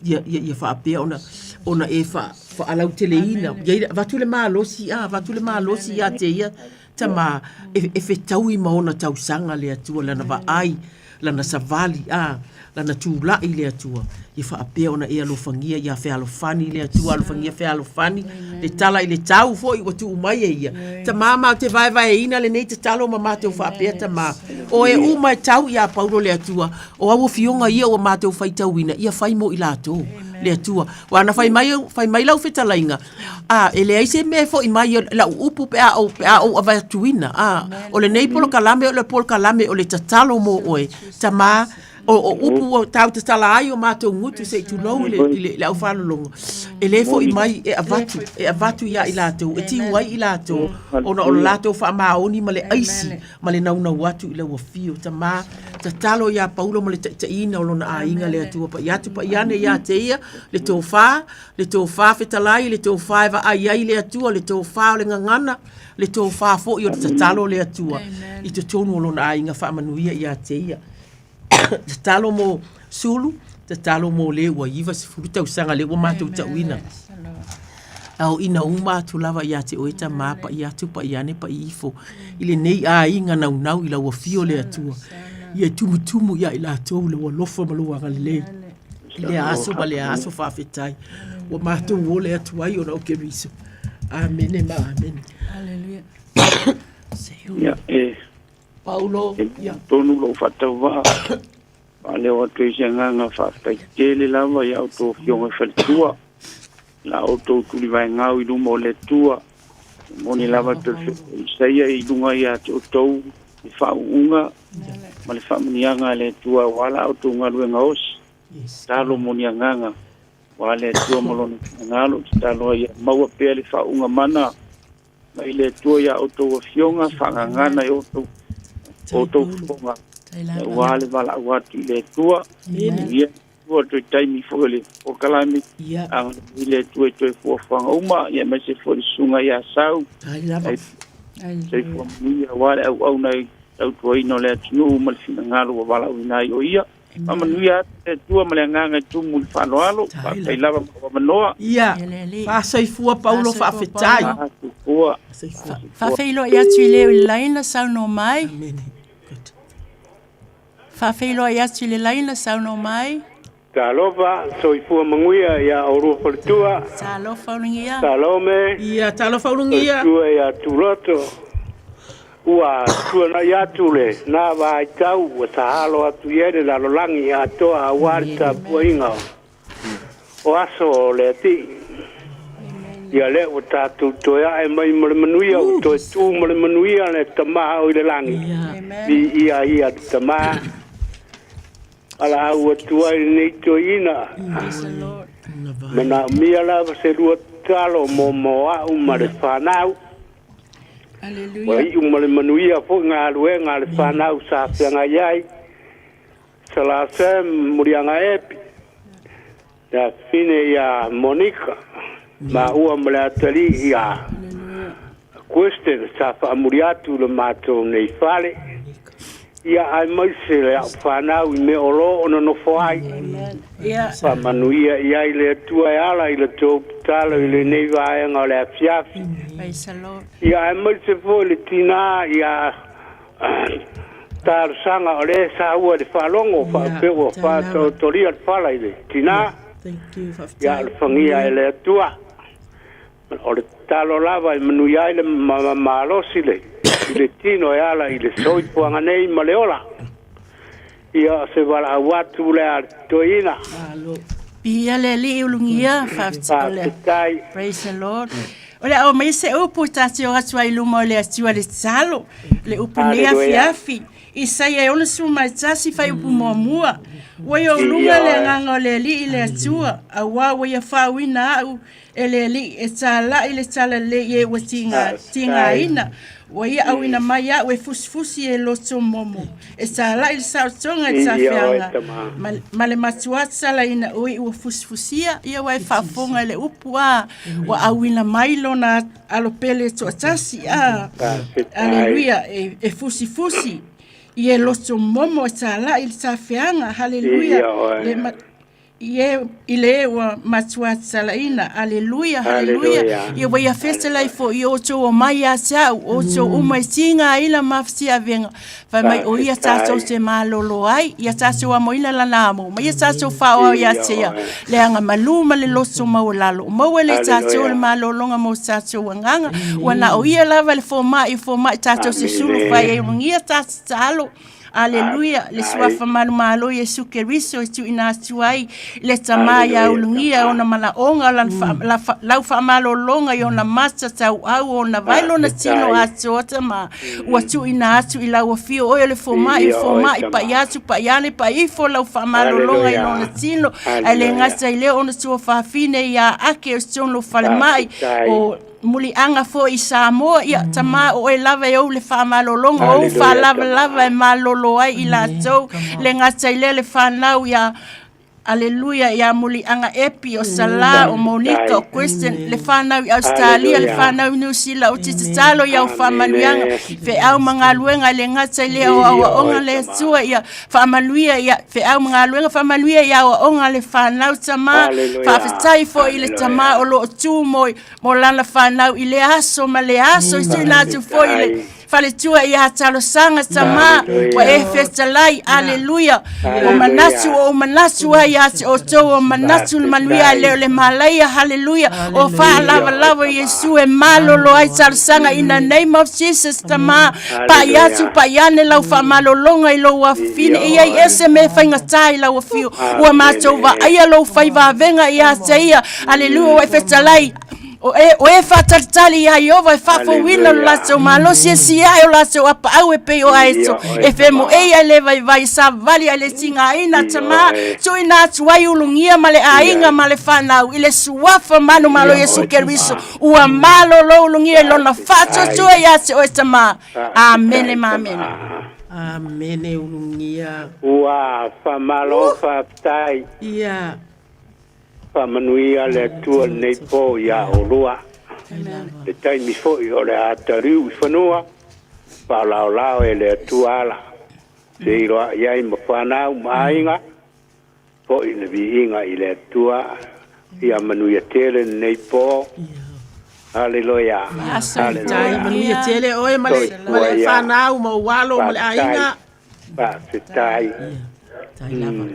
S1: ia, ia, ia faapea ona, ona e fa, faalauteleina ia i avatu le malosi a avatu le malosi ia te ia tama e, e fetaui ma ona tausaga le Atua lana vaai lana savali, a, lana tulai le Atua, ia faapea ona e alofagia ia fealofani le Atua, alofagia fealofani, le tala i le tau foi ua tuu mai e ia. Tama ma te vaevaeina lenei tatalo ma matou faapea tama, o e uma e tau ia Paulo le Atua, o au afioga ia ua matou faitauina, ia fai mo i latou le Atua. Ua na fai mai, fai mai lau fetalaiga, a, e leai se mea e foi mai lau upu pe a ou, pe a ou avatuina. A, o lenei polokalame o le polokalame o le tatalo mo oe, tama, o, o upu ua tau tatala ai o matou gutu se i tulou i le, i le, le aufalologo. E le foi mai e avatu, e avatu ia i latou, e tiu ai i latou, ona o le latou faamaoni ma le aisi ma le naunau atu i lau afio. Tama, tatalo iā Paulo ma le taitaiina o lona aiga le Atua pai atu pai ane ia te ia, le tofa, le tofa fetalai, le tofa e vaai ai le Atua, le tofa o le gagana, le tofa foi o le tatalo le Atua i totonu o lona aiga faamanuia ia te ia. Tatalo mo Sulu, tatalo mo le ua 90 tausaga lea ua matou tauina. Aoina uma atu lava ia te oe Tamā, paʻi atu, paʻi ane, paʻi ifo, i lenei aiga naunau i lau afio le Atua, ia e tumutumu ia i latou i lou alofa ma lou agalelei, i lea aso ma lea aso faafetai, ua matou ole atu ai ona o Keriso. Amene ma amene.
S3: Hallelujah.
S7: Ia, e
S1: Paulo,
S7: ia. Tonu lou faatauvaa, faaleo atu ai se agaga faafetai tele lava i a outou afioga i faletua, la outou tulivaegau i luma o le Atua. E moni lava e pei o Isaia i luga ia te outou le faauuga ma le faamanuiaga a le Atua aua la outou galuega osi. Tatalo mo ni agaga aua le Atua ma lona finagalo, tatalo ai ia maua pea le faauuga mana mai le Atua ia outou afioga, faagagana i outou outou fofoga, aua le valaau atu i le Atua. Ia Atua toe taimi foi o le polokalame, agalelei le Atua i toe fuafuaga uma, ia aemaise foi le susuga ia Sau, soifua manuia aua le auauna i tautuaina o le atunuu ma le finagalo ua valaauina ai o ia. Faamanuia atu le Atua ma le agaga e tumu i le faaaloalo. Faafetai lava mo lou avanoa.
S1: Ia, faasoifua Paulo, faafetai.
S7: Faasoifua.
S3: Faafeiloai atu i le o i le laina saunoa mai. Faafeiloai atu i le laina saunoa mai.
S10: Talofa, soifua manuia ia oulua faletua.
S3: Talofa ulugia.
S10: Salome.
S1: Ia, talofa ulugia.
S10: Faletua ia Tuloto. Ua tuanai atu le na vaitau ua sahalo atu i ai le lalolagi atoa aua le tapuaiga o aso o le Alii. Ia lea ua tatou toe ae mai ma le manuia, ua toe tu ma le manuia le Tama o i le lagi. Viia ia le Tama. Valaau atu ai lenei toeaina. Manaomia lava se lua tatalo mo mo au ma le fanau. Ua iu ma le manuia foi galuega a le fanau sa feagai ai. Salase Muliaga Epi, le afafine ia Monica, maua ma le atalii ia Kristen sa faamuli atu i le matou nei fale. Ia aemaise le au fanau i mea o lo o nonofo ai. Faamanuia i ai le Atua e ala i le tou tatalo i lenei vaega o le afiafi. Ia aemaise foi le tinā ia talosaga o lea e saua i le faalogo faapea ua faataotolia le fala i le tinā. Ia alofagia e le Atua. O le tatalo lava e manuia ai le malosi le, i le tino e ala i le soifuaga nei ma le ola. Ia, o se valaau atu lea a le toeaina.
S3: Viia le Alii ulugia,
S10: faafetai.
S3: Praise the Lord. O le a aumai se upu ta te o atu ai i luma o le Atua le tatalo, le upu nei afiafi. Isaia e 61 fuaiupu muamua. Ua i ou luga le agaga o le Alii le Atua, auā ua ia faauuina au e le Alii e tālaʻi le talalelei i e ua tigaina. Ua ia auina mai au e fusifusi e loto momo, e tālaʻi le saotoga i tafeaga, ma le matuā tatalaina o i ua fusifusia, ia ua e faafofoga i le upu a ua auina mai lona alo pele toatasi a. Aleluia, e fusifusi i e loto momo e tālaʻi le tafeaga. Haleluia. Le, I e, i le e ua matua tatalaina. Aleluia, haleluia. Ia ua ia fetalai foi i outou o mai ia te au, outou uma i tigaina ma fitiavega, fai mai o ia tatou te malolo ai, ia tatou amoina lana amo, ma ia tatou faaoao ia te ia, le aga malū ma le loto maualalo. Maua e le tatou le malologa mo tatou agaga, ua na o ia lava le fomai, fomai tatou te sulu fai ai, ulugia ta tatalo. Aleluia, le suafa manumalo Iesu Keriso e tuuina atu ai le Tama ia ulugia ona manaoga lau faamalologa i ona mata tauau ona vai lona tino atoa Tama ua tuuina atu i lau afio oe o le fomai fomai pai atu pai ane pai ifo lau faamalologa i lona tino ae le gata i lea ona tuafafine ia ake o totonu o falemai o muliaga foi i Samoa, ia Tama o oe lava e ou le faamalologa, o ou faalavalava e malolo ai i latou, le gata i lea le fanau ia Aleluia ia Muliaga Epi, o Salā, o Monika, o Kristen, le fanau i Ausetalia, le fanau i Niu Sila, ou te tatalo i au faamanuiaga, feau ma galuega e le gata i lea o aoaoga le Atua, ia faamanuia ia feau ma galuega, faamanuia i aoaoga a le fanau Tamā, faafetai foi i le Tamā o lo o tu mo, mo lana fanau i lea aso ma lea aso, i tuuina atu foi i le Faletua ia talosaga tama ua e fetalai aleluia o manatu o manatu ai ia te outou o manatu le manuia le o le malaia haleluia o faalavalava Iesu e malolo ai talosaga in the name of Jesus tama pai atu pai ane lau faamalologa i lou afafine e iai ese me faigata i lau afio ua matou vaaia lou faivavega ia te ia aleluia ua e fetalai O e, o e faatalitali iā Ieova e faafouina lo latou malosi e siae o latou apaau e pei o aeto, e femoei ai le vaivai, savali ai le tigaina, Tamā, tuuina atu ai ulugia ma le aiga ma le fanau i le Suafa manumalo Iesu Keriso, ua malolo ulugia i Lona faatuatua iā te oe Tamā. Amene ma amene.
S1: Amene ulugia.
S10: Ua faamalo faafetai.
S1: Ia.
S10: Faamanuia le Atua lenei po iā olua. Le taimi foi o le a taliu i fanua, faalaolao e le Atua ala, feiloai ai ma fanau ma aiga, foi le viiga i le Atua, ia manuia tele lenei po. Haleluia.
S1: Faafetai, manuia tele oe ma le, ma le fanau ma ou alo ma le aiga.
S10: Faafetai.
S1: Tai lava.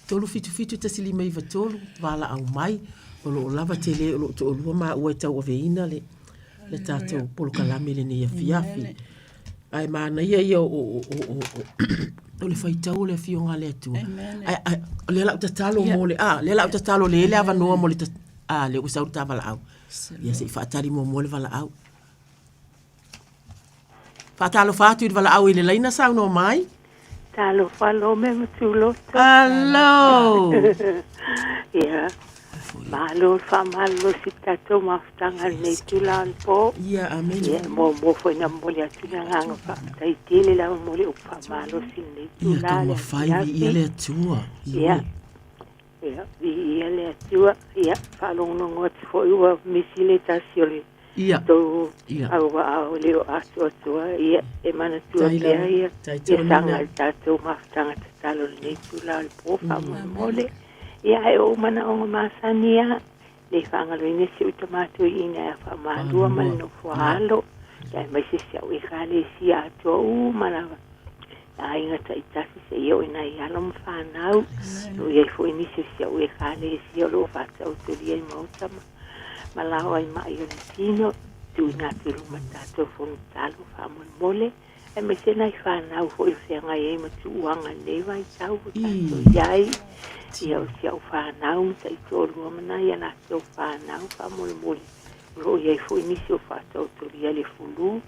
S1: 377 159 valaau mai o lo o lava tele o lo o toalua maua e tauaveina le le tatou polokalame i lenei afiafi. Ae manaia ia o, o, o, o, o, o le faitau o le afioga a le Atua. Ae, ae, o lea la u tatalo mo le, a, lea la u tatalo le le avanoa mo le, a, lea ua sau le ta valaau. Ia se i faatali muamua le valaau. Faatalofa atu i le valaau i le laina saunoa mai.
S9: Talofa Lome ma Tuloto.
S1: Alo!
S9: Ia, malo le faamalolosi i le tatou mafutaga i lenei itula o le po.
S1: Ia, amene.
S9: Ia, e muamua foi ona momoli atu le agaga faafetai tele lava mo le upu faamalosi i lenei
S1: Ia,
S9: itula o le
S1: taumafai, viia
S9: afiafi.
S1: le Atua.
S9: Ia,
S1: Ioe.
S9: ia, viia le Atua. Ia, faalogologo atu foi ua misi le tasi o le
S1: Ia.
S9: Tou
S1: Ia.
S9: auvaa o le o atoatoa, ia, e manatua
S1: Tai
S9: pea
S1: lava.
S9: ia,
S1: Tai
S9: ia
S1: tonu
S9: saga
S1: na.
S9: i le tatou mafutaga tatalo i lenei itula o le po, faamolemole. Ia, ae o ou manaoga masani lava, le faagaloina si ou tama toeaina ia Faamalua ma le
S1: Malua.
S9: nofo a
S1: Ia.
S9: alo, ia aemaise si au Ekalesia atoa uma lava, aiga taitasi seia oo i nai alo ma fanau. O lo o i ai foi nisi o si au Ekalesia o lo o faataotolia i maota ma ma lao ai maʻi o le tino, tuuina atu i luma tatou fonotalo faamolemole, aemaise nai fanau foi o feagai ai ma tuuaga i lenei vaitau ua tatou i ai. Ia, o si au fanau ma taitoalua ma nai a latou fanau faamolemole, o lo o i ai foi nisi o faataotolia i le fulu,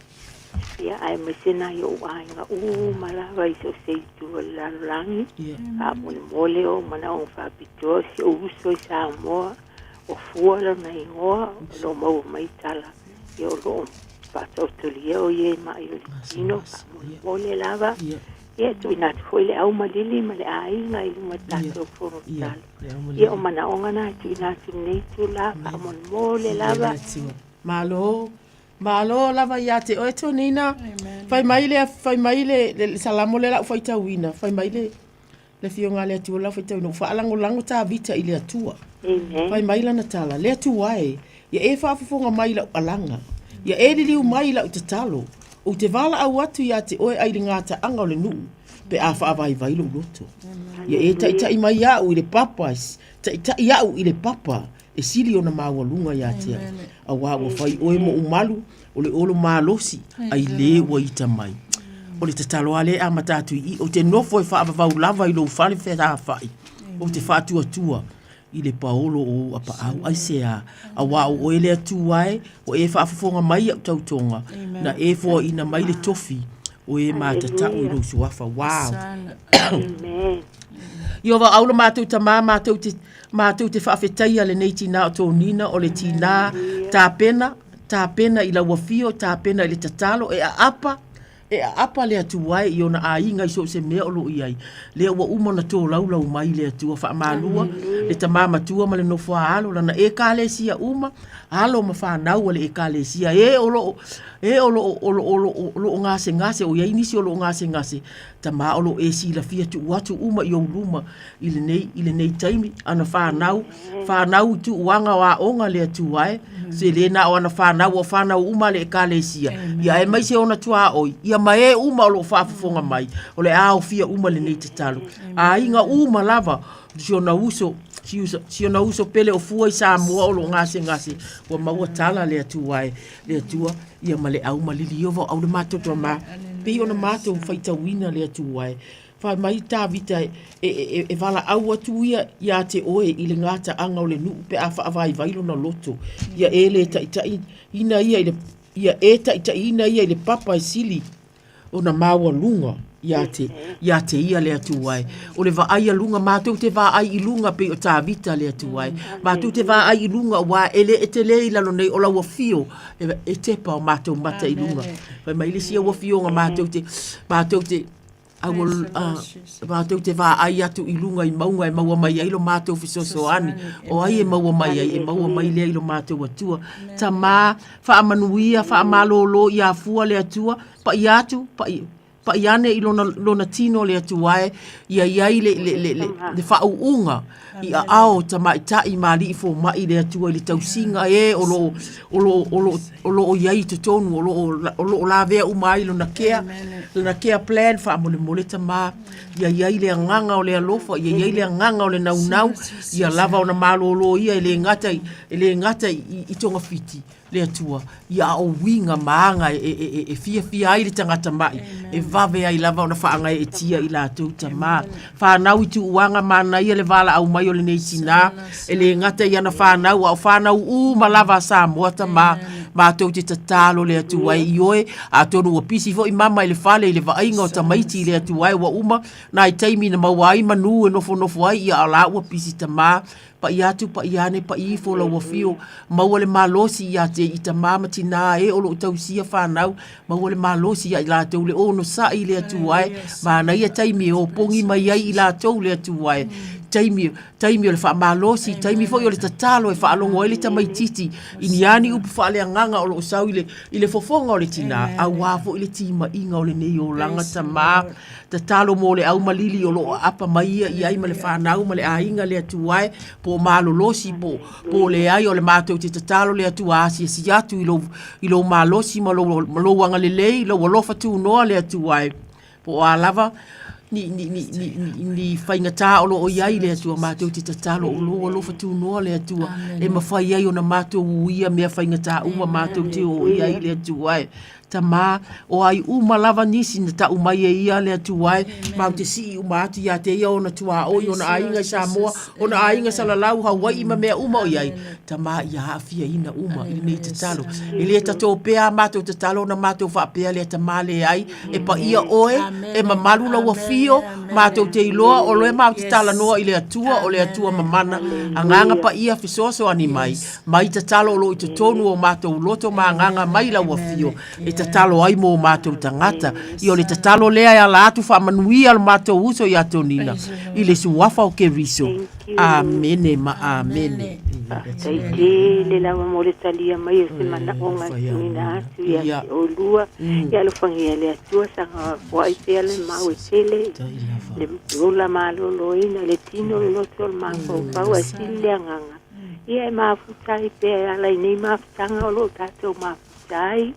S9: ia, aemaise nai ou aiga uma lava i so o se itu o le lalolagi, faamolemole o manaoga faapitoa o si ou uso i Samoa, O Fua lona igoa, o lo o maua mai tala, ia o lo o faataotolia o ia i maʻi o le tino, faamolemole lava. Ia, e tuuina atu foi le aumalili ma le aiga i luma o tatou fono tatalo. Ia, o manaoga na e tuuina atu i lenei itula, faamolemole lava.
S1: Malo, malo lava ia te oe Tonina. Fai mai le, fai mai le, le salamo lea la u faitauina, fai mai le, Le Afioga a le Atua lau faitauina, ua faalagolago Tavita i le Atua.
S9: Amen.
S1: Fai mai lana tala, Le Atua e, ia e faafofoga mai i lau alaga, ia e liliu mai i lau tatalo, ou te valaau atu ia te oe ai le gataaga o le nuu, pe a faavaivai lou loto. Ia e taitai mai au i le papa, taitai au i le papa e sili ona maualuga ia te au, auā ua fai oe moʻu malu, O le olo malosi, ai lē ua ita mai. O le tatalo lava lea e amata atu i i, ou te nofo e faavavau lava i lou fale feafaai, ou te faatuatua i le paolo o ou apaau. Aisea? Auā o oe le Atua e, ua e faafofoga mai i au tautoga, na e foaina mai le tofi o e matatau i lou suafa. Wow! Ieova au lo matou Tamā, matou te, matou te faafetaia lenei tinā o Tonina, o le tinā tapena, Tapena i lau afio, tapena i le tatalo, e aapa E aapa le Atua e i ona aiga i so o se mea o lo o i ai. Lea ua uma ona tolaulau mai le Atua faamalua, le tama matua ma le nofo a alo, lana Ekalesia uma, alo ma fanau a le Ekalesia, e o lo o, e o lo o, o lo o, o lo o, o lo o gasegase, o i ai nisi o lo o gasegase, tama o lo o e silafia tuu atu uma i ou luma i lenei, i lenei taimi, ana fanau, fanau i tuuaga o aoga le Atua e, se le na o ana fanau, o fanau uma a le Ekalesia, ia aemaise ona tuaoi, ia ma e uma o lo o faafofoga mai, o le a aofia uma lenei tatalo. Aiga uma lava, si ona uso, si, uso, si ona uso pele o fua i Samoa o lo o gasegase, ua maua tala le Atua e, le Atua, ia ma le au malili Ieova o au le matou tama, pei ona matou faitauina le Atua e. Fai mai Tavita e, e, e, e valaau atu ia iā te oe i le gataaga o le nuu pe a faavaivai lona loto. Ia e le taitaiina ia i le, ia e taitaiina ia i le papa e sili ona maualuga iā te, iā te ia le Atua e. O le vaai a luga, matou te vaai i luga pei o Tavita le Atua e. Matou te vaai i luga aua e le e tele i lalo nei o lau afio e, e tepa o matou mata i luga. Fai mai le isi au afioga matou te, matou te, Matou te vaai atu i luga i mauga e maua mai ai lo matou fesoasoani. O ai e maua mai ai? E maua mai lea i lo matou Atua. Tamā, faamanuia, faamalōlō iā Fua le Atua, paia atu, paia, paia ane i lona, lona tino le Atua e, ia i ai le, le, le, le, le faauuga i aao o tamaitai ma alii fomai le Atua i le tausiga e o lo o, o lo o, o lo o, o lo o i ai i totonu, o lo o, o lo o lavea uma ai lona care, lona care plan faamolemole tamā, ia i ai le agaga o le alofa, ia i ai le agaga o le naunau, ia lava ona malōlō ia e le gata i, e le gata i, i togafiti, le Atua, ia a o uiga ma aga e, e, e, e fiafia ai le tagata maʻi, e vave ai lava ona faagaeetia i latou tamā. Fanau i tuuaga manaia le valaau mai o lenei tinā, e le gata i ana fanau, a o fanau uma lava a Samoa tamā, matou te tatalo le Atua e ioe, atonu ua pisi foi mama i le fale i le vaaiga o tamaiti i le Atua e ua uma nai taimi na maua ai manu e nofonofo ai, ia a o la ua pisi tamā, Paʻi atu, paʻi ane, paʻi ifo lau afio, maua le malosi iā te i tamā ma tinā e o lo o tausia whanau, maua le malosi ia i latou le onosai i le Atua e, manaia taimi e opogi mai ai i latou le Atua e, taimi, taimi o le faamalosi, taimi foi o le tatalo e faalogo ai le tamaititi i ni a ni upu faaleagaga o lo o sau i le, i le fofoga o le tinā, auā foi le timaiga o lenei olaga tamā. Tatalo mo le au malili o lo o aapa mai ia i ai ma le fanau ma le aiga le Atua e, po o malolosi po, po o leai o le matou te tatalo le Atua asiasi atu i lou, i lou malosi ma lou, ma lou agalelei, lou alofa tunoa le Atua e. Po o a lava ni, ni, ni, ni, ni, ni faigata o lo o i ai le Atua, matou te tatalo o lou alofa tunoa le Atua e mafai ai ona matou uia mea faigata uma matou te o i ai le Atua e. Tamā, o ai uma lava nisi na taʻu mai e ia le Atua e, matou te sii uma atu iā te ia ona tuaoi, ona aiga i Samoa, ona aiga Salalau, Hauaiʻi ma mea uma o i ai. Tamā, ia aafiaina uma i lenei tatalo. E le tatō pea a matou tatalo ona matou faapea lea, Tamā, leai, e paia oe, e mamalu lau afio, matou te iloa o loe matou te talanoa i le Atua, o le Atua mamana, Agaga Paia fesoasoani mai. Mai tatalo o lo o i totonu o matou loto ma agaga mai lau afio e tatalo ai mo matou tagata. Ia o le tatalo lea e ala atu faamanuia lo matou uso ia Tonina i le suafa o Keriso. Amene ma amene.
S9: Faafetai tele lava mo le talia mai o se manaoga e tuuina atu ia te oulua. Ia alofagia e le Atua saga foai pea le mau e tele le ola maloloina i le tino, le loto o le mafaufau ae sili le agaga. Ia e mafuta ai pea e ala i nei mafutaga o lo o tatou mafuta ai.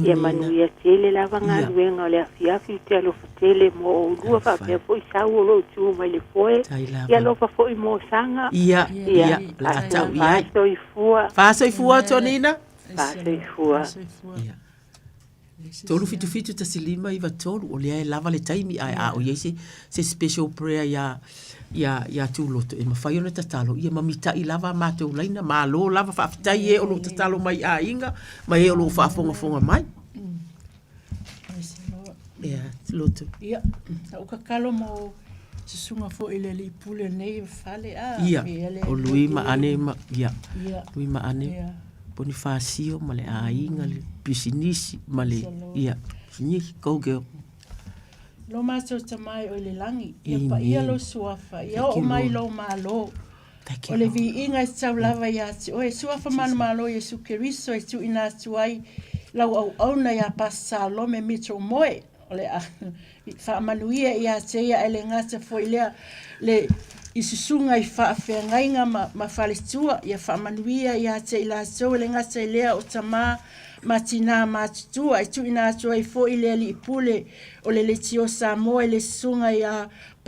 S9: Ia manuia tele lava galuega o le afiafi ou te alofa tele mo oulua faapea foi Sau o lo o tu mai le foe. Ia alofa foi mo Saga.
S1: Ia, ia, o le a tau i ai.
S9: Faasoifua.
S1: Faasoifua Tonina.
S9: Faasoifua.
S1: Ia. 377 15 93 o lea e lava le taimi ae a o i ai se, se special prayer iā, iā, iā Tūloto e mafai ona tatalo ia ma mitaʻi lava a matou laina. Malo lava, faafetai e o lo o tatalo mai i aiga ma e o lo o faafogafoga mai. Ia, Loto.
S3: Ia, lau tatalo mo susuga foi i le alii pule o lenei fale, a,
S1: Ia, o Lui ma Ane ma, ia, Lui ma Ane. Ponifasio ma le aiga, le pisinisi ma le, ia. Go girl.
S3: Lo matou Tama e oe i le lagi, ia paia lou suafa, ia oo mai lou Malo. O le viiga e tatau lava ia te oe, Suafa manumalo Iesu Keriso e tuuina atu ai lau auauna iā Pastor Salome Mitchell Moe, o le a faamanuia ia te ia ae le gata foi lea le i susuga i faafeagaiga ma, ma faletua, ia faamanuia ia te i latou e le gata i lea o tama ma tinā matutua e tuuina atu ai foi le alii pule o le Leitio Samoa i le susuga iā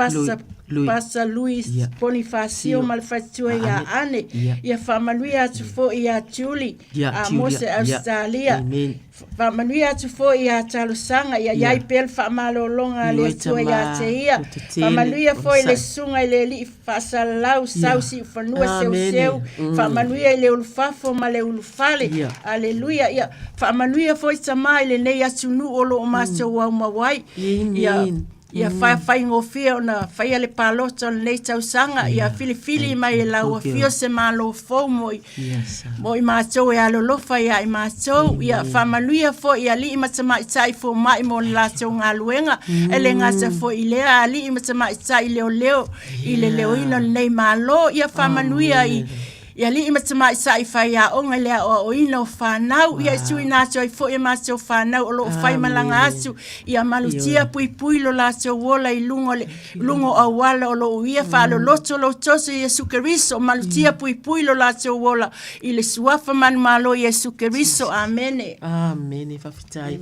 S3: Pasa,
S1: Louis.
S3: Pasa Louis
S1: Ia.
S3: Bonifacio
S1: Sio.
S3: ma le faletua iā
S1: Ane.
S3: Ane.
S1: Ia.
S3: Ia faamanuia atu foi iā Julie
S1: Ia,
S3: Amose
S1: Julia. Ia.
S3: Ausetalia.
S1: Amen.
S3: Faamanuia atu foi iā Talosaga, ia
S1: Ia.
S3: iai pea le faamalologa a le
S1: Ioe
S3: Atua iā
S1: tama,
S3: te ia.
S1: o te tele,
S3: Faamanuia
S1: o
S3: foi i le
S1: sai.
S3: susuga i le Alii Faasalalau,
S1: Ia.
S3: Sau Siufanua,
S1: Amene.
S3: Seuseu, Faamanuia i le ulufafo ma le ulufale.
S1: Ia.
S3: Aleluia. Ia faamanuia foi Tama i lenei atunuu o lo o matou aumau ai. Ia
S1: Amen.
S3: Ia faigofie ona faia le palota o lenei tausaga, ia filifili mai e lau afio se Malo fou mo i, mo i matou e alolofa ia i matou. Ia faamanuia foi i alii ma tamaitai fomai mo le latou galuega, e le gata foi i lea, alii ma tamaitai leoleo i le leoina o lenei Malo. Ia faamanuia i I alii ma tamaitai faiaoga i le aoaoina o fanau, ia e tuuina atu ai foi e matou fanau o lo o faimalaga atu, ia malutia puipui lo latou ola i luga o le luga o auala o lo o uia faaloloto lou toto Iesu Keriso, malutia puipui lo latou ola i le Suafa manumalo Iesu Keriso. Amene.
S1: Amene, faafetai.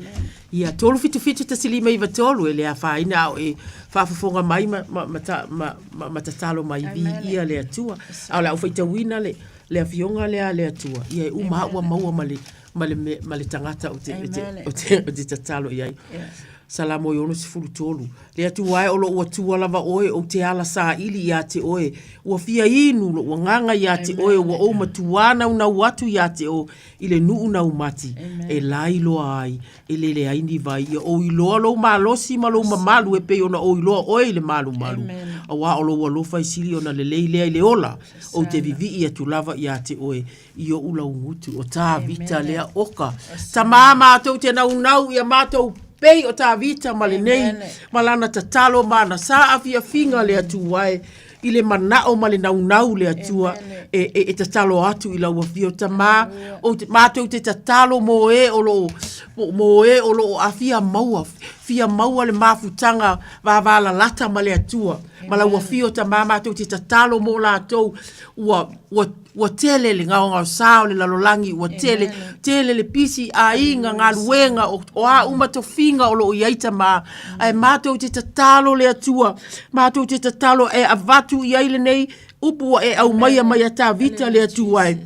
S1: Ia, 377 1593 e le afaina a o e faafofoga mai ma, ma, ma, ta, ma, ma, ma tatalo mai viia le Atua. A o le a ou faitauina le, le afioga lea a le Atua, ia e uma au ua maua ma le, ma le, me, ma le tagata ou te, ou te, ou te, ou te tatalo i ai. Salamo e 63. Le Atua e o lou Atua lava oe, ou te ala saili iā te oe. Ua fia inu lou agaga iā te oe, ua ou matuā naunau atu iā te o i le nuu nau mati, e lai loa ai, e lele ai ni vai. Ia ou iloa lou malosi ma lou mamalu e pei ona ou iloa oe i le malumalu. Auā o lou alofa e sili ona lelei lea i le ola, ou te vivii atu lava iā te oe i oʻu laugutu. O Tāvita lea oka. Tamā mātou te naunau ia mātou pei o Tāvita ma lenei, ma lana tatalo ma ana saafiafiga le Atua e. i le manao ma le naunau le Atua e, e, e tatalo atu i lau afio tamā o te, mātou te tatalo mō e o loo, mō e o loo a fia maua, fia maua le mafutaga vāvālalata ma le Atua ma lau afio tamā mātou te tatalo mō lātou ua, ua Ua tele le gaogaosā o le lalolagi, ua tele, tele le pisi, aiga, galuega, o, o a uma tofiga o lo o i ai tamā. Ae mātou te tatalo le Atua, mātou te tatalo e avatu i ai lenei upu ua e aumaia mai a Tavita le Atua e.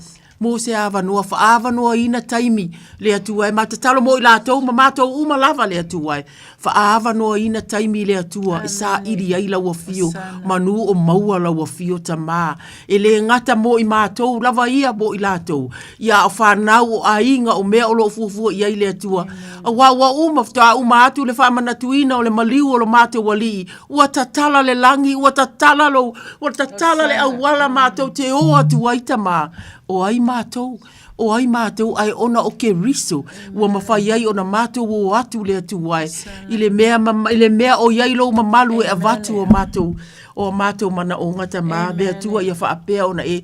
S1: Mō se avanoa, whaavanoaina taimi le Atua e. Mā tatalo mō i lātou ma mātou uma lava le Atua e. Whaavanoaina taimi le Atua e saili ai lau afio, manu o maua lau afio tamā. E le gata mō i mātou lava ia mō i lātou, ia o whānau, o aiga, o mea o lo o fuafua i ai le Atua. Auā ua uma, faatoa uma atu le faamanatuina o le maliu o lo mātou Alii, ua tatala le lagi, ua tatala lou, ua tatala le auala mātou te ō atu ai tamā. O ai mātou? O ai mātou ae ona o Keriso ua mawhai ai ona mātou o atu le Atua e, i le mea, i le mea o iai lou mamalu e avatu o mātou, o a mātou manaoga tamā, le Atua ia faapea ona e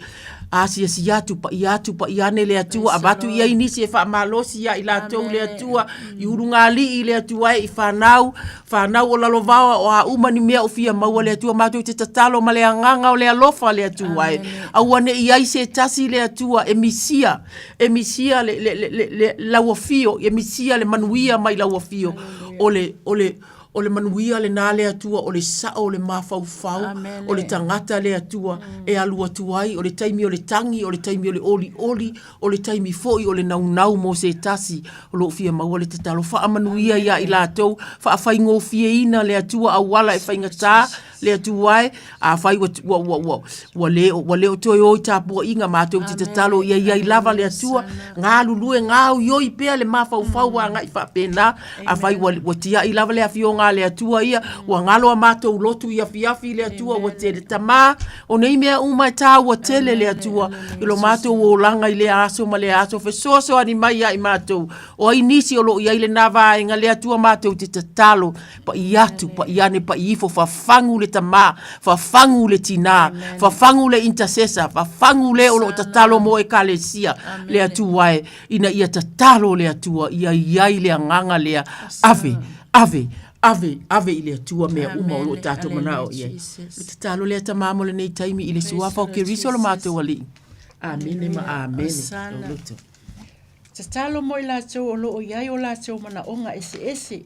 S1: asiasi atu, paia atu, paia ane le Atua, avatu i ai nisi e faamalosi ia i latou le Atua, i ulugalii le Atua e, i whanau, whanau o lalovaoa o a uma ni mea o fia maua le Atua, mātou te tatalo ma le agaga o le alofa le Atua e. Aua ne i ai se tasi le Atua e misia, e misia le, le, le, le, le lau afio, e misia le manuia mai lau afio, o le, o le, o le manuia lenā le Atua, o le sao o le mafaufau, o le tagata le Atua e alu atu ai, o le taimi o le tagi, o le taimi o le olioli, o le taimi foi o le naunau mō se tasi o lo o fia maua le tatalo. Faamanuia iā i latou, faafaigofieina le Atua auala e faigata. Le Atua e, afai ua, ua, ua, ua, ua le, ua le o toe o i tapuaiga matou te tatalo ia i ai lava le Atua, galulue gaoioi pea le mafaufau agai faapena. Afai ua, ua tiai lava le afioga a le Atua ia, ua galo a matou lotu i afiafi le Atua, ua tele tamā, o nei mea uma e taua tele le Atua i lo matou olaga i lea aso ma lea aso, fesoasoani mai ia i matou. O ai nisi o lo o i ai lena vaega, le Atua matou te tatalo, pa'i atu, pa'i ane, pa'i ifo, fafagu le tamā, fafagu le tinā, fafagu le intercessor, fafagu le o lo o tatalo mo Ekalesia, le Atua e, ina ia tatalo le Atua ia i ai le agaga lea, ave, ave, ave, ave i le Atua mea uma o lo o tatou manao i ai. Le tatalo lea Tamā mo lenei taimi i le Suafa o Keriso lo matou Alii. Amene ma amene. Lou loto.
S3: Tatalo mo i latou o lo o i ai o latou manaoga eseese.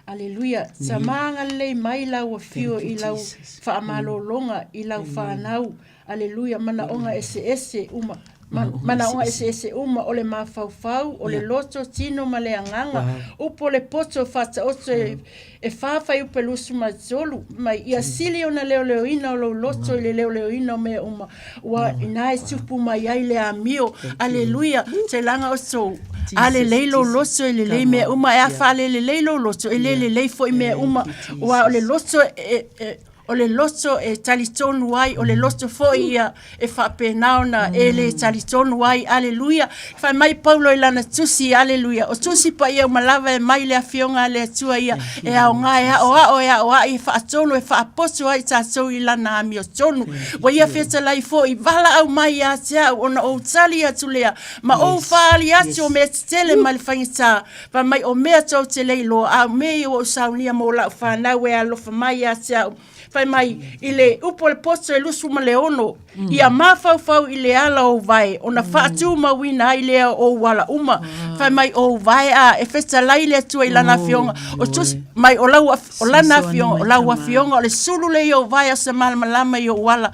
S3: Aleluia. Tama agalelei mai lau afio i lau faamalologa i lau fanau. Aleluia. Manaoga eseese uma. Manaoga eseese uma o le mafaufau, o le loto, tino ma le agaga. Upu o le poto faataoto e E fa fuaiupu 23 mai, ia sili ona leoleoina o lou loto i le leoleoina o mea uma, ua inā e tupu mai ai le amio. Aleluia! Seilaga outou, a lelei lou loto e lelei mea uma, e a faalelelei lou loto, e le lelei foi mea uma, aua o le loto e, e, o le loto e talitonu ai, o le loto foi ia e faapena ona e le talitonu ai. Aleluia! Fai mai Paulo i lana tusi, aleluia, o tusi paia uma lava e mai le Afioga a le Atua ia, e aoga e aoao, e aoai, e faatonu, e faapoto ai tatou i lana amiotonu. Ua ia fetalai foi, valaau mai ia te au ona ou tali atu lea, ma ou faaali atu o mea tetele ma le faigata, fai mai o mea tou te le iloa, a o mea ia ua ou saunia mo lau fanau e alofa mai ia te au. Fai mai, i le upu o le poto e 26, ia mafaufau i le ala o ou vae, ona faatumauina ai lea o ou ala uma. Fai mai, o ou vae a, e fetalai le Atua i lana afioga, o tusi mai o lau o lana afioga, o lau afioga o le sulu lea i ou vae, o se malamalama i ou ala.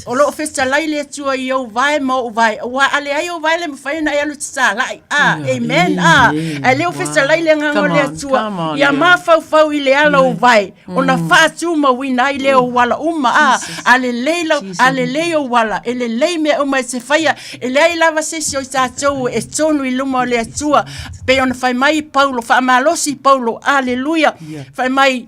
S3: O lo o fetalai le Atua i ou vae ma ou vae, aua a leai ou vae le mafai ona e alu tatala'i. Ah, amen. Ah, ae le o fetalai le agaga o le Atua, ia mafaufau i le ala o ou vae, ona faatumauina ai lea o ou ala uma. A, a lelei lau, a lelei ou ala, e lelei mea uma e te faia, e leai lava se isi o i tatou e tonu i luma o le Atua. Pei ona fai mai Paulo, faamalosi Paulo, aleluia, fai mai,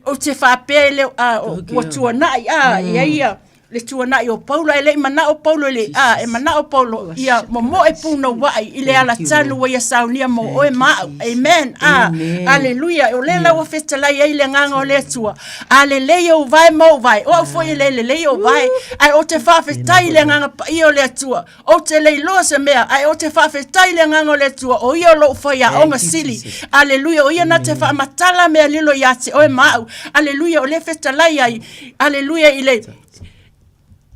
S3: ou te faapea e le, a, ua tuanai, a, e ai ia, le tuanai o Paulo, e le i manao Paulo i le, a, e manao Paulo ia momoe punouai i le ala tanu ua ia saunia mo oe ma au. Amen. A, aleluia. O lea la ua fetalai ai le agaga o le Atua. A lelei ou vae ma ou vae, o au foi e le lelei ou vae, ae ou te faafetai i le agaga paia o le Atua. Ou te le iloa se mea, ae ou te faafetai i le agaga o le Atua, o ia o lou faiaoga sili. Aleluia, o ia na te faamatala mea lilo ia te oe ma au. Aleluia, o lea e fetalai ai, aleluia, i le,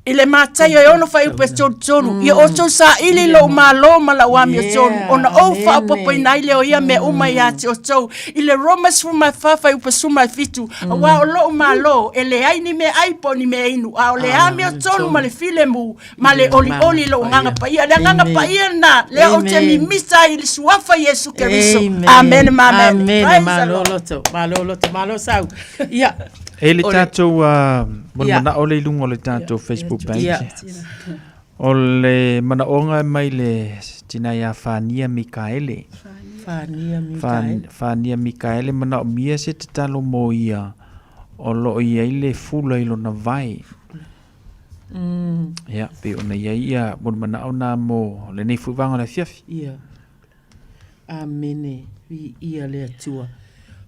S3: i le Mataio e ono fuaiupu e 33, ia outou saili lou malo ma lau amiotonu, ona ou faaopoopoina ai lea o ia mea uma ia te outou. I le Roma 14 fuaiupu 17, aua o lou malo e leai ni meaai po o ni meainu, a o le amiotonu ma le filemu, ma le olioli i lou agaga paia. Le agaga paia lena, lea ou te mimita ai i le suafa Iesu Keriso. Amene ma amene.
S1: Amene. Malo loto, malo loto, malo sau. Ia.
S12: E le tatou mo le manao le i luga o le tatou Facebook page. O le manaoga e mai le tina ia Fania Mikaele.
S1: Fania Mikaele.
S12: Fania Mikaele manaomia se tatalo mo ia o lo o i ai le fula i lona vae. Mm. Ia, pei ona i ai ia mo le manao na mo lenei foi vaega o le afiafi.
S1: Ia. Amene. Viia le Atua.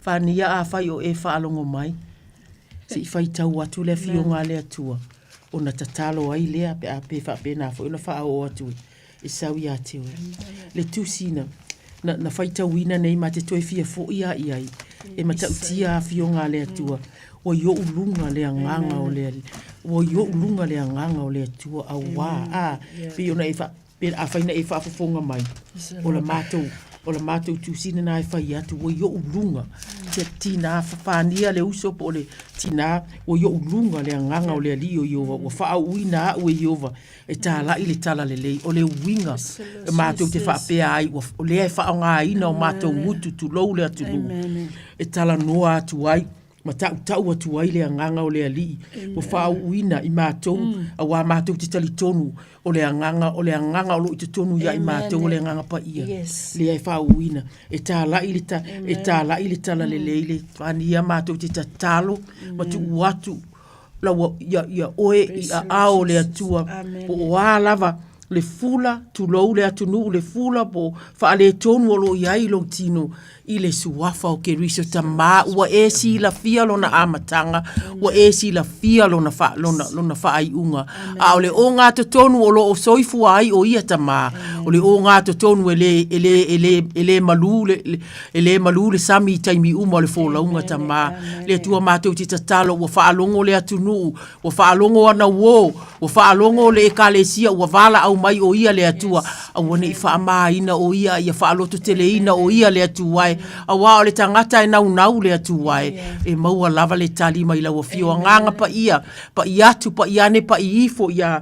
S1: Fania afai o e faalogo mai, se i faitau atu le afioga a le Atua, ona tatalo ai lea pe a pe faapena foi ona faaoo atu e sau ia te oe. Le tusi na, na, na faitauina nei ma te toe fia foi a i ai, e matautia afioga a le Atua, ua i ou luga le agaga o le, ua i ou luga le agaga o le Atua, auā, a, pei ona e faa, pe afai na e faafofoga mai, o la matou, o la matou tusi lena e fai atu, ua i ou luga, te tinā fafania le uso po o le tinā, ua i ou luga le agaga o le Alii o Ieova, ua faaauuina au e Ieova, e tālaʻi le talalelei. O le uiga e matou te faapea ai, ua, o lea e faaaogaina o matou gutu, tulou le atunuu, e talanoa atu ai. Ma taʻutaʻu atu ai le agaga o le Alii ua faauuina i matou, auā matou te talitonu o le agaga, o le agaga o lo o i totonu ia i matou o le agaga paia, lea e faauuina. E tālaʻi le ta, e tālaʻi le talalelei le fania matou te tatalo ma tuu atu lau, ia, ia oe i aao o le Atua, po o a lava le fula, tulou le atunuu, le fula po o faaletonu o lo o i ai lou tino i le suafa o Keriso Tama, ua e silafia lona amataga, ua e silafia lona, fa, lona, lona faaiuga. A o le ogatotonu o lo o soifua ai o ia Tama, o le ogatotonu e le, e le, e le, e le malū le, le, e le malū le sami i taimi uma o le folauga Tama. Le Atua matou te tatalo ua faalogo le atunuu, Ua faalogo ana uō, ua faalogo le Ekalesia ua valaau mai o Ia le Atua, aua ne i faamāina o Ia, ia faalototeleina o Ia le Atua e, auā o le tagata e naunau le Atua e, e maua lava le tali mai lau Afio Agaga Paia, pa'i atu, pa'i ane, pa'i ifo iā,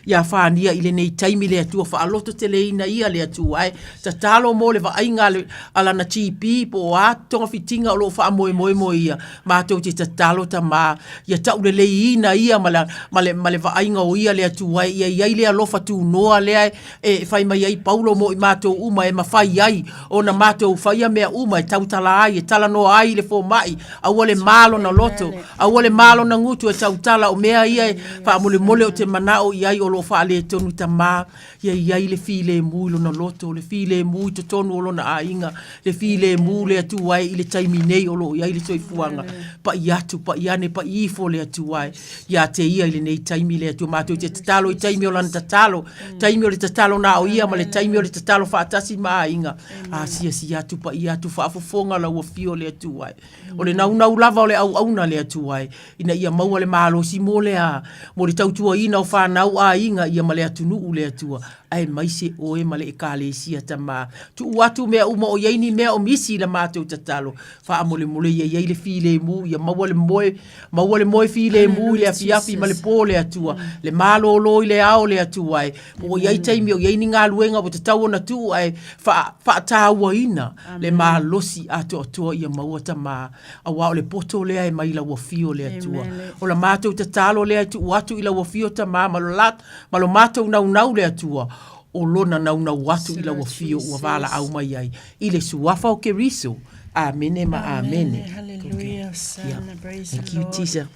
S1: iā Fania i lenei taimi le Atua, faalototeleina ia le Atua e, tatalo mo le vaaiga a le, a lana GP po o a togafitiga o lo o faamoemoe mo ia, Matou te tatalo Tama, ia tauleleiina ia ma le, ma le, ma le vaaiga o ia le Atua e ia i ai le alofa tunoa lea e, e fai mai ai Paulo mo i matou uma e mafai ai ona matou faia mea uma e tautala ai, e talanoa ai i le fomai, aua le ma lona loto, aua le ma lona gutu e tautala o mea ia e faamolemole ou te manao i ai o lo o faaletonu Tama. Ia i ai le filemu i lona loto, le filemu i totonu o lona aiga, le filemu le Atua e i le taimi nei o lo o i ai le soifuaga. Pa'i atu, pa'i ane, pa'i ifo le Atua e ia te ia i lenei taimi le Atua. Matou te tatalo i taimi o lana tatalo, taimi o le tatalo na o ia ma le taimi o le tatalo faatasi ma aiga. Asiasi atu, pa'i atu, faafofoga lau afio le Atua e. O le naunau lava o le auauna le Atua e, ina ia maua le malosi mo le a, mo le tautuaina o fanau aiga ia ma le atunuu le Atua, aemaise oe ma le Ekalesia Tama. Tuu atu mea uma o i ai ni mea o misi i la matou tatalo, faamolemole ia i ai le filemu, ia maua le moe, maua le moe filemu i le afiafi ma le po le Atua, le malōlō i le ao le Atua e, po o i ai taimi o i ai ni galuega ua tatau ona tuu ae faa, faatāuaina le malosi atoatoa ia maua Tama. Auā o le poto lea e mai lau afio le Atua. O la matou tatalo lea e tuu atu i lau afio Tama ma lo, la, ma lo matou naunau le Atua, o lona naunau atu i lau afio ua valaau mai ai i le suafa o Keriso. Amene ma amene.
S3: Hallelujah, Hosanna, praise the
S1: Thank you,
S3: Lord.
S1: Tisa.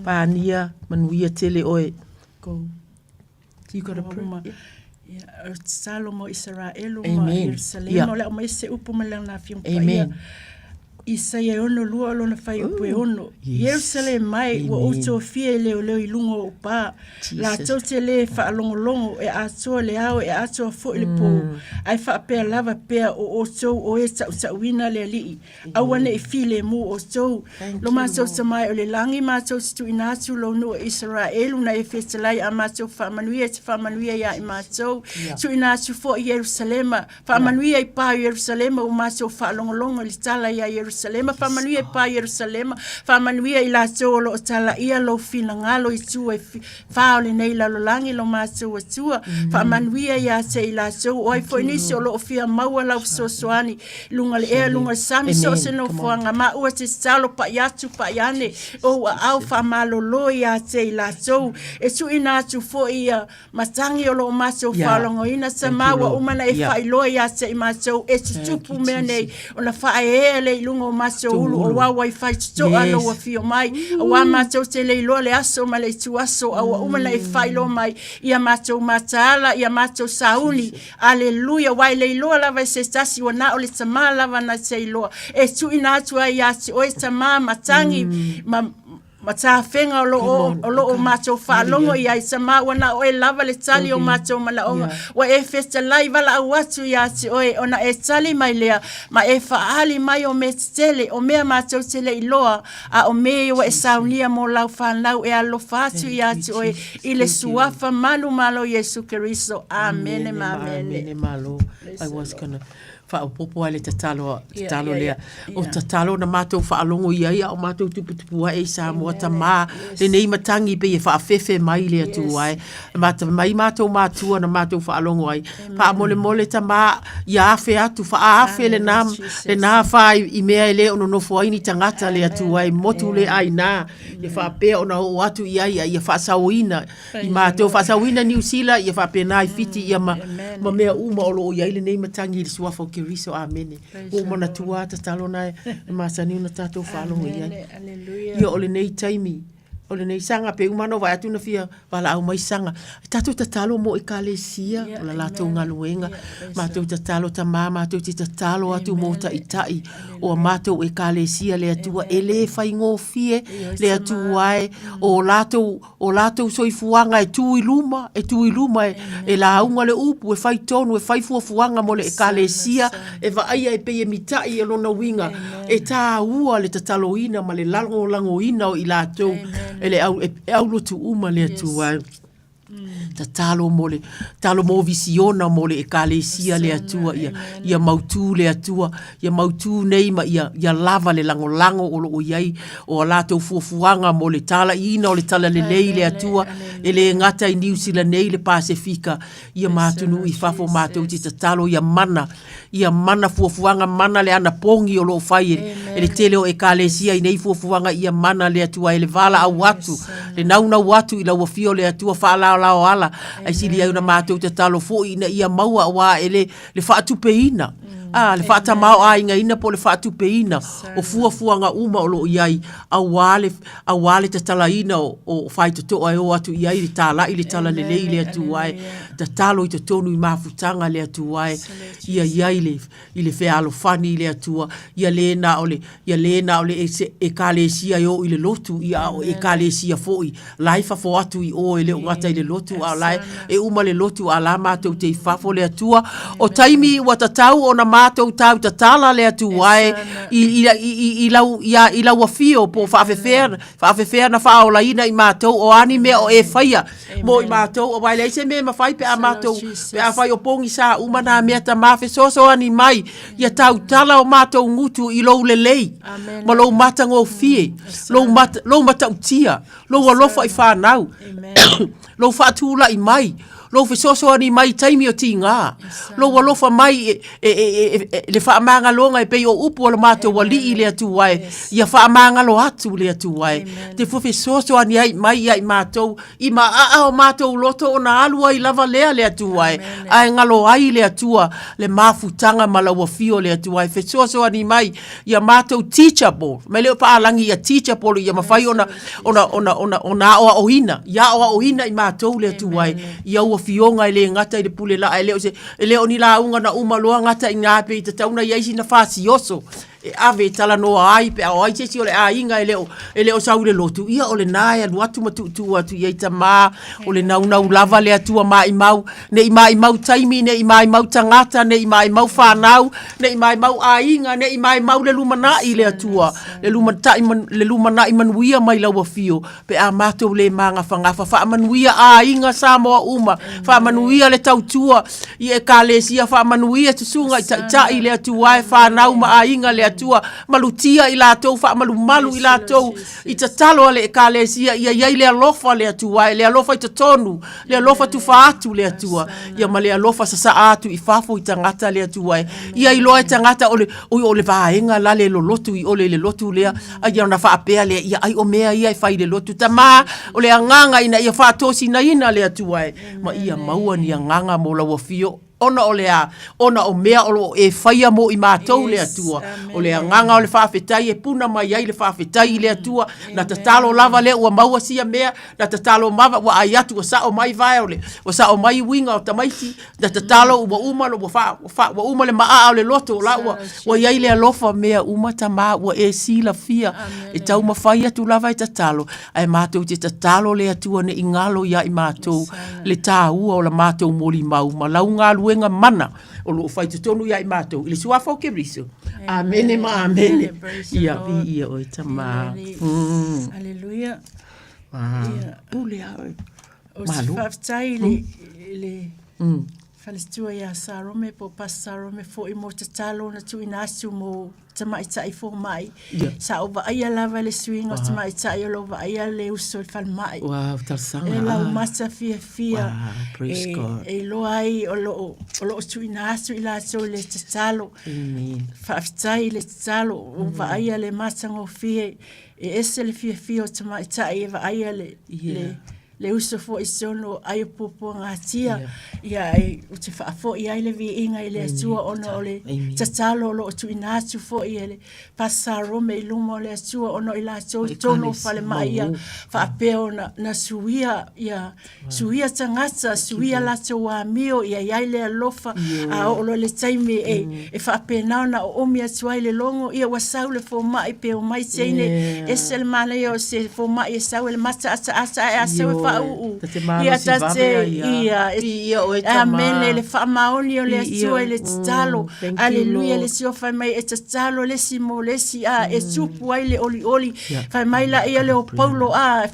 S1: Pānia, manuia tele oe. Go. You got a prayer?
S3: Uma. Ia, o tatalo mo Isaraelu ma
S1: Amen.
S3: Ierusalema,
S1: Ia.
S3: o le a aumai se upu ma lana Afioga Paia.
S1: Amen.
S3: Isaia e ono lua o lona faiupu e ono.
S1: Yes.
S3: Ierusalema e, ua ou
S1: Amen.
S3: tofia e leoleo i luga o ou pā.
S1: Jesus.
S3: Latou te lē faalogologo, e atoa le ao, e atoa foi le pō. Ae faapea lava pea o outou o e taʻutaʻuina le Alii. Aua ne i filemu outou. Lo matou Tama e o le lagi, matou te tuuina atu lou nuu e Isaraelu na e fetalai a matou faamanuia e te faamanuia ia i matou. Tuuina atu foi Ierusalema, faamanuia i pa o Ierusalema ua matou faalogologo i le tala ia Ierusalema, faamanuia i pa o Ierusalema, faamanuia i latou o lo o talaia lou finagalo i tua e fa o lenei lalolagi lo matou Atua, faamanuia ia te i latou, o ai foi nisi o lo o fia maua lau fesoasoani i luga o le ea, luga o le sami, so o se nofoaga, maua te tatalo pa'i atu, pa'i ane, ou aao faamalolo ia te i latou, e tuuina atu foi ia matagi o lo o matou faalogoina, Tama, ua uma ona e faailoa ia te i matou, e tutupu mea nei, ona faaeaea lea i luga o matou ulu, o au ai fai totoa lou afio mai, auā matou te le iloa le aso ma le ituaso, a ua uma ona e faailoa mai ia matou mataala, ia matou sauni. Aleluia! Aua e le iloa lava e se tasi, ua na o le Tama lava na te iloa, e tuuina atu ai ia te oe Tama, matagi ma ma tafega o lo o, o lo o matou faalogo i ai, Tama, ua na o oe lava le tali o matou manaoga. Ua e fetalai valaau atu ia te oe, ona e tali mai lea, ma e faaali mai o mea tetele, o mea matou te le iloa, a o mea ia ua e saunia mo lau fanau e alofa atu ia te oe, i le Suafa manumalo o Iesu Keriso. Amene ma amene.
S1: Amene malo. I was gonna. Faaopoopo lava i le tatalo, tatalo lea. O tatalo na matou faalogo i ai a o matou tuputupu ae i Samoa, tama, lenei matagi pei e faafefe mai le Atua e. Mata mai matou matua na matou faalogo ai. Faamolemole tama, ia afe atu, faaafe lena, lena fa i mea e le o nonofo ai ni tagata le Atua e motu le aina, ia faapea ona oo atu i ai a ia faasaoina i matou faasaoina Niu Sila, ia faapena i Fiti ia ma, ma mea uma o lo o i ai lenei matagi i le suafa o Keriso. Amene. Ua ou manatua lava tatalo na e masani ona tatou faalogo i ai. Ia o lenei taimi, o lenei saga, pe uma ona ou vaai atu na fia valaau mai saga. E tatou tatalo mo ekalesia, o la latou galuega. Matou tatalo tama, matou te tatalo atu mo taitai o a matou ekalesia le Atua. E le faigofie le Atua e, o latou o latou soifuaga e tu i luma, e tu i luma e, e lauga le upu, e fai tonu, e fai fuafuaga mo le ekalesia, e vaaia e pei e mitai e lona uiga, e tāua le tataloina ma le lagolagoina o i latou e le au, e aulotu uma le Atua. Yes. Tatalo mo le tatalo mo visiona mo le ekalesia le Atua ia ia mautū le Atua ia mautū nei ma ia ia lava le lagolago o lo o i ai o a latou fuafuaga mo le talaiina o le Talalelei i le Atua, e le gata i Niu Sila nei, le Pasefika, ia ma atunuu i fafo matou te tatalo ia mana, ia mana fuafuaga, mana le anapogi o lo o fai e, e le tele o Ekalesia i nei fuafuaga, ia mana le Atua e le valaau atu, le naunau atu i lau afio le Atua faalaolao ala, ae sili ai ona matou tatalo foi ina ia maua aua e le le faatupeina, a, le faatamaoaigaina po o le faatupeina o fuafuaga uma o lo o i ai aua le, aua le tatalaina o, o faitotoa e o atu i ai le talai le talalelei le Atua e, tatalo i totonu i mafutaga le Atua e, ia i ai le, i le fealofani i le Atua, ia le na o le, ia le na o le Ekalesia e o i le lotu, ia a o Ekalesia foi la e fafo atu i o e le o gata i le lotu, a o la e uma le lotu a la matou te i fafo le Atua. O taimi ua tatau ona matou tau tatala le Atua e i, i, i, i, lau, i, i lau afio po o faafefea, faafefea na faaolaina i matou o a ni mea o e faia mo i matou, aua e leai se mea e mafai pe a matou, pe afai o pogisa uma nā mea tamā fesoasoani mai Ia tautala o matou gutu i lou lelei ma lou matagofie, lou, mat, lou matautia, lou alofa i whanau, lou faatulai mai, lou fesoasoani mai i taimi o tigā, lou alofa mai e, e, e, e, e, le faamagaloga e pei o upu o le matou alii le Atua e, ia faamagalo atu le Atua e, te fesoasoani ai mai ia i matou I maaa o matou loto ona alu ai lava lea le Atua e, ae galo ai le Atua le mafutaga ma lau afio le Atua e fesoasoani mai ia matou teachable, mai le o paalagi ia teachable ia mafai ona ona ona ona ona aoaoina, ia aoaoina i matou le Atua e, i au afioga e le gata i le pule laa e le o se e le o ni lauga na uma loa gata i ina pei tatau ona i ai sina fasioso e ave e talanoa ai pe a o ai se isi o le aiga e le o, e le o sau i le lotu, ia o lena e alu atu ma tuutuu atu i ai tamā, o le naunau lava le Atua maimau, ne i maimau taimi, ne i maimau tagata, ne i maimau fanau, ne i maimau aiga, ne i maimau le lumanai le Atua, le lumatai, le lumanai manuia mai lau afio, pe a matou le magafagafa. Faamanuia aiga Samoa uma, faamanuia le tautua i ekalesia, faamanuia susuga i taitai le Atua e fanau ma aiga le Atua, malutia i latou, faamalumalu i latou i tatalo a le ekalesia, ia i ai le alofa le Atua e, le alofa i totonu, le alofa tufa atu le Atua, ia ma le alofa sasaa atu i fafo i tagata le Atua e. Ia iloa e tagata o le, oi o le vaega la le lolotu i ole i le lotu lea, a ia ona faapea lea, ia ai o mea ia e fai i le lotu. Tamā, o le agaga ina ia faatosinaina le Atua e, ma ia maua ni agaga mo lau afio, ona o le a? Ona o mea o lo o e faia mo i matou le Atua. O le agaga o le faafetai e puna mai ai le faafetai i le Atua, na tatalo lava lea ua maua sia mea, na tatalo mava ua ai atu ua sao mai vae o le, ua sao mai uiga o tamaiti, na tatalo ua uma ua fa, fa, ua uma le maa o le loto o la ua, ua i ai le alofa mea uma tamā ua e silafia e taumafai atu lava e tatalo ae matou te tatalo le Atua ne i galo ia i matou le tāua o la matou molimau ma lau galuega mana o lo o fai totonu ia i matou i le suafa o Keriso. Amene ma amene. Ia viia oe tamā. Mm.
S3: Aleluia.
S1: Ah, pule a oe.
S3: O se faafetai i le, i le mm. Faletua ia Sarome po o Pastor Sarome foi mo tatalo na tuuina atu mo tamaitai fomai.
S1: Ia.
S3: Sa ou vaaia lava le suiga o
S1: Wow.
S3: tamaitai o lo o vaaia le uso i le falemai.
S1: Wow, talosaga.
S3: E lau mata fiafia
S1: Wow, praise
S3: e,
S1: God.
S3: e iloa ai o lo o, o lo o tuuina atu i latou i le tatalo.
S1: Amen.
S3: Faafetai i le tatalo, ua vaaia le matagofie, e ese le fiafia o tamaitai e vaaia le,
S1: Yeah.
S3: le le uso foi i totonu o ai o puapuagatia, ia ai ou te faafoi ai le viiga i le Atua ona o le tatalo o lo o tuuina atu foi e le Pastor Rome i luma o le Atua ona o i latou i totonu o falemai ia faapea ona na suia ia suia tagata, suia latou amio ia i ai le alofa a oo loa i le taimi e e faapena ona oomi atu ai le logo, ia ua sau le fomai pe omai teine, ese le manaia o se fomai e sau e le mataataata ae a sau e faauu. Ia ta te, ia, amene le faamaoni o le Atua i le tatalo. Aleluia le Tio fai mai e tatalo le isi mo le isi, a e tupu ai le olioli. Fai mai laia lea o Paulo, a,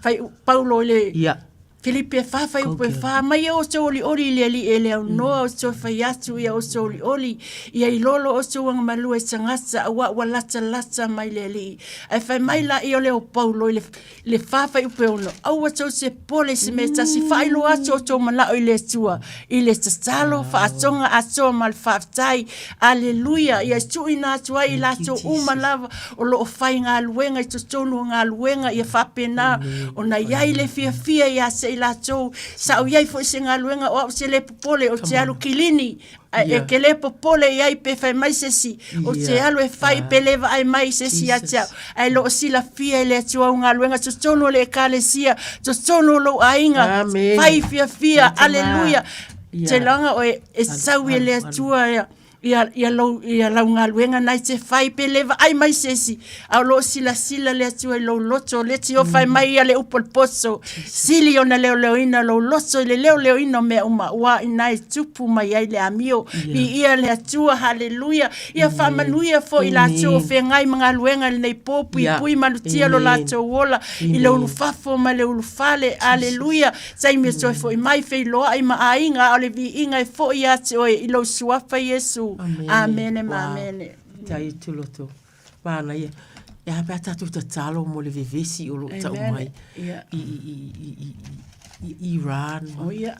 S3: fai Paulo i le, Filipi e fa faiupu e fa mai e outou olioli i le Alii e le aunoa outou e fai atu ia outou olioli ia i lolo outou agamalua i tagata auā ua latalata mai le Alii. Ae fai mai laia o lea o Paulo i le, le fa faiupu e ono, aua tou te pole i se mea e tasi, faailoa atu outou manao i le Atua i le tatalo, faatoga atoa ma le faafetai. Aleluia! Ia tuuina atu ai i latou uma lava o lo o faigaluega i totonu o galuega, ia faapena ona i ai le fiafia ia te i latou. Sa ou i ai foi i se galuega o au ou te le popole, ou te alu kilini, ae e te le popole i ai pe fai mai se isi, ou te alu e fai pe le vaai mai se isi ia te au. Ae lo o silafia e le Atua au galuega totonu o le Ekalesia, totonu o lou aiga, fai fiafia, aleluia! Te laga oe e sau i le Atua ia ia ia lou ia lau galuega na e te fai pe le vaai mai se isi a o lo o silasila le Atua i lou loto le te fai mai ia le upu o le poso sili ona leoleoina lou loto i le leoleoina o mea uma ua ina e tupu mai ai le amio viia le Atua haleluia ia faamanuia foi i latou o feagai ma galuega i lenei po puipui malutia lo latou ola i le ulufafo ma le ulufale aleluia Taimi e toe foi mai, feiloai ma aiga, a o le viiga e foi ia te oe i lou suafa Iesu. Amene ma amene.
S1: Faafetai i Tuloto. Manaia. E a pe a tatou tatalo mo le vevesi o lo o tau mai i, i, i, i, i, i Iran.
S3: Oh, ia.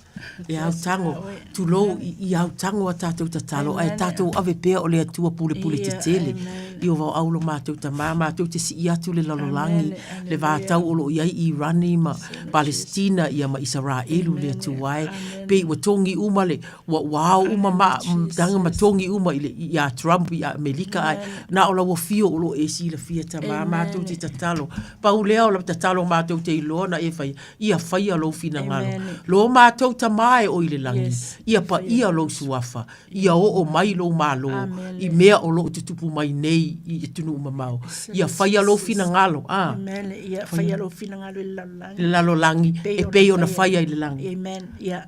S1: E au tango, tulou i, i au tango a tatou tatalo, ae tatou ave pea o le Atua pulepule tetele. I o vao au lo matou tamā, matou te sii atu le lalolagi, le vatau o lo o i ai Irani ma Palesitina ia ma Isaraelu le Atua e. Pei ua togi uma le, ua, ua ao uma ma, tanga ma togi uma i le, iā Trump i Amerika ae na o lau afio o lo o e silafia tamā matou te tatalo. Pau lea o le tatalo matou te iloa na e faia, ia faia lou finagalo. Lo matou tamā e o i le lagi, ia paia lou suafa, Ia oo mai lou Malo i mea o lo o tutupu mai nei i atunuu mamao. Ia faia lou finagalo, a.
S3: Amen. Ia faia lou finagalo i le lalolagi.
S1: Le lalolagi, e pei ona faia i le lagi.
S3: Amen. Ia.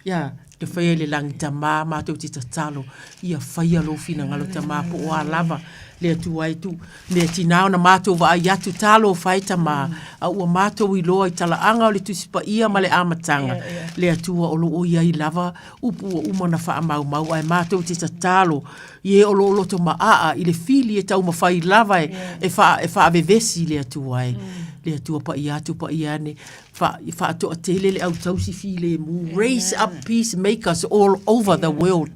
S1: Ia, te faia i le lagi, Tamā, matou te tatalo, ia faia lou finagalo, Tamā, po o a lava le Atua e tu. Mea tinā ona matou vaai atu, talofa e Tamā, a ua matou iloa i talaaga o le Tusi Paia ma le amataga, le Atua o lo o i ai lava upu ua uma ona faamaumau, ae matou te tatalo i e o lo o loto maaa i le fili e taumafai lava e, e, faa, e faavevesi le Atua e. Le Atua paia atu paia ane, fa, faatoatele le au tausi filemu, raise up peacemakers all over the world.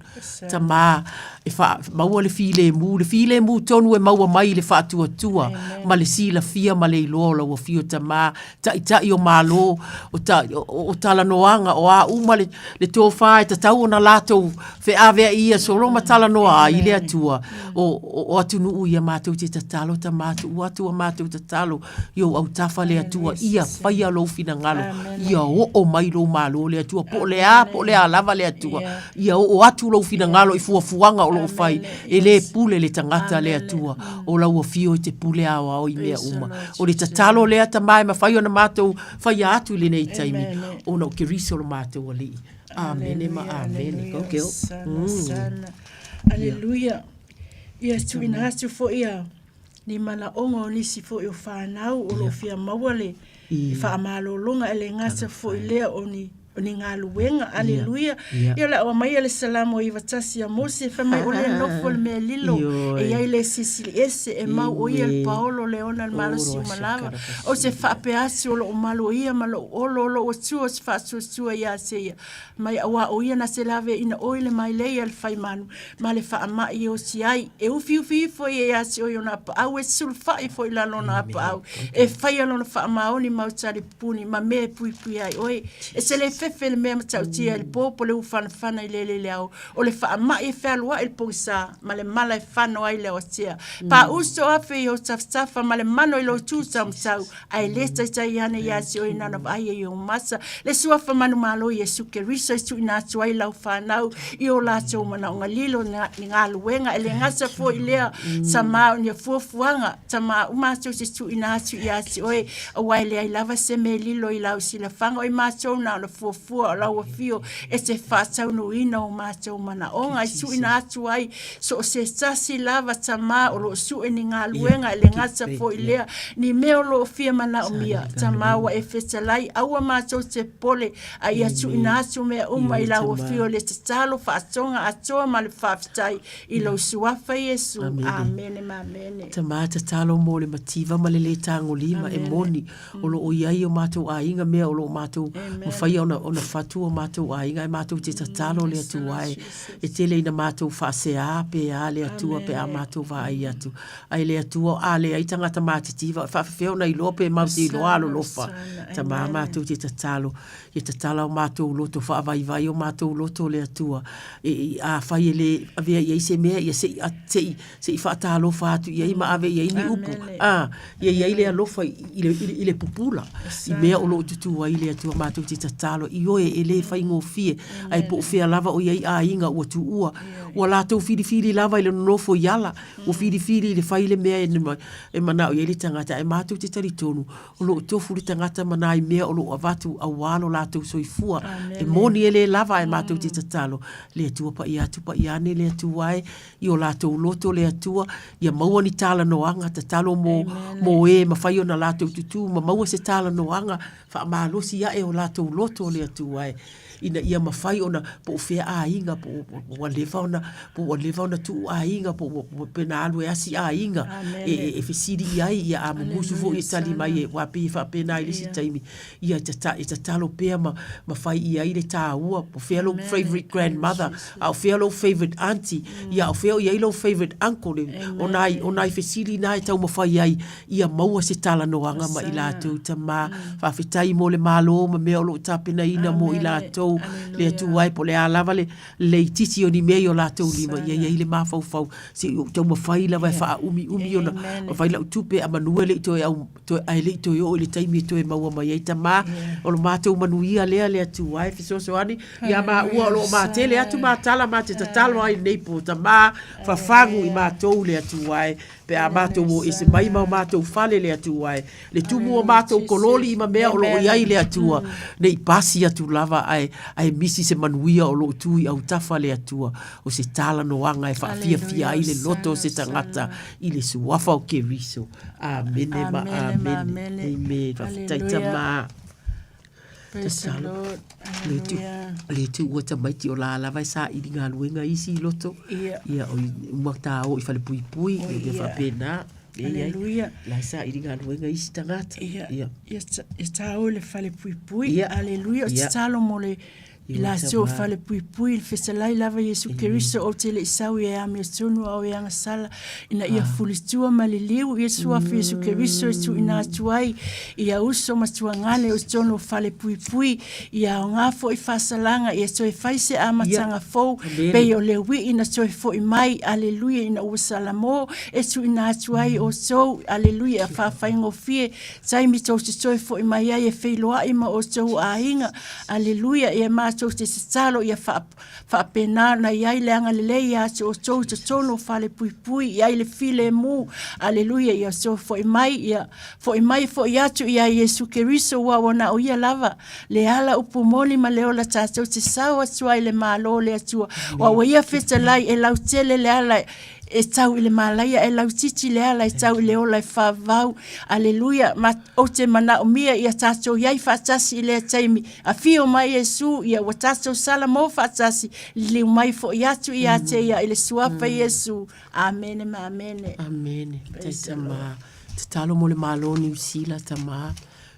S1: Tamā, e wha, maua le filemu, le filemu tonu e maua mai i le faatuatua, ma le silafia ma le iloa o lau afio tamā, Taitai o Malo, o, ta, o, o talanoaga, o a uma le, le tofā e tatau ona latou feaveai ia solo ma talanoa ai i le Atua. O, o, o atunuu ia matou te tatalo tamā tuu atu a matou tatalo i ou autafa le Atua ia faia lou finagalo ia oo mai lou Malo le Atua po o le a po o le a lava le Atua ia oo atu lou finagalo i fuafuaga o lo o fai e le pule le tagata le Atua o lau afio i te pule aoao i mea uma. O le tatalo lea tamā e mafai ona matou faia atu i lenei taimi, ona o Keriso lo matou Alii. Amene ma amene. Go girl.
S3: Sana, Aleluia. Ia tuuina atu foi ia ni manaoga o nisi foi o fanau o lo o fia maua le faamalologa e le gata foi lea o ni. o ni galuega. Aleluia. Ia o le a oo maia le Salamo 91 a Mose fai mai o lea nofo i le mea lilo e i ai le Silisili Ese e mau o ia le paolo le ona le malosi uma lava. Ou te faapea atu o lou malu o ia ma lou olo o lou Atua ou te faatuatua ia te ia mai auā o ia na te laveaiina oe i le mailei a le faimanu ma le faamai e oti ai. E ufiufi ifo ia ia te oe i ona apaau e sulufai foi i lalo o ona apaau e faia lona faamaoni mau talipupuni ma mea e puipui ai oe. E te le fefe i le mea matautia i le po po o le ufanafana i le eleele ao. O le faamai e fealuai i le pogisa ma le mala e fano ai le aoatea. Paʻu afe i ou tafatafa ma le mano i lou tu taumatau, ae le taitai ane ia te oe na ona vaai ai i ou mata. Le suafa manumalo Iesu Keriso e tuuina atu ai lau fanau i o latou manaoga lilo ni galuega e le gata foi i lea tama o ni fuafuaga tama uma matou te tuuina atu ia te oe aua e leai lava se mea lilo i lau silafaga o i matou na ona fuafua o lau afio e te faataunuuina o matou manaoga e tuuina atu ai so o se tasi lava tama o lo o sue ni galuega e le gata foi i lea ni mea o lo o fia manaomia tama ua e fetalai aua matou te popole a ia tuuina atu mea uma i lau afio le tatalo faatoga atoa ma le faafetai i lou suafa Iesu. Amene ma amene.
S1: Tama tatalo mo le mativa ma le le tagolima e moni o lo o i ai o matou aiga mea o lo o matou mafaia ona ona fatu o matou aiga ae matou te tatalo le Atua e e tele ina matou faaseā pe a le Atua pe a matou vaai atu ae le Atua a leai tagata matitiva e faafefea ona iloa pe matou te iloa alolofa tama matou te tatalo ia tatala o matou loto faavaivai o matou loto le Atua e, e, afai e le avea i ai se mea ia se i se i se i faatalofa atu i ai ma ave i ai ni upu a ia i ai le alofa i, i, le, i, le, i le pupula i mea o lo o tutū ai le Atua matou te tatalo i oe e le faigofie ae po o fea lava o i ai aiga ua tuua ua latou filifili lava i le nonofo i ala ua filifili i le fai le mea e, e manao i ai le tagata ae matou te talitonu o lo o tofu le tagata ma nai mea o lo o avatu auā lo latou soifua. E moni e le lava ae matou te tatalo, le Atua paia atu paia ane le Atua e i o latou loto le Atua, ia maua ni talanoaga, tatalo mo, mo e mafai ona latou tutū ma maua se talanoaga faamalosi ae o latou loto le Atua e. ina ia mafai ona po o fea aiga po o ua leva ona po ua leva ona tuu aiga po ua pe na alu e asi aiga e, e, e fesili i ai ia a mumusu foi e tali mai e aua pei e faapena i le isi taimi ia tata, e tatalo pea ma, ma fai i ai le tāua po fea lou favourite grandmother a o fea lou favourite auntie ia a o fea o i ai lou favourite uncle o nai, o nai fesili na e taumafai ai ia maua se talanoaga ma i latou tama. Faafetai mo le Malo ma mea o lo o tapenaina mo i latou, le Atua e po o le a lava le leititi o ni mea i o latou lima, ia i ai le mafaufau se i ou taumafai lava e faaumiumi ona fai lau tupe a manu e le i toe au toe ae le i toe oo i le taimi e toe maua mai ai tama. O lo matou manuia lea le Atua e fesoasoani ia maua o lo o matele atu matala ma te tatalo ai i lenei po tama fafagu i matou le Atua e Pe a matou o ese mai ma o matou fale le Atua e, le tumu o matou kololi ma mea o lo o i ai le Atua, ne i pasi atu lava ae, ae misi se manuia o lo o tu i autafa le Atua, o se talanoaga e faafiafia ai le loto o se tagata i le suafa o Keriso. Amene ma amene. Amen. Faafetai tama.
S3: Praise the Lord.
S1: Le tu, le tu ua tamaiti o la lava e saili galuega isi i loto.
S3: Ia.
S1: Ia o i uma tā o i whale pui pui,
S3: O
S1: ia
S3: ia.
S1: whapena. E iai.
S3: Hallelujah.
S1: La e saili galuega isi tagata.
S3: Ia.
S1: Ia.
S3: Ia, ia tā o le fale pui pui.
S1: Ia.
S3: Hallelujah. O
S1: Ia.
S3: tatalo mo le I
S1: Ia
S3: latou o
S1: tama.
S3: fale puipui i le fetalai lava Iesu Keriso ou te le i sau i e amiotonu a o e agasala ina ia fulitua ma liliu ia suafa Iesu Keriso e tuuina atu ai ia uso ma tuagane o totonu o fale puipui ia aoga foi faasalaga ia toe fai se amataga fou pei o le uii na toe foi mai aleluia ina ua salamo e tuuina atu ai outou aleluia faafaigofie taimi tou te toe foi mai ai e feiloai ma outou aiga Aleluia, ia matou te tatalo ia faapena ona i ai le agalelei ia te outou i totonu o falepuipui, i ai le filemu. Aleluia, ia outou foi mai, ia foi mai foi atu ia Iesu Keriso, ua ua na o ia lava le ala upu moni ma le ola tatou te sao atu ai le Malo o le Atua. Ua ua ia fetalai e lautele le ala. E tau i le malaia e lautiti le ala e tau i le ola e faavavau. Aleluia! Ma ou te manaomia ia tatou i ai faatasi i lea taimi. Afio mai Iesu, ia ua tatou salamo faatasi, liliu mai foi atu ia te ia i le Suafa Iesu. Amene ma amene.
S1: Amene. Faafetai Tama. Tatalo mo le Malo o Niu Sila Tama.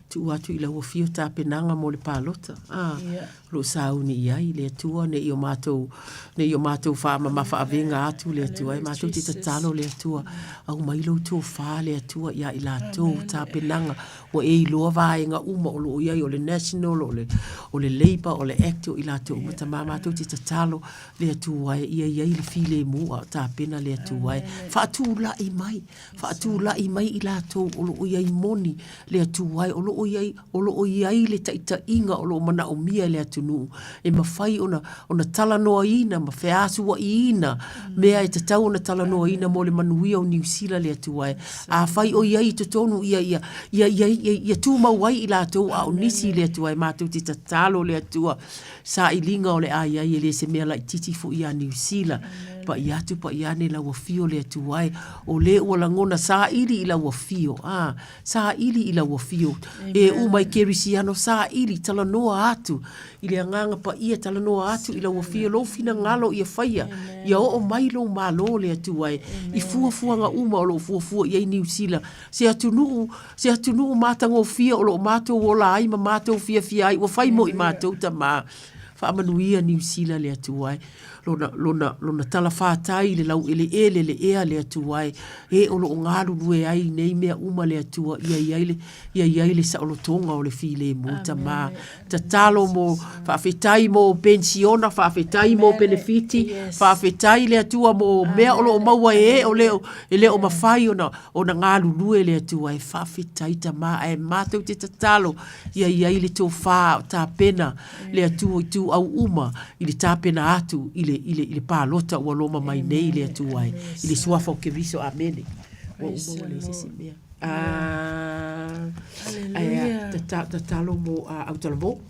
S1: Tuu atu i lau afio tapenaga mo le palota. Ah, yeah. O lo o sauni i ai le Atua ne i o matou ne i o matou faamamafa avega atu le Atua e matou te tatalo le Atua aumai lou tofa le Atua ia i latou tapenaga ua e iloa vaega uma o lo o i ai o le National o le o le Labour o le Act o i latou uma Tama matou te tatalo le Atua e ia i ai le filemu a o tapena le Atua e faatulai mai Faatulai mai i latou o lo o i ai moni le Atua e, o lo o i ai, o lo o i ai le taitaiga o lo o manaomia e le atunuu e mafai ona, ona talanoaina ma feasua'iina mea e tatau ona talanoaina mo le manuia o Niu Sila le Atua e. Afai o i ai i totonu ia, ia, ia, ia, ia, ia tumau ai i latou a o nisi le Atua e, matou te tatalo le Atua sailiga o le a i ai e le se mea laitiiti foi iā Niu Sila. Pa'i atu pa'i ane lau afio le Atua e, o le ua lagona saili i lau afio, a, saili i lau afio. E uma i Kerisiano saili, talanoa atu i le Agaga Paia, talanoa atu i lau afio, lou finagalo ia faia, ia oo mai lou Malo le Atua e, i fuafuaga uma o lo o fuafua i ai Niu Sila, se atunuu, se atunuu matagofie o lo o matou ola ai ma matou fiafia ai, ua fai mo i matou tama. Faamanuia Niu Sila le Atua e, lona, lona, lona talafātai i le laueleele le ea le Atua e, e o lo o galulue ai i nei mea uma le Atua, ia i ai le, ia i ai le saolotoga o le filemu tama. Tatalo mo, faafetai mo penisiona, faafetai mo penefiti, faafetai le Atua mo mea o lo o maua e e o le, e le o mafai ona, ona galulue le Atua e faafetai tama ae matou te tatalo ia i ai le tofa o tapena le Atua i ituau uma i le tapena atu i le, i le, i le palota ua loma mai nei le Atua e i le suafa o Keriso. Amene. Ua uma ua leai se isi mea. Ah, ae tatalo mo autalavou.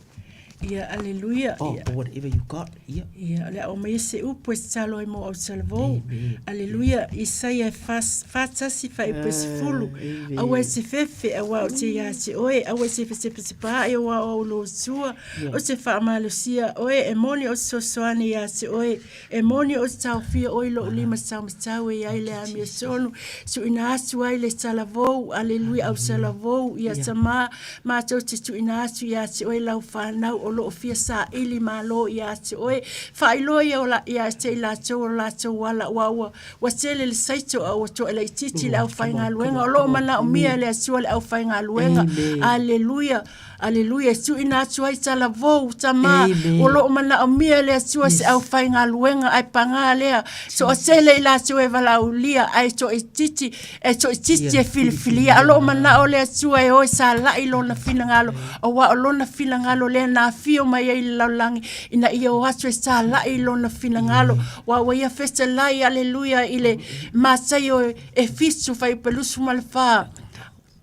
S3: Ia, aleluia.
S1: Oh, or whatever you got. Ia.
S3: Ia, o le a oo mai se upu e tatalo ai mo autalavou. Aleluia. Isaia e 41 fuaiupu e 10. Aua e te fefe, auā ou te iā te oe, aua e te fetepatepaai, auā o au lou Atua, ou te faamalosia oe, e moni ou te fesoasoani iā te oe, E moni ou te taofia oe i lou lima taumatau e ai le amiotonu, tuuina atu ai le talavou, aleluia, au talavou, ia Tama, matou te tuuina atu ia te oe lau fanau o lo o fia saili malo ia te oe, faailoa ia o la, ia te i latou o latou ala, aua ua, ua tele le saito a ua toa laitiiti le aufaigaluega, o lo o manaomia e le Atua le aufaigaluega, aleluia. Aleluia, e tuuina atu ai talavou, Tama, o lo o manaomia e le Atua se aufaigaluega, ae pagā lea, toatele i latou e valaaulia, ae toaitiiti, e toaitiiti e filifilia. A o lo o manao le Atua e o e salai Lona finagalo, aua o Lona finagalo lea na afio mai ai i le lalolagi, ina ia o atu e salai Lona finagalo. Aua ua ia fetalai, aleluia, i le Mataio e 7 fuaiupu 24,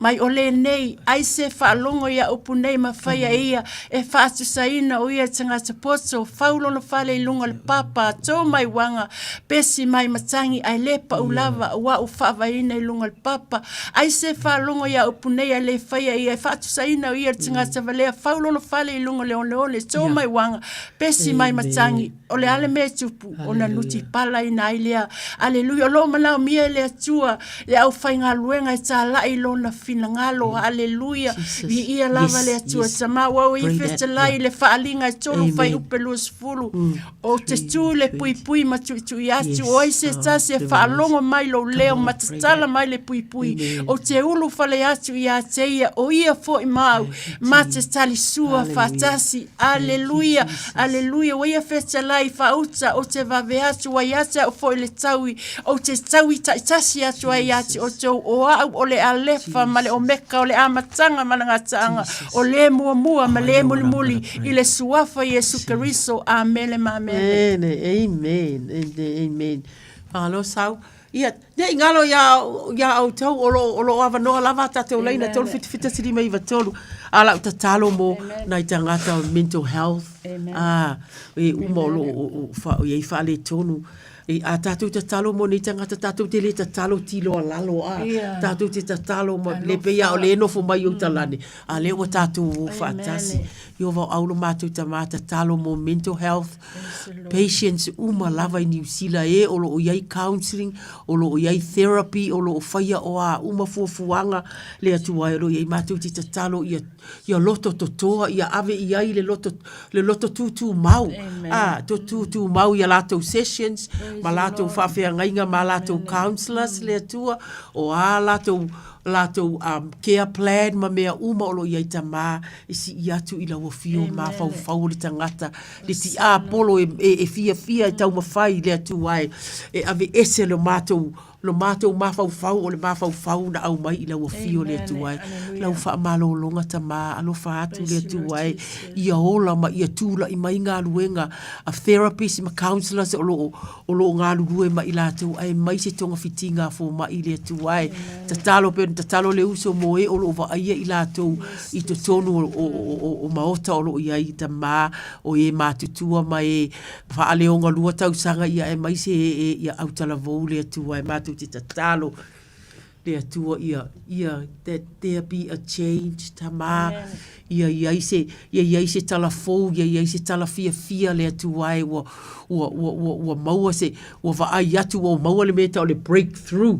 S3: Mai o lenei, ai se faalogo ia upu nei ma faia e ia, e faatusaina o ia tagata poto, fau lona fale i luga o le papa, tō mai uaga, pesi mai matangi, ae le pau lava, ua u faavaeina i luga o le papa. Ai se faalogo ia upu nei ae le faia e ia, e faatusaina o ia le tagata valea, fau lona fale i luga o le oneone, tō mai uaga, pesi mai matangi. O le a le mea e tupu, ona nutipalaina ai lea. Aleluia. O lo o manaomia e le Atua le aufaigaluega e talai i Lona finagalo. Aleluia. Viia lava le Atua. Tama ua o i fetalai i le faaaliga e 3 fuaiupu 20. Ou te tu i le puipui ma tuitui atu, o ai se tasi e faalogo mai lou leo ma tatala mai le puipui, ou te ulufale atu ia te ia, o ia foi ma au, ma te talisua faatasi. Aleluia, aleluia, ua ia fetalai faauta, ou te vave atu, ua ia te au foi le taui, ou te taui taitasi atu ai ia te outou, o au o le Alefa ma le Omeka, o le amataga ma le gataaga, o le muamua ma le mulimuli, i le Suafa Iesu Keriso. Amene ma amene.
S1: Amen, amen, amen. Malo sau. Ia, ne i galo iā, iā outou o lo, o lo o avanoa lava a tātou laina 377 593. A lau tatalo mō nai tagata o mental health. Amen. Ā, e uma o lo o, o, o, o, i ai faaletonu. E, a tātou tatalo mo nei tangata, tātou te le tatalo tilo a lalo a.
S3: Yeah.
S1: Tātou te tatalo ma le peia o le nofo mai o talane. A le ua tātou o whaatasi. Iova o aulo mātou tamā tatalo mo mental health patients uma lava i Niu Sila e o lo o iai counselling, o lo o iai therapy, o lo o whaia o a uma fuafuaga le atua e o lo o iai mātou te tatalo ia, ia loto totoa, ia ave i ai le loto, le loto tūtūmau, ā, to tūtūmau i a latou sessions, ma latou faafeagaiga ma latou counsellors le Atua, o ā latou, latou um, care plan ma mea uma o lo o i ai tamā e sii atu i lau afio mafaufau o le tagata, le tiapolo e, e, e fiafia e taumafai le Atua e, e aveese lo matou Lo matou mafaufau o le mafaufau na aumai i lau afio le Atua e. Lau faamalologa tamā alofa atu le Atua e ia ola ma ia tula'i mai galuega a therapists ma counsellors o lo o o lo o galulue ma i latou aemaise togafitiga a foma'i le Atua e. Tatalo pei ona tatalo le uso mo e o lo o vaaia i latou i totonu o o o o maota o lo o i ai tamā o e matutua ma e Faaleogalua tausaga ia aemaise e e ia autalavou le Atua e matou te tatalo le Atua ia ia that there be a change tamā ia i ai se ia i ai se tala fou ia i ai se tala fiafia le Atua e ua ua ua ua ua maua se ua vaai atu ua maua le mea e tau o le breakthrough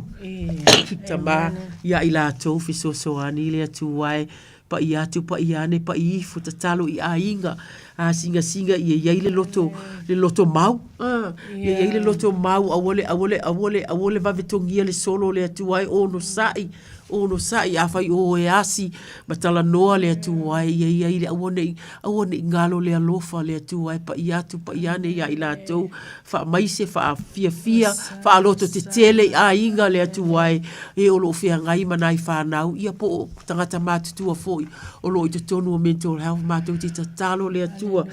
S1: tamā ia i latou fesoasoani le Atua e Paʻi atu, paʻi ane, paʻi ifo, tatalo i aiga, a singasinga ia i ai le loto, le loto mau, a, ia i ai le loto mau, aua le, aua le, aua le, aua le vave togia le solo le Atua e onosai, onosai, afai o e asi, ma talanoa le Atua e ia i ai le, aua nei, aua nei galo le alofa le Atua e paʻi atu, paʻi ane ia i latou, faamaise, faafiafia, faalototetele i aiga le Atua e, e o lo o feagai ma nai fanau, ia po o tagata matutua foi o lo o i totonu o mental health, matou te tatalo le Atua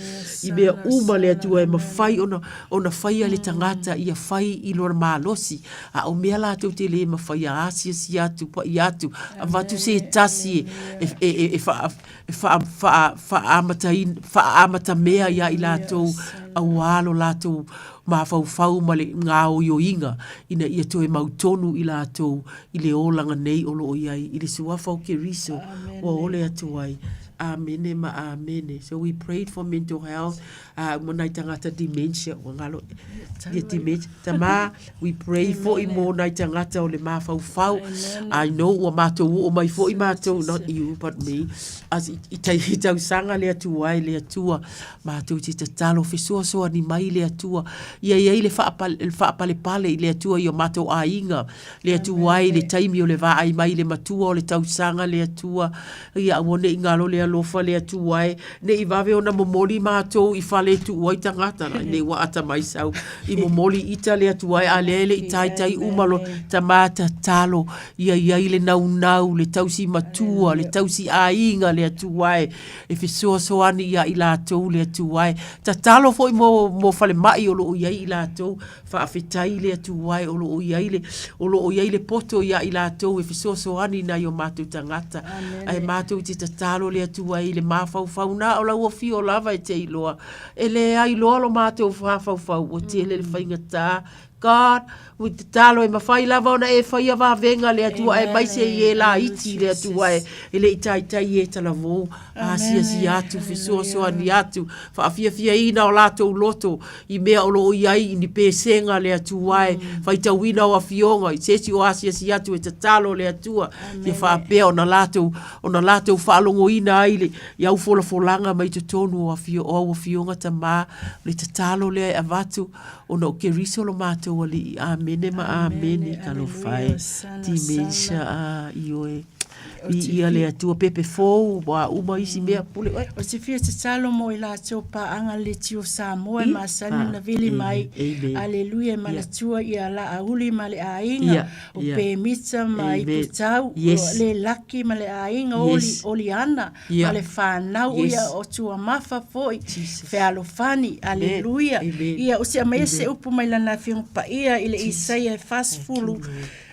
S1: i mea uma le Atua e mafai ona, ona faia le tagata ia fai i lona malosi, a o mea latou te le mafaia, asiasi atu, pai atu, avatu se tasi e, e, e, e faa, e faa, faa, faaamataina, faaamatamea iā i latou auā lo latou mafaufau ma le gaoioiga ina ia toe mautonu i latou i le olaga nei o lo o i ai i le Suafa o Keriso ua ole atu ai. Amene ma amene. So we prayed for mental health ma nai tagata dementia ua ngalo ia dementia. Tamā, we pray fo'i mō nai tagata o le mafaufau. I know ua matou oo mai fo'i matou, not you but me, as i, i, tai, i tausaga le Atua e le Atua, matou te tatalo fesoasoani mai le Atua. Ia i ai le whaapale, le whaapalepale i le Atua i o matou aiga, le Atua i le taimi o le vaai mai le matua o le tausaga le Atua, ia aua ne i ngalo le alofa le Atua e, ne i vave ona momoli matou i fale e tuu ai tagata, nei ua ata mai sau i momoli ita le Atua e, a lea e le i taitai uma lo tamā tatalo, ia i ai le naunau, le tausi matua, le tausi aiga le Atua e, e fesoasoani ia i latou le Atua e. Tatalo foi mo, mo falemai o lo o i ai i latou, Faafetai le Atua e o lo o i ai le, o lo o i ai le poto iā i latou e fesoasoani i nai o matou tagata. Ae matou te tatalo le Atua i le mafaufau na o lau afio lava e te iloa. E leai loa lo matou mafaufau ua tele le faigata. God, we tatalo e mafai lava ona e faia vavega le Atua aemaise i e laiti le Atua e, e le i taitai e talavou. Asiasi atu, fesoasoani atu, faafiafiaina o latou loto i mea o lo o i ai i ni pesega le Atua e, faitauina o afioga i se isi o asiasi atu e tatalo le Atua, ia faapea ona latou, ona latou faalogoina ai le, i au folafolaga mai totonu o afio, o au afioga Tamā, o le tatalo lea e avatu, ona o Keriso lo matou Alii. Amene ma amene. Talofa e. Dementia, a, ioe. Viia le Atua pepe fou, ua uma isi mea, pule oe.
S3: O te fia tatalo mo i latou paaga le tio Samoa e masani ona vili mai. Aleluia e manatua ia Laauli ma le aiga, o Pemita ma Iputau, o le Laki ma le aiga, o Oliana ma le fanau, ia o Tuamafa foi, Fealofani, aleluia. Ia o se aumaia se upu mai lana Afioga Paia i le Isaia e 40,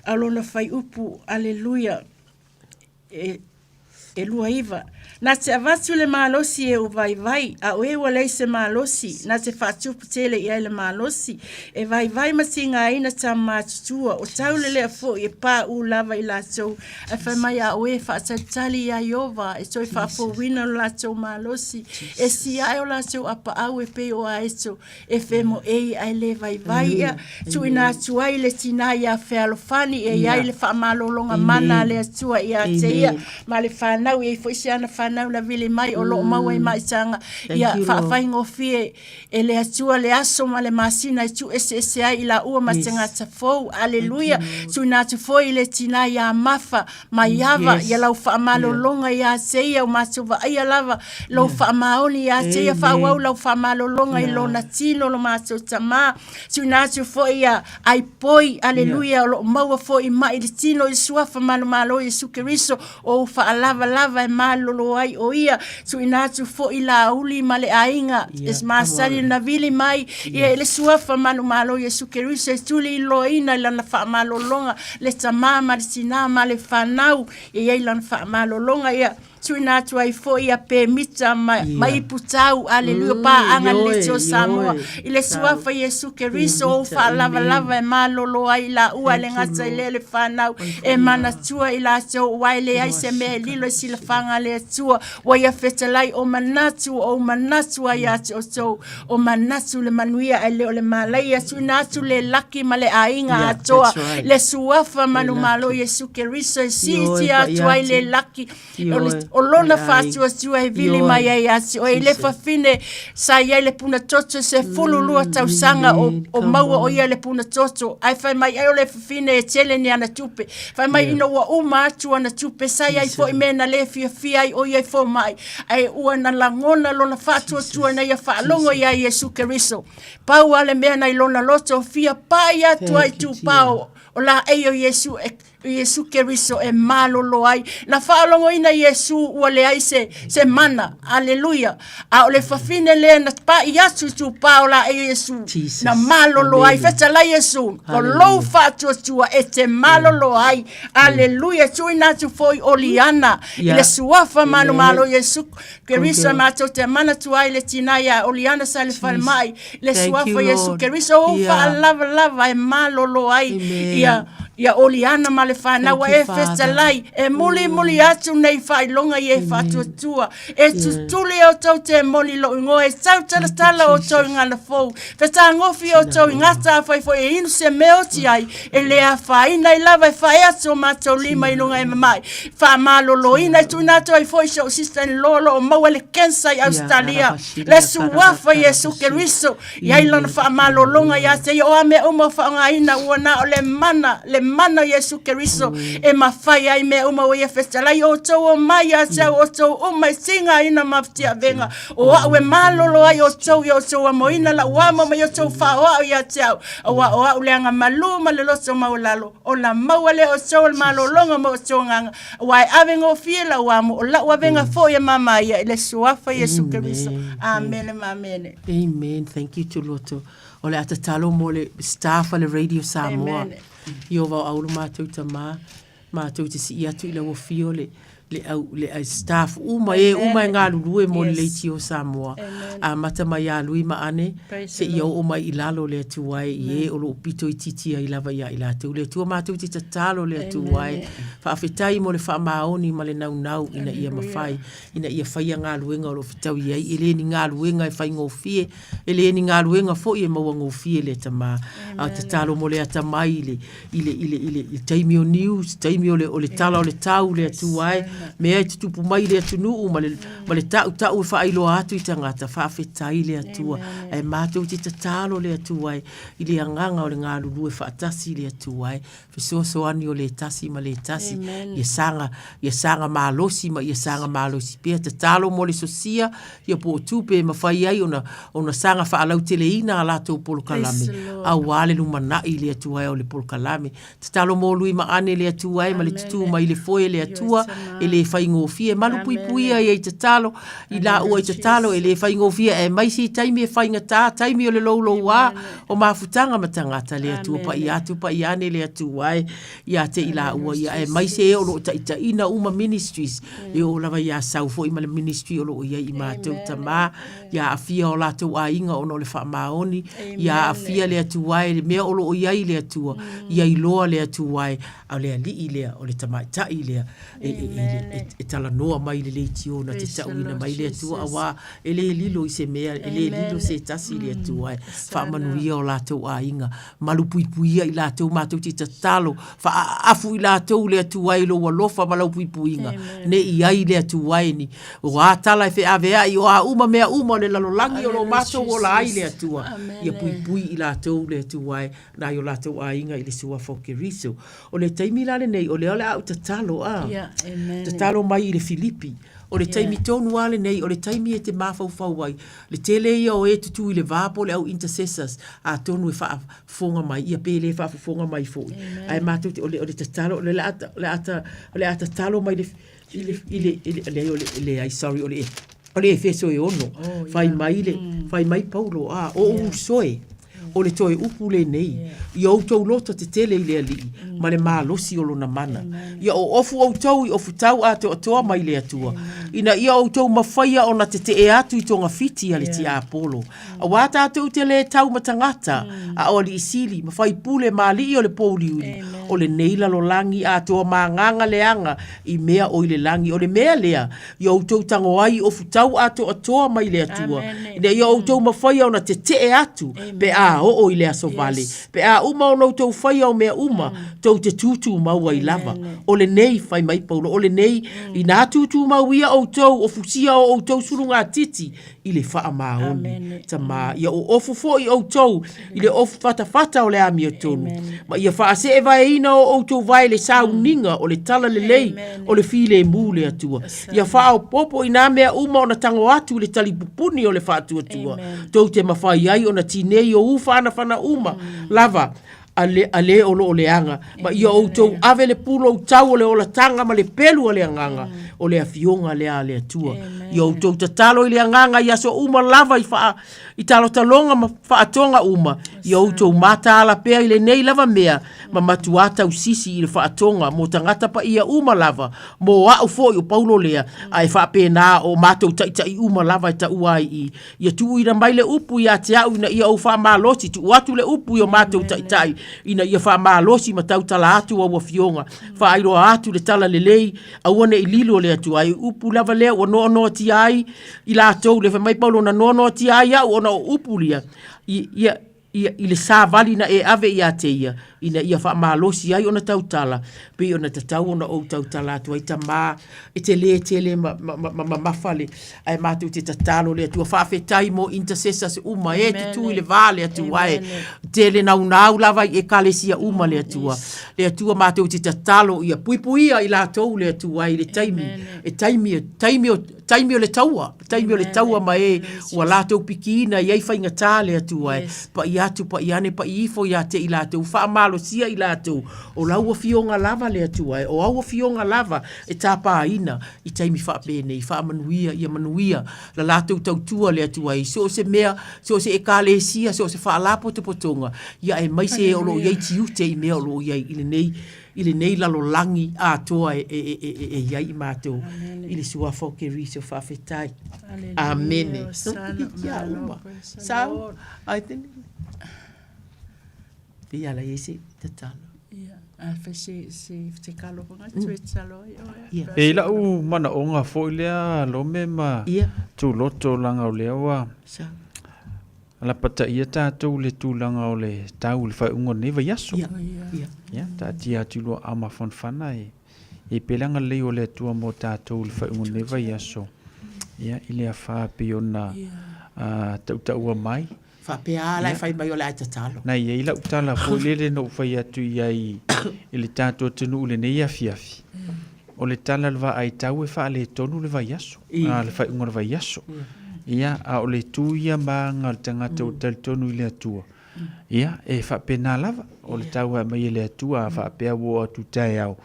S3: A lona whaiupu, aleluia, e... e 29. Na te avatu le malosi e ou vaivai, a o e ua leai se malosi, na te faatupu tele i ai le malosi, e vaivai ma tigaina tama matutua, o tau le lea foi e paʻū lava i latou, ae fai mai a o e faatalitali iā Ieova e toe faafouina lo latou malosi, e siae o latou apaau e pei o aeto, e femoei ae le vaivai ia, tuuina atu ai le tinā iā Fealofani e i ai le faamalologa mana a le Atua ia te ia ma le fanau, e i ai foi si ana fanau na vili mai o lo o maua i maitaga, ia faafaigofie e le Atua le aso ma le masina e tuueseese ai i laua ma tagata fou. Aleluia! Tuuina atu foi i le tinā iā Mafa Maiava ia lau faamalologa ia te ia o matou vaaia lava lou faamaoni ia te ia faaauau lau faamalologa i lona tino lo matou tamā tuuina atu foi ia Aipoi aleluia o loo maua foi mai le tino i le suafa manumalo Iesu Keriso o ou faalavalava e malolo ai o ia tuuina atu foi Laauli ma le aiga e masani ona vili mai ia i le suafa manumalo Iesu Keriso e tuliloaina i lana faamalologa le tamā ma le tinā ma le fanau e i ai lana faamalologa ia tuuina atu ai foi ia Pemita ma, yeah. ma Iputau, aleluia, mm, paaga le Leitio Samoa, i le suafa Iesu Keriso, ou faalavalava e malolo ai la ua le gata i lea le fanau, e manatua i latou, ua e leai se mea e lilo i silafaga a le Atua, ua ia fetalai o manatu, o ou manatu ai ia te outou, o manatu le manuia ae le o le malaia, tuuina atu le laki ma le aiga yeah, atoa, right. le suafa manumalo Iesu Keriso e siitia atu ai le laki, o, le, o lona faatuatua e vili mai ai ia te oe, i le fafine sa i ai le puna toto se fulu lua tausaga o, o maua o ia le puna toto, ae fai mai ai o le fafine e tele ni ana tupe, fai mai ina ua uma atu ana tupe, sa i ai foi mea na le fiafia ai o ia i fomai, ae ua na lagona lona faatuatua ina ia faalogo iā Iesu Keriso. Pau lava le mea na i lona loto, fia pai atu ai tupao o laei o Iesu e Iesu Keriso e malolo ai. Na faalogoina Iesu ua leai se, se mana. Aleluia. A o le fafine lea na pai atu i tupao o laei o Iesu. Na malolo ai. Fetalai Iesu, o lou faatuatua e te malolo ai. Aleluia, tuuina atu foi o Liana i le suafa manumalo Iesu Keriso e matou te manatua ai le tinā ia o Liana sa i le falemai le suafa Iesu Keriso o faalavalava e malolo ai ia ia o Liana ma le fanau e fetalai e mulimuli atu nei faailoga i e faatuatua e tutuli outou temoni i lou igoa e tautalatala outou i gana fou fetagofi outou i gata afai foi e inu se mea oti ai e le afaina ai lava e fae atu o matou lima i luga e mamae faamaloloina e tuuina atu ai foi si ou sister in law o lo o maua le cancer i Australia le suafa Iesu Keriso i ai lona faamalologa ia te ia o a mea uma o faaaogaina ua na o le mana le mana o Iesu Keriso e mafai ai mea uma ua ia fetalai outou omai ia te au outou uma e tigaina ma tiavega o au e malolo ai outou i outou amoina lau amo ma i outou faaoao ia te au Aua o au le aga malū ma le loto maualalo, ona maua lea o outou o le malologa ma outou agaga, aua e ave gofie lau amo, o lau avega foi e mama ia i le Suafa Iesu Keriso. Amene ma amene.
S1: Amen. Thank you Tuloto. O le a tatalo mo le staff a le Radio Samoa. Amen. Ieova o aulu matou tama, matou te sii atu i lau afio le le au le au staff uma e uma e galulue mo le leitio Samoa. Amata mai ia Lui ma Ane seia oo mai i lalo le Atua e i e o lo o pito itiiti ai lava ia i latou. Le Atua matou te tatalo le Atua e faafetai mo le faamaoni ma le naunau ina ia mafai ina ia faia galuega o lo o fetaui ai. E le ni galuega e faigofie, e le ni galuega foi e mauagofie le Tama. A tatalo mo le atamai i le i le, i le, i le, i le taimi o news, taimi o le, o le tala o le tau le Atua e, mea e tutupu mai i le atunuu ma le, ma le tautau e faailoa atu i tagata, faafetai le Atua. Ae matou te tatalo le Atua e, i le agaga o le galulue faatasi le Atua e, fesoasoani o le tasi ma le tasi, ia saga, ia saga malosi ma ia saga malosi pea. Tatalo mo le sosia, ia po o tupe e mafai ai ona, ona saga faalauteleina a latou polokalame, auā le lumanai i le Atua e o le polokalame. Tatalo mo Lui ma Ane le Atua e ma le tutū mai le foe le Atua, e E lē faigofie. Malupuipuia ia i tatalo, i laua i tatalo, e lē faigofie aemaise i taimi e faigata, taimi o le loulouā o mafutaga ma tagata, le Atua paia atu paia ane le Atua e ia te i laua ia, aemaise e o lo o taitaiina uma ministries, e oo lava ia Sau foi ma le ministry o lo o i ai i matou tama, ia aafia o latou aiga ona o le faamaoni, ia aafia le Atua e le mea o lo o i ai le Atua, ia iloa le Atua e, a o le Alii lea, o le Tamaitai lea e, e, e, e talanoa mai i le leitio na te tauina mai le Atua, auā e le lilo i se mea, e le lilo se tasi i le Atua e faamanuia o latou aiga, malupuipuia i latou, matou te tatalo, faaaafu i latou le Atua i lou alofa ma lau puipuiga, ne i ai le Atua e ni, o a tala e feaveai, o a uma mea uma o le lalolagi o lo o matou ola ai le Atua, ia puipui i latou le Atua e nai o latou aiga i le Suafa o Keriso. O le taimi la lenei, o lea o le a ou tatalo, a, tatalo mai i le Filipi. O le taimi tonu lava lenei, o le taimi e te mafaufau ai, le tele ia o e tutū i le va po o le au intercessors, atonu e faafofoga mai, ia pe le faafofoga mai foi. Ae matou te, o le, o le tatalo, o le a, o le a, o le a tatalo mai le, i le, i le, i le, leai, o le, leai, sorry, o le, o le Efeso e ono, fai mai le, fai mai Paulo, a, o ou uso e, O le toe upu lenei, ia outou loto tetele i le Alii, ma le malosi o lona mana. Ia oofu outou i ofutau atoatoa mai le Atua, ina ia outou mafaia ona tetee atu i togafiti a le tiapolo. Auā tatou te lē tau ma tagata, a o alii sili, ma faipule ma alii o le pouliuli, o lenei lalolagi atoa ma agaga leaga i mea o i le lagi. O le mea lea, ia outou tago ai i ofutau atoatoa mai le Atua, ina ia outou mafaia ona tetee atu pe a oo i le aso vale, pe a uma ona outou faia o mea uma, tou te tūtūmau ai lava. O lenei, fai mai Paulo, o lenei, inā tūtūmau ia outou, o fusia o outou sulugatiti i le faamaoni. Tamā, ia oofu foi outou i le ofu fatafata o le amiotonu, ma ia faaseevaeina o outou vae le sauniga o le talalelei o le filemu le Atua. Ia faaopoopo i nā mea uma ona tago atu i le talipupuni o le faatuatua, tou te mafai ai ona tinei o u whanawhana uma lava a le, a le o lo o leaga, ma ia outou ave le pulou tau o le olataga ma le pelu a le agaga, o le afioga lea a le Atua. Ia outou tatalo i le agaga i aso uma lava i wha, i talotaloga ma faatoga uma, ia outou mataala pea i lenei lava mea, ma matuā tausisi i le faatoga mō tagata paia uma lava, mō a'u foi o Paulo lea, a e faapena o matou taitai uma lava e taua ai i Ia tuuina mai le upu ia te a'u ina ia ou faamalosi, tuu atu le upu i o matou taitai ina ia faamalosi ma tautala atu au afioga, faailoa atu le tala lelei, aua ne i lilo le Atua. Ai upu lava lea ua noanoatia ai i latou, le fai mai Paulo na noanoatia ai a'u ona o upu lia, i, ia, ia, i le savali na e ave ia te ia, ina ia faamalosi ai ona tautala, pei ona tatau ona ou tautala atu ai, Tamā, e te lē tele ma, ma, ma, ma mamafa le, ae matou te tatalo le Atua, faafetai mo intercessors uma, e tutū i le va le Atua, e tele naunau lava i Ekalesia uma le Atua. Le Atua matou te tatalo ia puipuia i latou le Atua i le taimi, e taimi, taimi o, taimi o le taua, taimi o le taua ma e ua latou pikiina i ai faigata le Atua e pa'i atu, pa'i ane, pa'i ifo ia te i latou, faamalosia i latou, o lau Afioga lava le Atua e, o au Afioga lava e tapāina i taimi faapenei, faamanuia, ia manuia la latou tautua le Atua i so o se mea, so o se Ekalesia, so o se faalapotopotoga, ia aemaise e o lo o i ai tiute i mea o lo o i ai i lenei i lenei lalolagi atoa e, e, e, e, e i ai i matou i le suafa o Keriso. Faafetai. Amene. Ia uma. Sau, ai te Pei ala i se tatalo.
S3: Ia, a fai se se te kalo fanga tu e talo ai oe.
S12: E i lau manaoga foi lea Lome ma Tuloto leaga o lea ua
S1: Sau.
S12: Lapataia tatou i le tulaga o le tau i le faaiuga o lenei vaiaso.
S1: Ia, ia.
S12: Ia, taatia atu i lua aao mafanafana e i ai pea le agalelei o le Atua mo tatou i le faaiuga o lenei vaiaso. Ia, i le afa pei ona tautaua mai.
S1: Faapea lava la e fai mai o le a e tatalo.
S12: Na i ai lau tala foi lele na ou fai atu i ai i le tatou atunuu i lenei afiafi. O le tala o le vaai tau e faaletonu le vaiaso, a le faaiuga o le vaiaso. Ia, a o le itu ia ma aga o le tagata ua talitonu i le Atua, ia, e faapena lava. O le tau e aumai e le Atua, a faapea ua oo atu i taeao,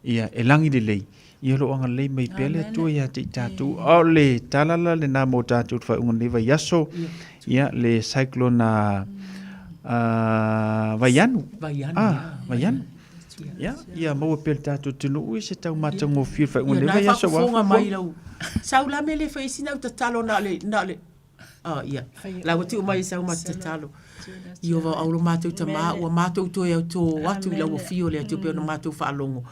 S12: ia, e lagi lelei. Ia o lo o agalelei mai pea le Atua ia te i tatou. A o le tala la lena mo tatou i le faaiuga o lenei vaiaso, ia le cyclone a a Vaianu.
S1: Vaianu,
S12: Ah,
S1: ia.
S12: Vaianu. Ia, ia maua pea e le tatou atunuu i se tau matagofie i le faaiuga o
S1: Ia,
S12: lenei
S1: na e
S12: vaiaso aua
S1: faafofoga mai
S12: fuafuaga.
S1: lau sau la mea le fai sina au tatalo na o le na o le Ah, ia. La ua tuu mai e sau ma te tatalo. Iowa o aulo matou tamā, ua matou toe autō atu i lau afio le Atua pei ona matou faalogo.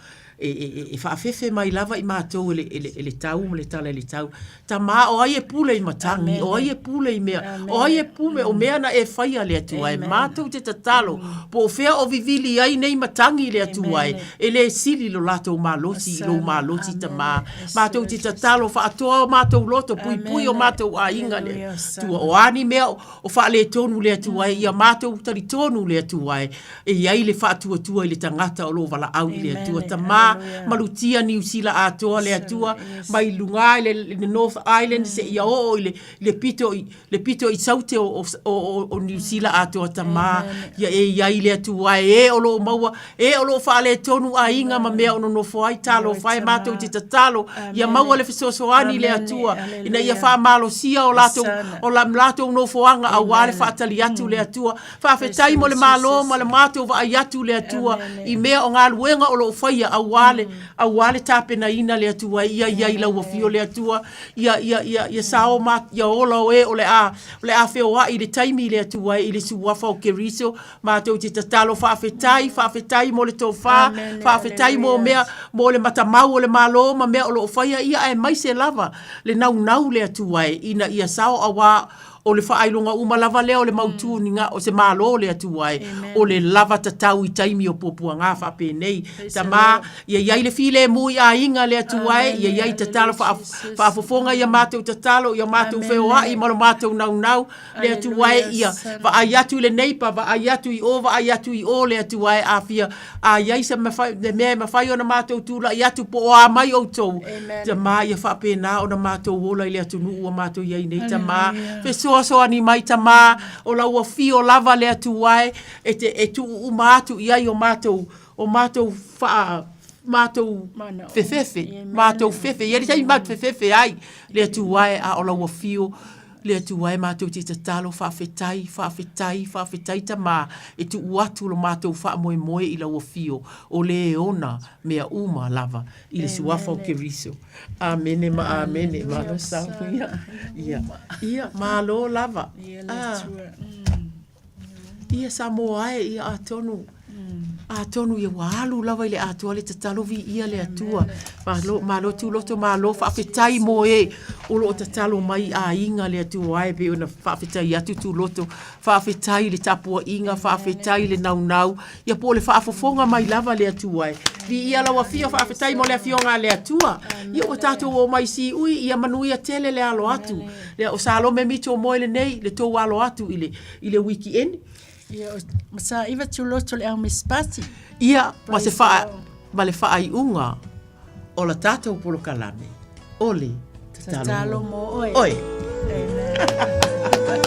S1: E, e, e, e faafefe mai lava i matou e le, e le, e le tau ma le tala i le tau. Tamā, o ai e pule i matagi, o ai e pule i mea, o ai e pume, o mea na e faia le Atua e. Matou te tatalo, po o fea o vivili ai nei matagi le Atua e, e le sili lo latou malosi i lou malosi Tamā. Matou te tatalo faatoa o matou loto, puipui o matou aiga le Atua. O a ni mea o faaletonu le Atua e, ia matou talitonu le Atua e, e i ai le faatuatua i le tagata o lo o valaau i le Atua. Tamā, malutia Niu Sila atoa le Atua, mai luga i le North Island seia oo i le pito i le pito i saute o, o, o, o Niu Sila atoa tamā, ia e i ai le Atua e e o lo o maua, e o lo o faaletonu aiga ma mea o nonofo ai, talofa e matou te tatalo, ia maua le fesoasoani le Atua, ina ia faamalosia o latou, o la, latou nofoaga auā le faatali atu le Atua. Faafetai mo le Malo ma le matou vaai atu le Atua i mea o galuega o lo o faia auā le, auā le tapenaina le Atua ia i ai lau afio le Atua, ia, ia, ia, ia sao ma, ia ola o e o le a, o le a feoai i le taimi le Atua e i le suafa o Keriso, matou te tatalo faafetai, faafetai mo le tofa, faafetai mo mea, mo le matamau o le Malo ma mea o lo o faia, ia aemaise lava le naunau le Atua e, ina ia sao auā O le faailoga uma lava lea o le mautū ni ga, o se Malo le Atua e, o le lava tatau i taimi o puapuagā faapenei. Tamā, ia i ai le filemu i aiga le Atua e, ia i ai tatalo faa, faafofoga ia matou tatalo, ia matou feoai ma lo matou naunau le Atua e, ia vaai atu i le neipa, vaai atu i o, vaai atu i o le Atua e, a fia, a i ai se mafai, le mea e mafai ona matou tulai atu po o a mai outou, Tamā, ia faapena ona matou ola i le atunuu ua matou i ai nei, Tamā, fesoasoani mai, Tamā, o lau afio lava le Atua e, e te, e tuu uma atu i ai o matou, o matou faa, matou fefefe, matou fefe, e i ai le taimi matou te fefefe ai, le Atua e, a o lau afio, Le Atua e matou te tatalo, faafetai, faafetai, faafetai Tamā, e tuu atu lo matou faamoemoe i lau afio, o le e ona mea uma lava i le suafa o Keriso. Amene ma amene. Malo sau. Ia, ia, ia, malo lava. Ah. Ia Samoa e, ia atonu, atonu ia ua alu lava i le atoa le tatalo viia le Atua. Malo, malo Tuloto, malo faafetai mo e o lo o tatalo mai i aiga le Atua e pei ona faafetai atu Tuloto, faafetai i le tapuaiga, faafetai i le naunau, ia po o le faafofoga mai lava le Atua e. Viia lau afio, faafetai mo le afioga a le Atua. Ia ua tatou oo mai i siui, ia manuia tele le alo atu. Lea o Salome Mito moe lenei, le tou alo atu i le i le weekend.
S3: Ia, ma sa iva tuloto le au mesipati.
S1: Ia, ma se faa, ma le faaiuga o la tatou polokalame, o le
S3: tatalo mo oe.
S1: Oe.
S3: Amen.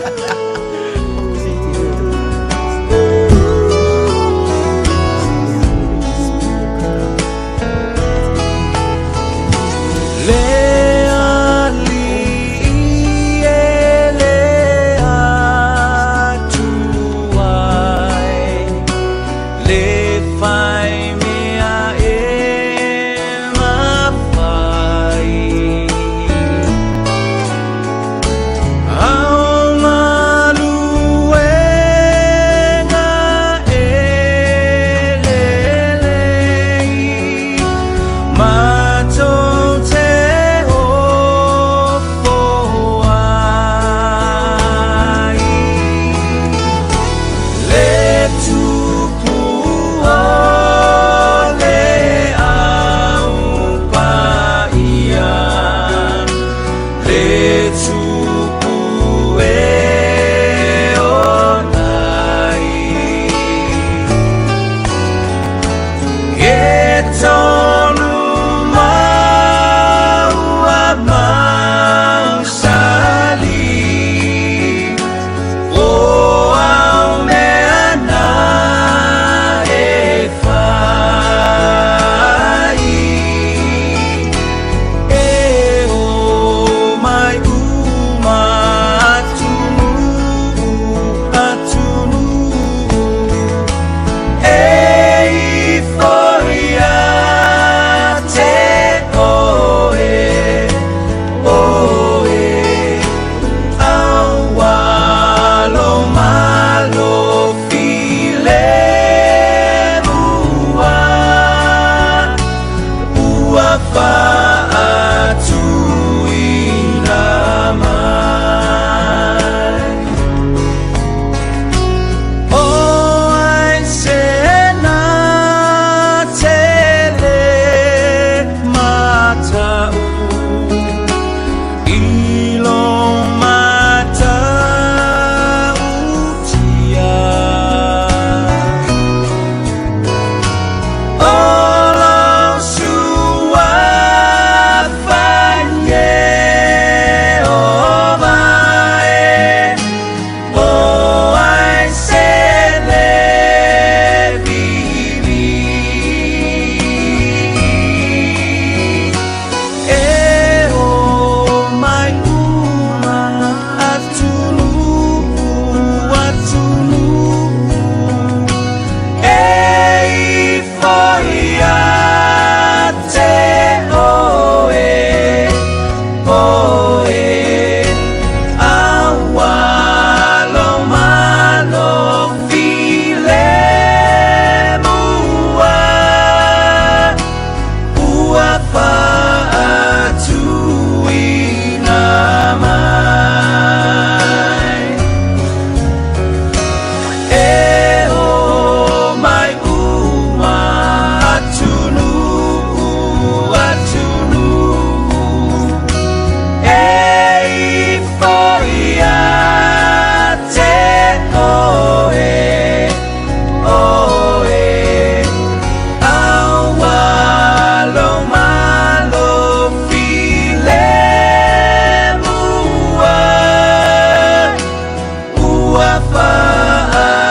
S2: Ua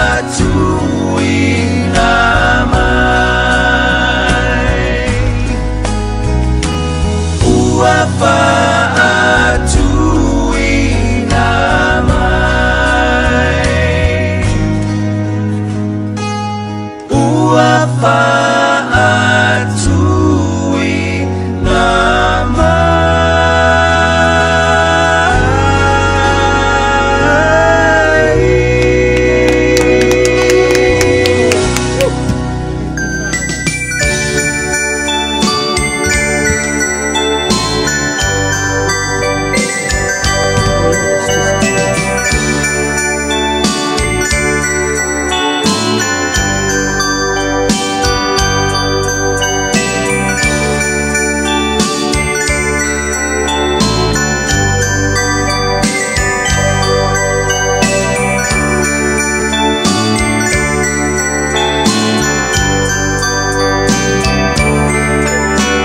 S2: faatuina mai. Ua faatuina mai. Ua faatuina mai.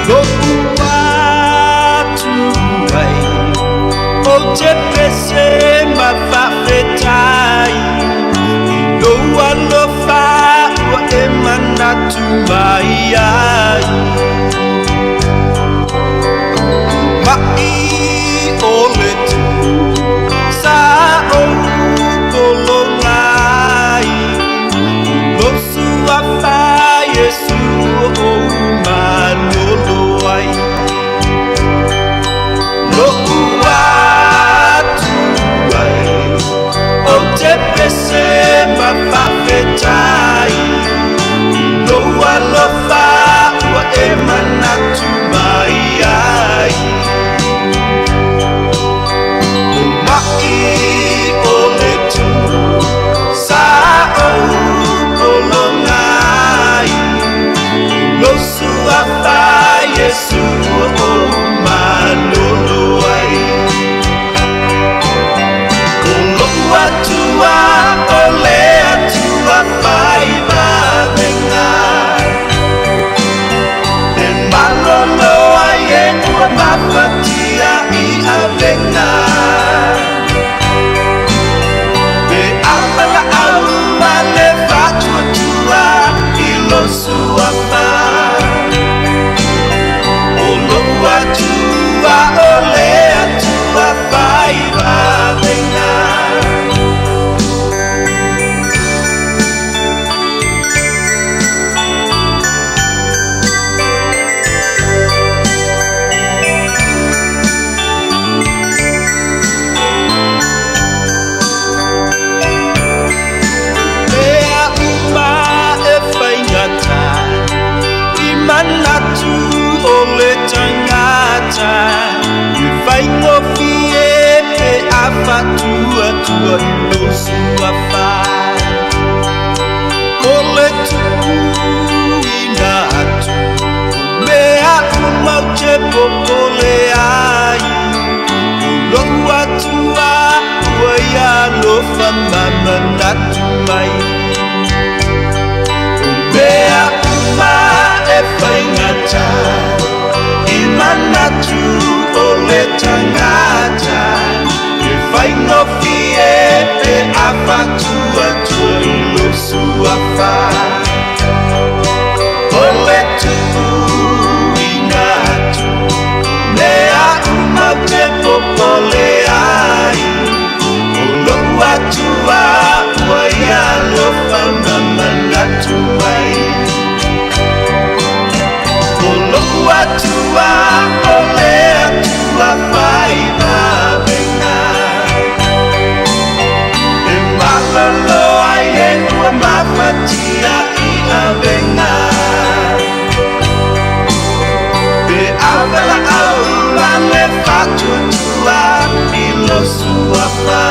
S2: Lo'u atu ai ou te pese ma faafetai i lou alofa ua e manatu mai ai. Ma'i o le tu sa ou pologa ai, o lou suafa Iesu ou malolo ai. Lo'u atu ai ou te pese ma faafetai i lou alofa ua e manatu mai ai. O ma'i o le tu sa ou pologa ai, o lou suafa Iesu ou malolo ai. O lo'u Atua o le Atua fai vavega e malolo ai e ua mafatia i avega. Pe ava laau ma le faatuatua i lou suafa. O lo'u Atua o le Atua fai vavega. Mea uma e faigata i manatu o le tagata, e faigofie pe a faatuatua i lou suafa. O le tuuina atu o mea uma ou te popole ai, o lo'u Atua ua ia alofa ma manatu mai. O mea uma e faigata i manatu o le tagata, e faigofie pe a faatuatua i lou suafa. O le tuuina atu mea uma ou te popole ai, o lo'u Atua ua ia alofa ma manatu mai. O lo'u Atua o le Atua fai vavega e malolo ai e ua mafatia i avega. Pe ava laau ma le faatuatua i lou suafa.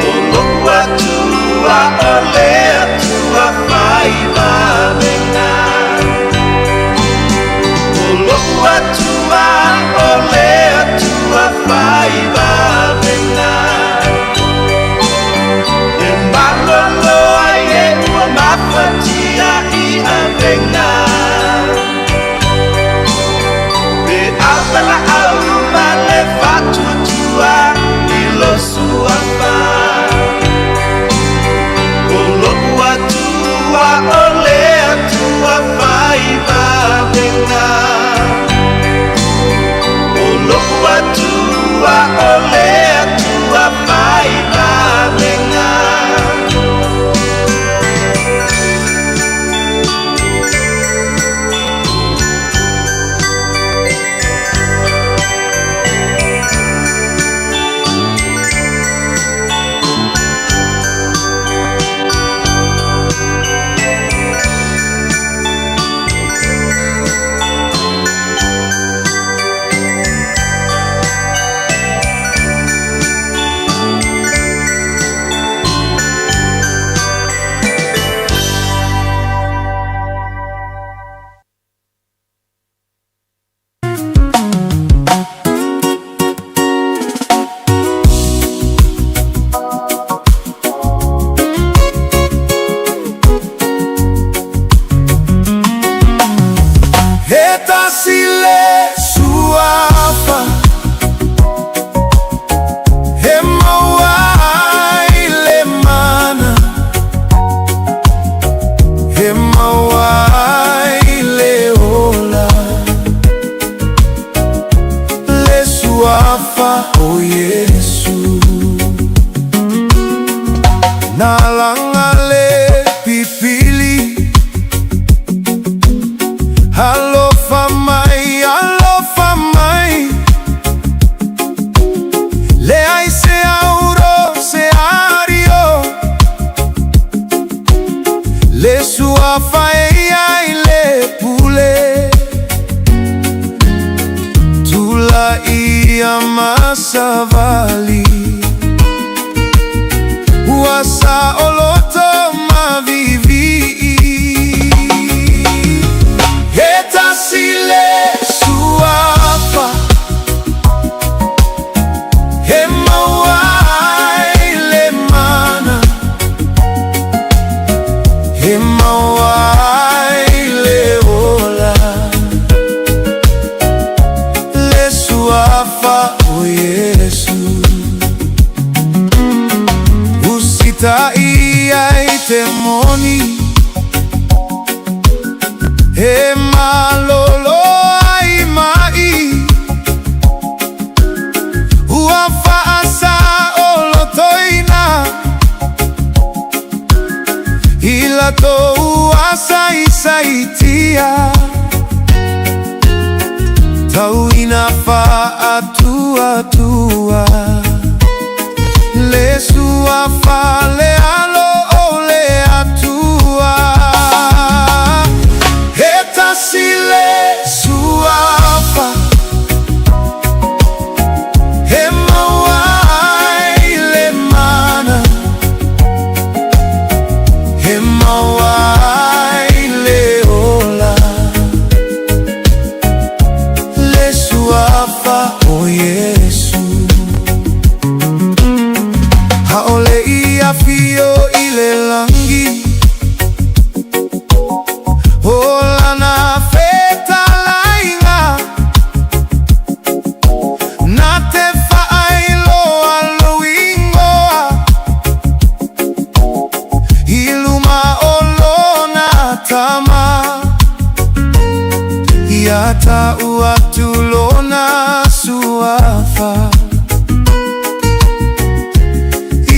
S2: O lo'u Atua o le Atua fai vavega. O lo'u Atua o le Atua fai vavega e malolo ai e ua mafatia i avega. Pe ava laau ma le faatuatua i lou suafa.
S5: Na laga le pipili Alofa mai, alofa mai Leai se auro, se ario Le suafa e i ai le pule Tulaia ma savali Ua saoloto ma viivii E tasi le Suafa E maua ai le mana E maua ai le ola Le Suafa o Iesu Usitaia i te moni E malolo ai ma'i Ua faasaolotoina I latou asaisaitia Tau ina faatuatua Le Suafa le Alo o le Atua E tasi le Suafa E maua ai le mana E maua ai le ola Le Suafa o Iesu ʻAʻole i afio i le lagi O lana fetalaiga Na te faailoa lou igoa I luma o lona Tama Ia tau atu lona suafa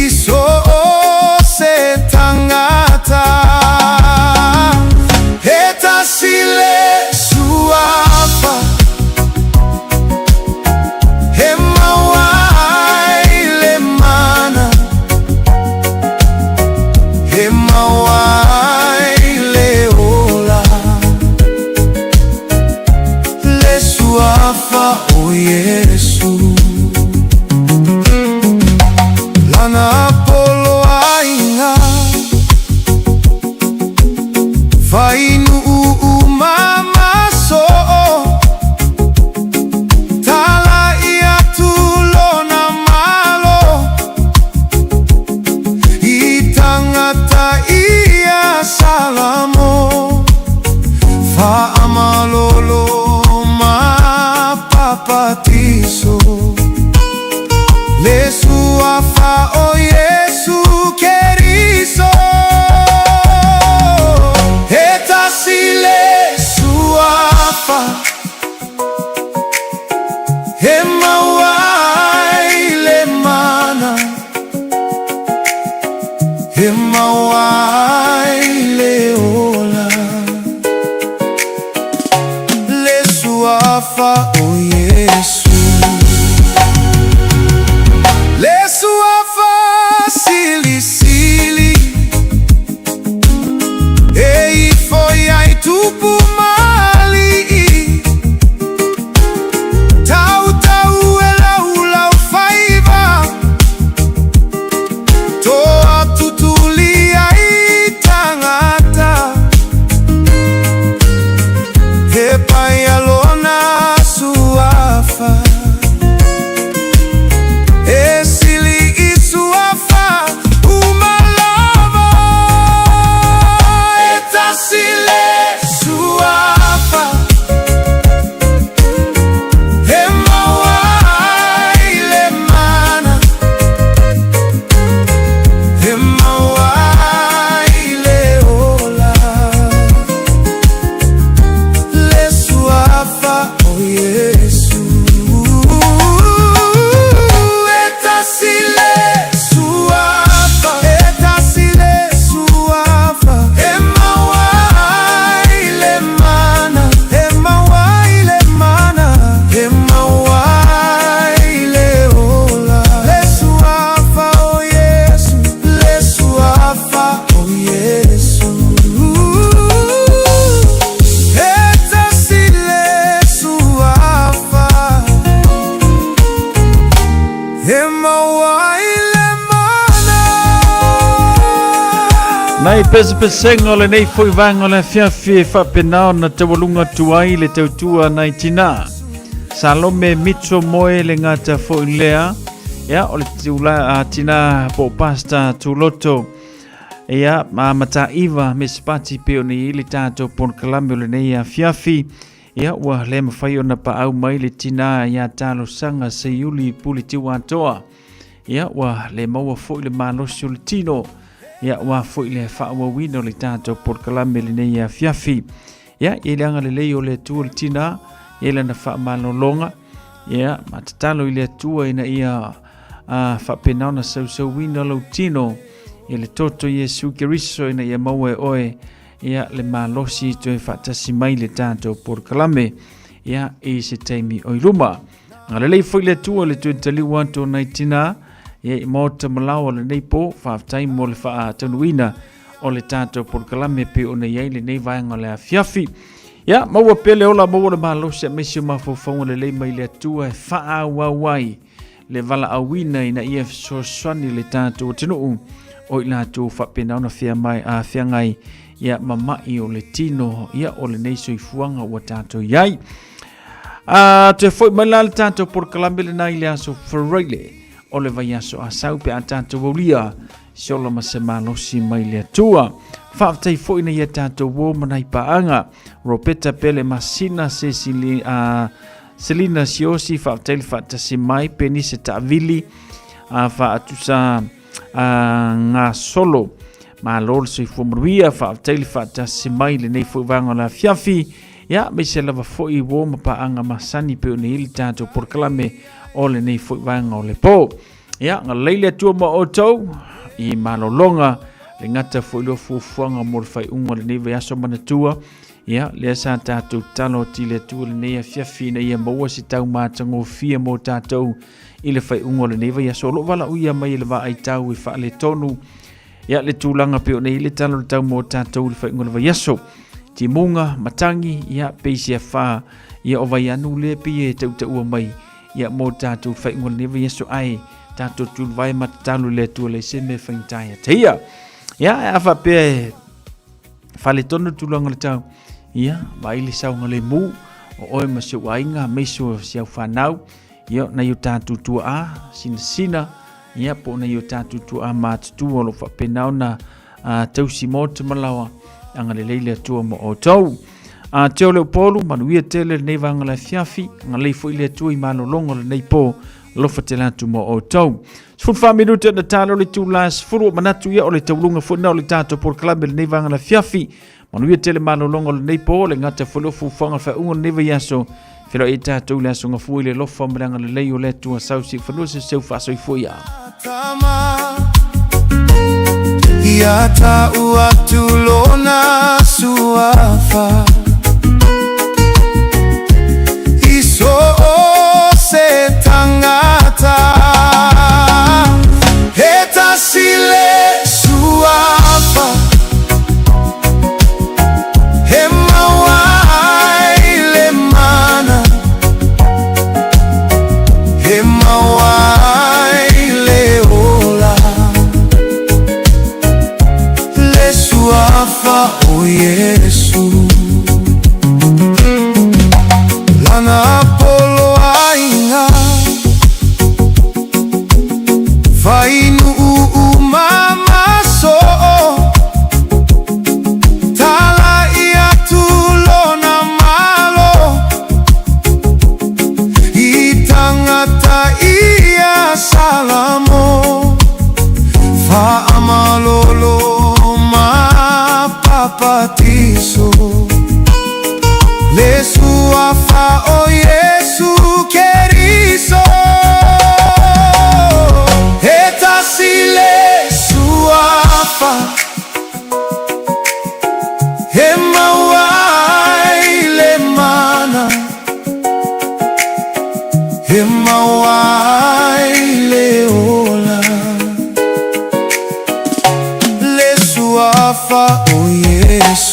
S5: I so o se tagata E tasi le Suafa E maua ai le mana E maua ai le ola Le Suafa o Iesu Lana poloaiga Fainuu uma ma soo Tala'i atu lona malo I tagata ia Salamo Faamalolo ma papatiso Le Suafa o Iesu Keriso E tasi le Suafa E maua ai le mana E maua ai le ola Le Suafa o Iesu Le Suafa silisili E ifo i ai tupu ma alii Tautau e laulau faiva Toatutuli ai tagata.
S12: Nai pesepesega o lenei foi vaega o le afiafi e faapena ona taualuga atu ai le tautua nai tinā. Salome Mitchell Moe le gata foi lea. Ia, o le tula, a tinā po o pasta tuloto. Ia, ma Mataiva Mesepati pe o nei le tātou polokalame o lenei afiafi. Ia, ua le mawhai ona paau mai le tinā ia talosaga Seiuli Pule Tiuatoa. Ia, ua le maua foi le malosi o le tino. Ia, ua foi le faaauauina o le tātou polokalame lenei afiafi. Ia, i le agalelei o le Atua le tinā, ia lana faamalologa. Ia, ma tatalo i le Atua ina ia faapena ona sausauina lou tino i le toto Iesu Keriso ina ia maua e oe ia le malosi toe faatasi mai le tātou polokalame ia i se taimi o i luma. Agalelei foi le Atua le toe taliu atu o nai tinā ia i maota malaoa lenei po, faafetai mo le faataunuina o le tātou polokalame pe ona i ai lenei vaega o le afiafi. Ia, maua pea le ola, maua le malosi aemaise o mafaufauga lelei mai le Atua e faaauau ai le valaauina ina ia fesoasoani le tātou atunuu o i latou faapena ona fea mai, a feagai ia ma mai o le tino ia o lenei soifuaga ua tātou i ai. A toe foi mai la le tātou polokalame lena i le aso Faraile o le vaiaso Asau pe a tātou aulia se ola ma se malosi mai le Atua. Faafetai foi na ia tātou uo ma nai paaga. Ropeta Pele Masina, Cecily, Selina Siosi, faafetai le faatasi mai, Penise Taavili, faatusa Gasolo. Malo le soifua manuia, faafetai le faatasi mai lenei foi vaega o le afiafi. Ia, aemaise lava foi uo ma paaga masani pe o nei le tātou polokalame o lenei foi vaega o le po. Ia, agalelei le Atua ma outou i malologa, le gata foi lea o fuafuaga mo le faaiuga o lenei vaiaso manatua. Ia, lea sa tatou tatalo atu i le Atua lenei afiafi ina ia maua se tau matagofie mo tatou i le faaiuga o lenei vaiaso. O lo o valaauia mai e le vaai tau e faaletonu. Ia, le tulaga pei ona i ai le tala o le tau mo tatou i le faaiuga o le vaiaso. Timuga, matagi, ia, pei se afa, ia, o vaianu lea pei e tautaua mai Ia mo tatou faaiuga o lenei vaiaso ae tatou tulivae ma tatalo i le Atua leai se mea e faigata ia te ia. Ia a faapea e faaletonu le tulaga o le tau, ia vaai le saogalemu o oe ma si ou aiga aemaise o si au fanau, ia nai o tatou tuaa sinasina, ia po o nai o tatou tuaa matutua o lo o faapena ona tausi maota ma laoa, agalelei le Atua ma outou. A te o le Upolu, manuia tele lenei vaega le afiafi, agalelei foi le Atua i malologa o lenei po, alofa tele atu ma outou. 14 minute na talo le itula e 10 o manatu ia o le tauluga foi na o le tatou polokalame lenei vaega le afiafi. Manuia tele malologa o lenei po, le gata foi le fuafuaga o le faaiuga o lenei vaiaso. Feiloai ai tatou i le aso Gafua i le alofa ma le agalelei o le Atua sau se i fanua se seu faasoifua ia.
S5: Ia tau atu lona suafa I so o se tangata He tasi le suafa He maua ai le mana He maua ai le ola Le suafa o Iesu Lana poloaiga Fainuu uma ma soo Tala i atu lona malo I tangata ia Salamo Faamalolo ma papatiso Le suafa o Iesu Keriso He tasi le suafa He maua ai le mana He maua ai le ola Le suafa o Iesu.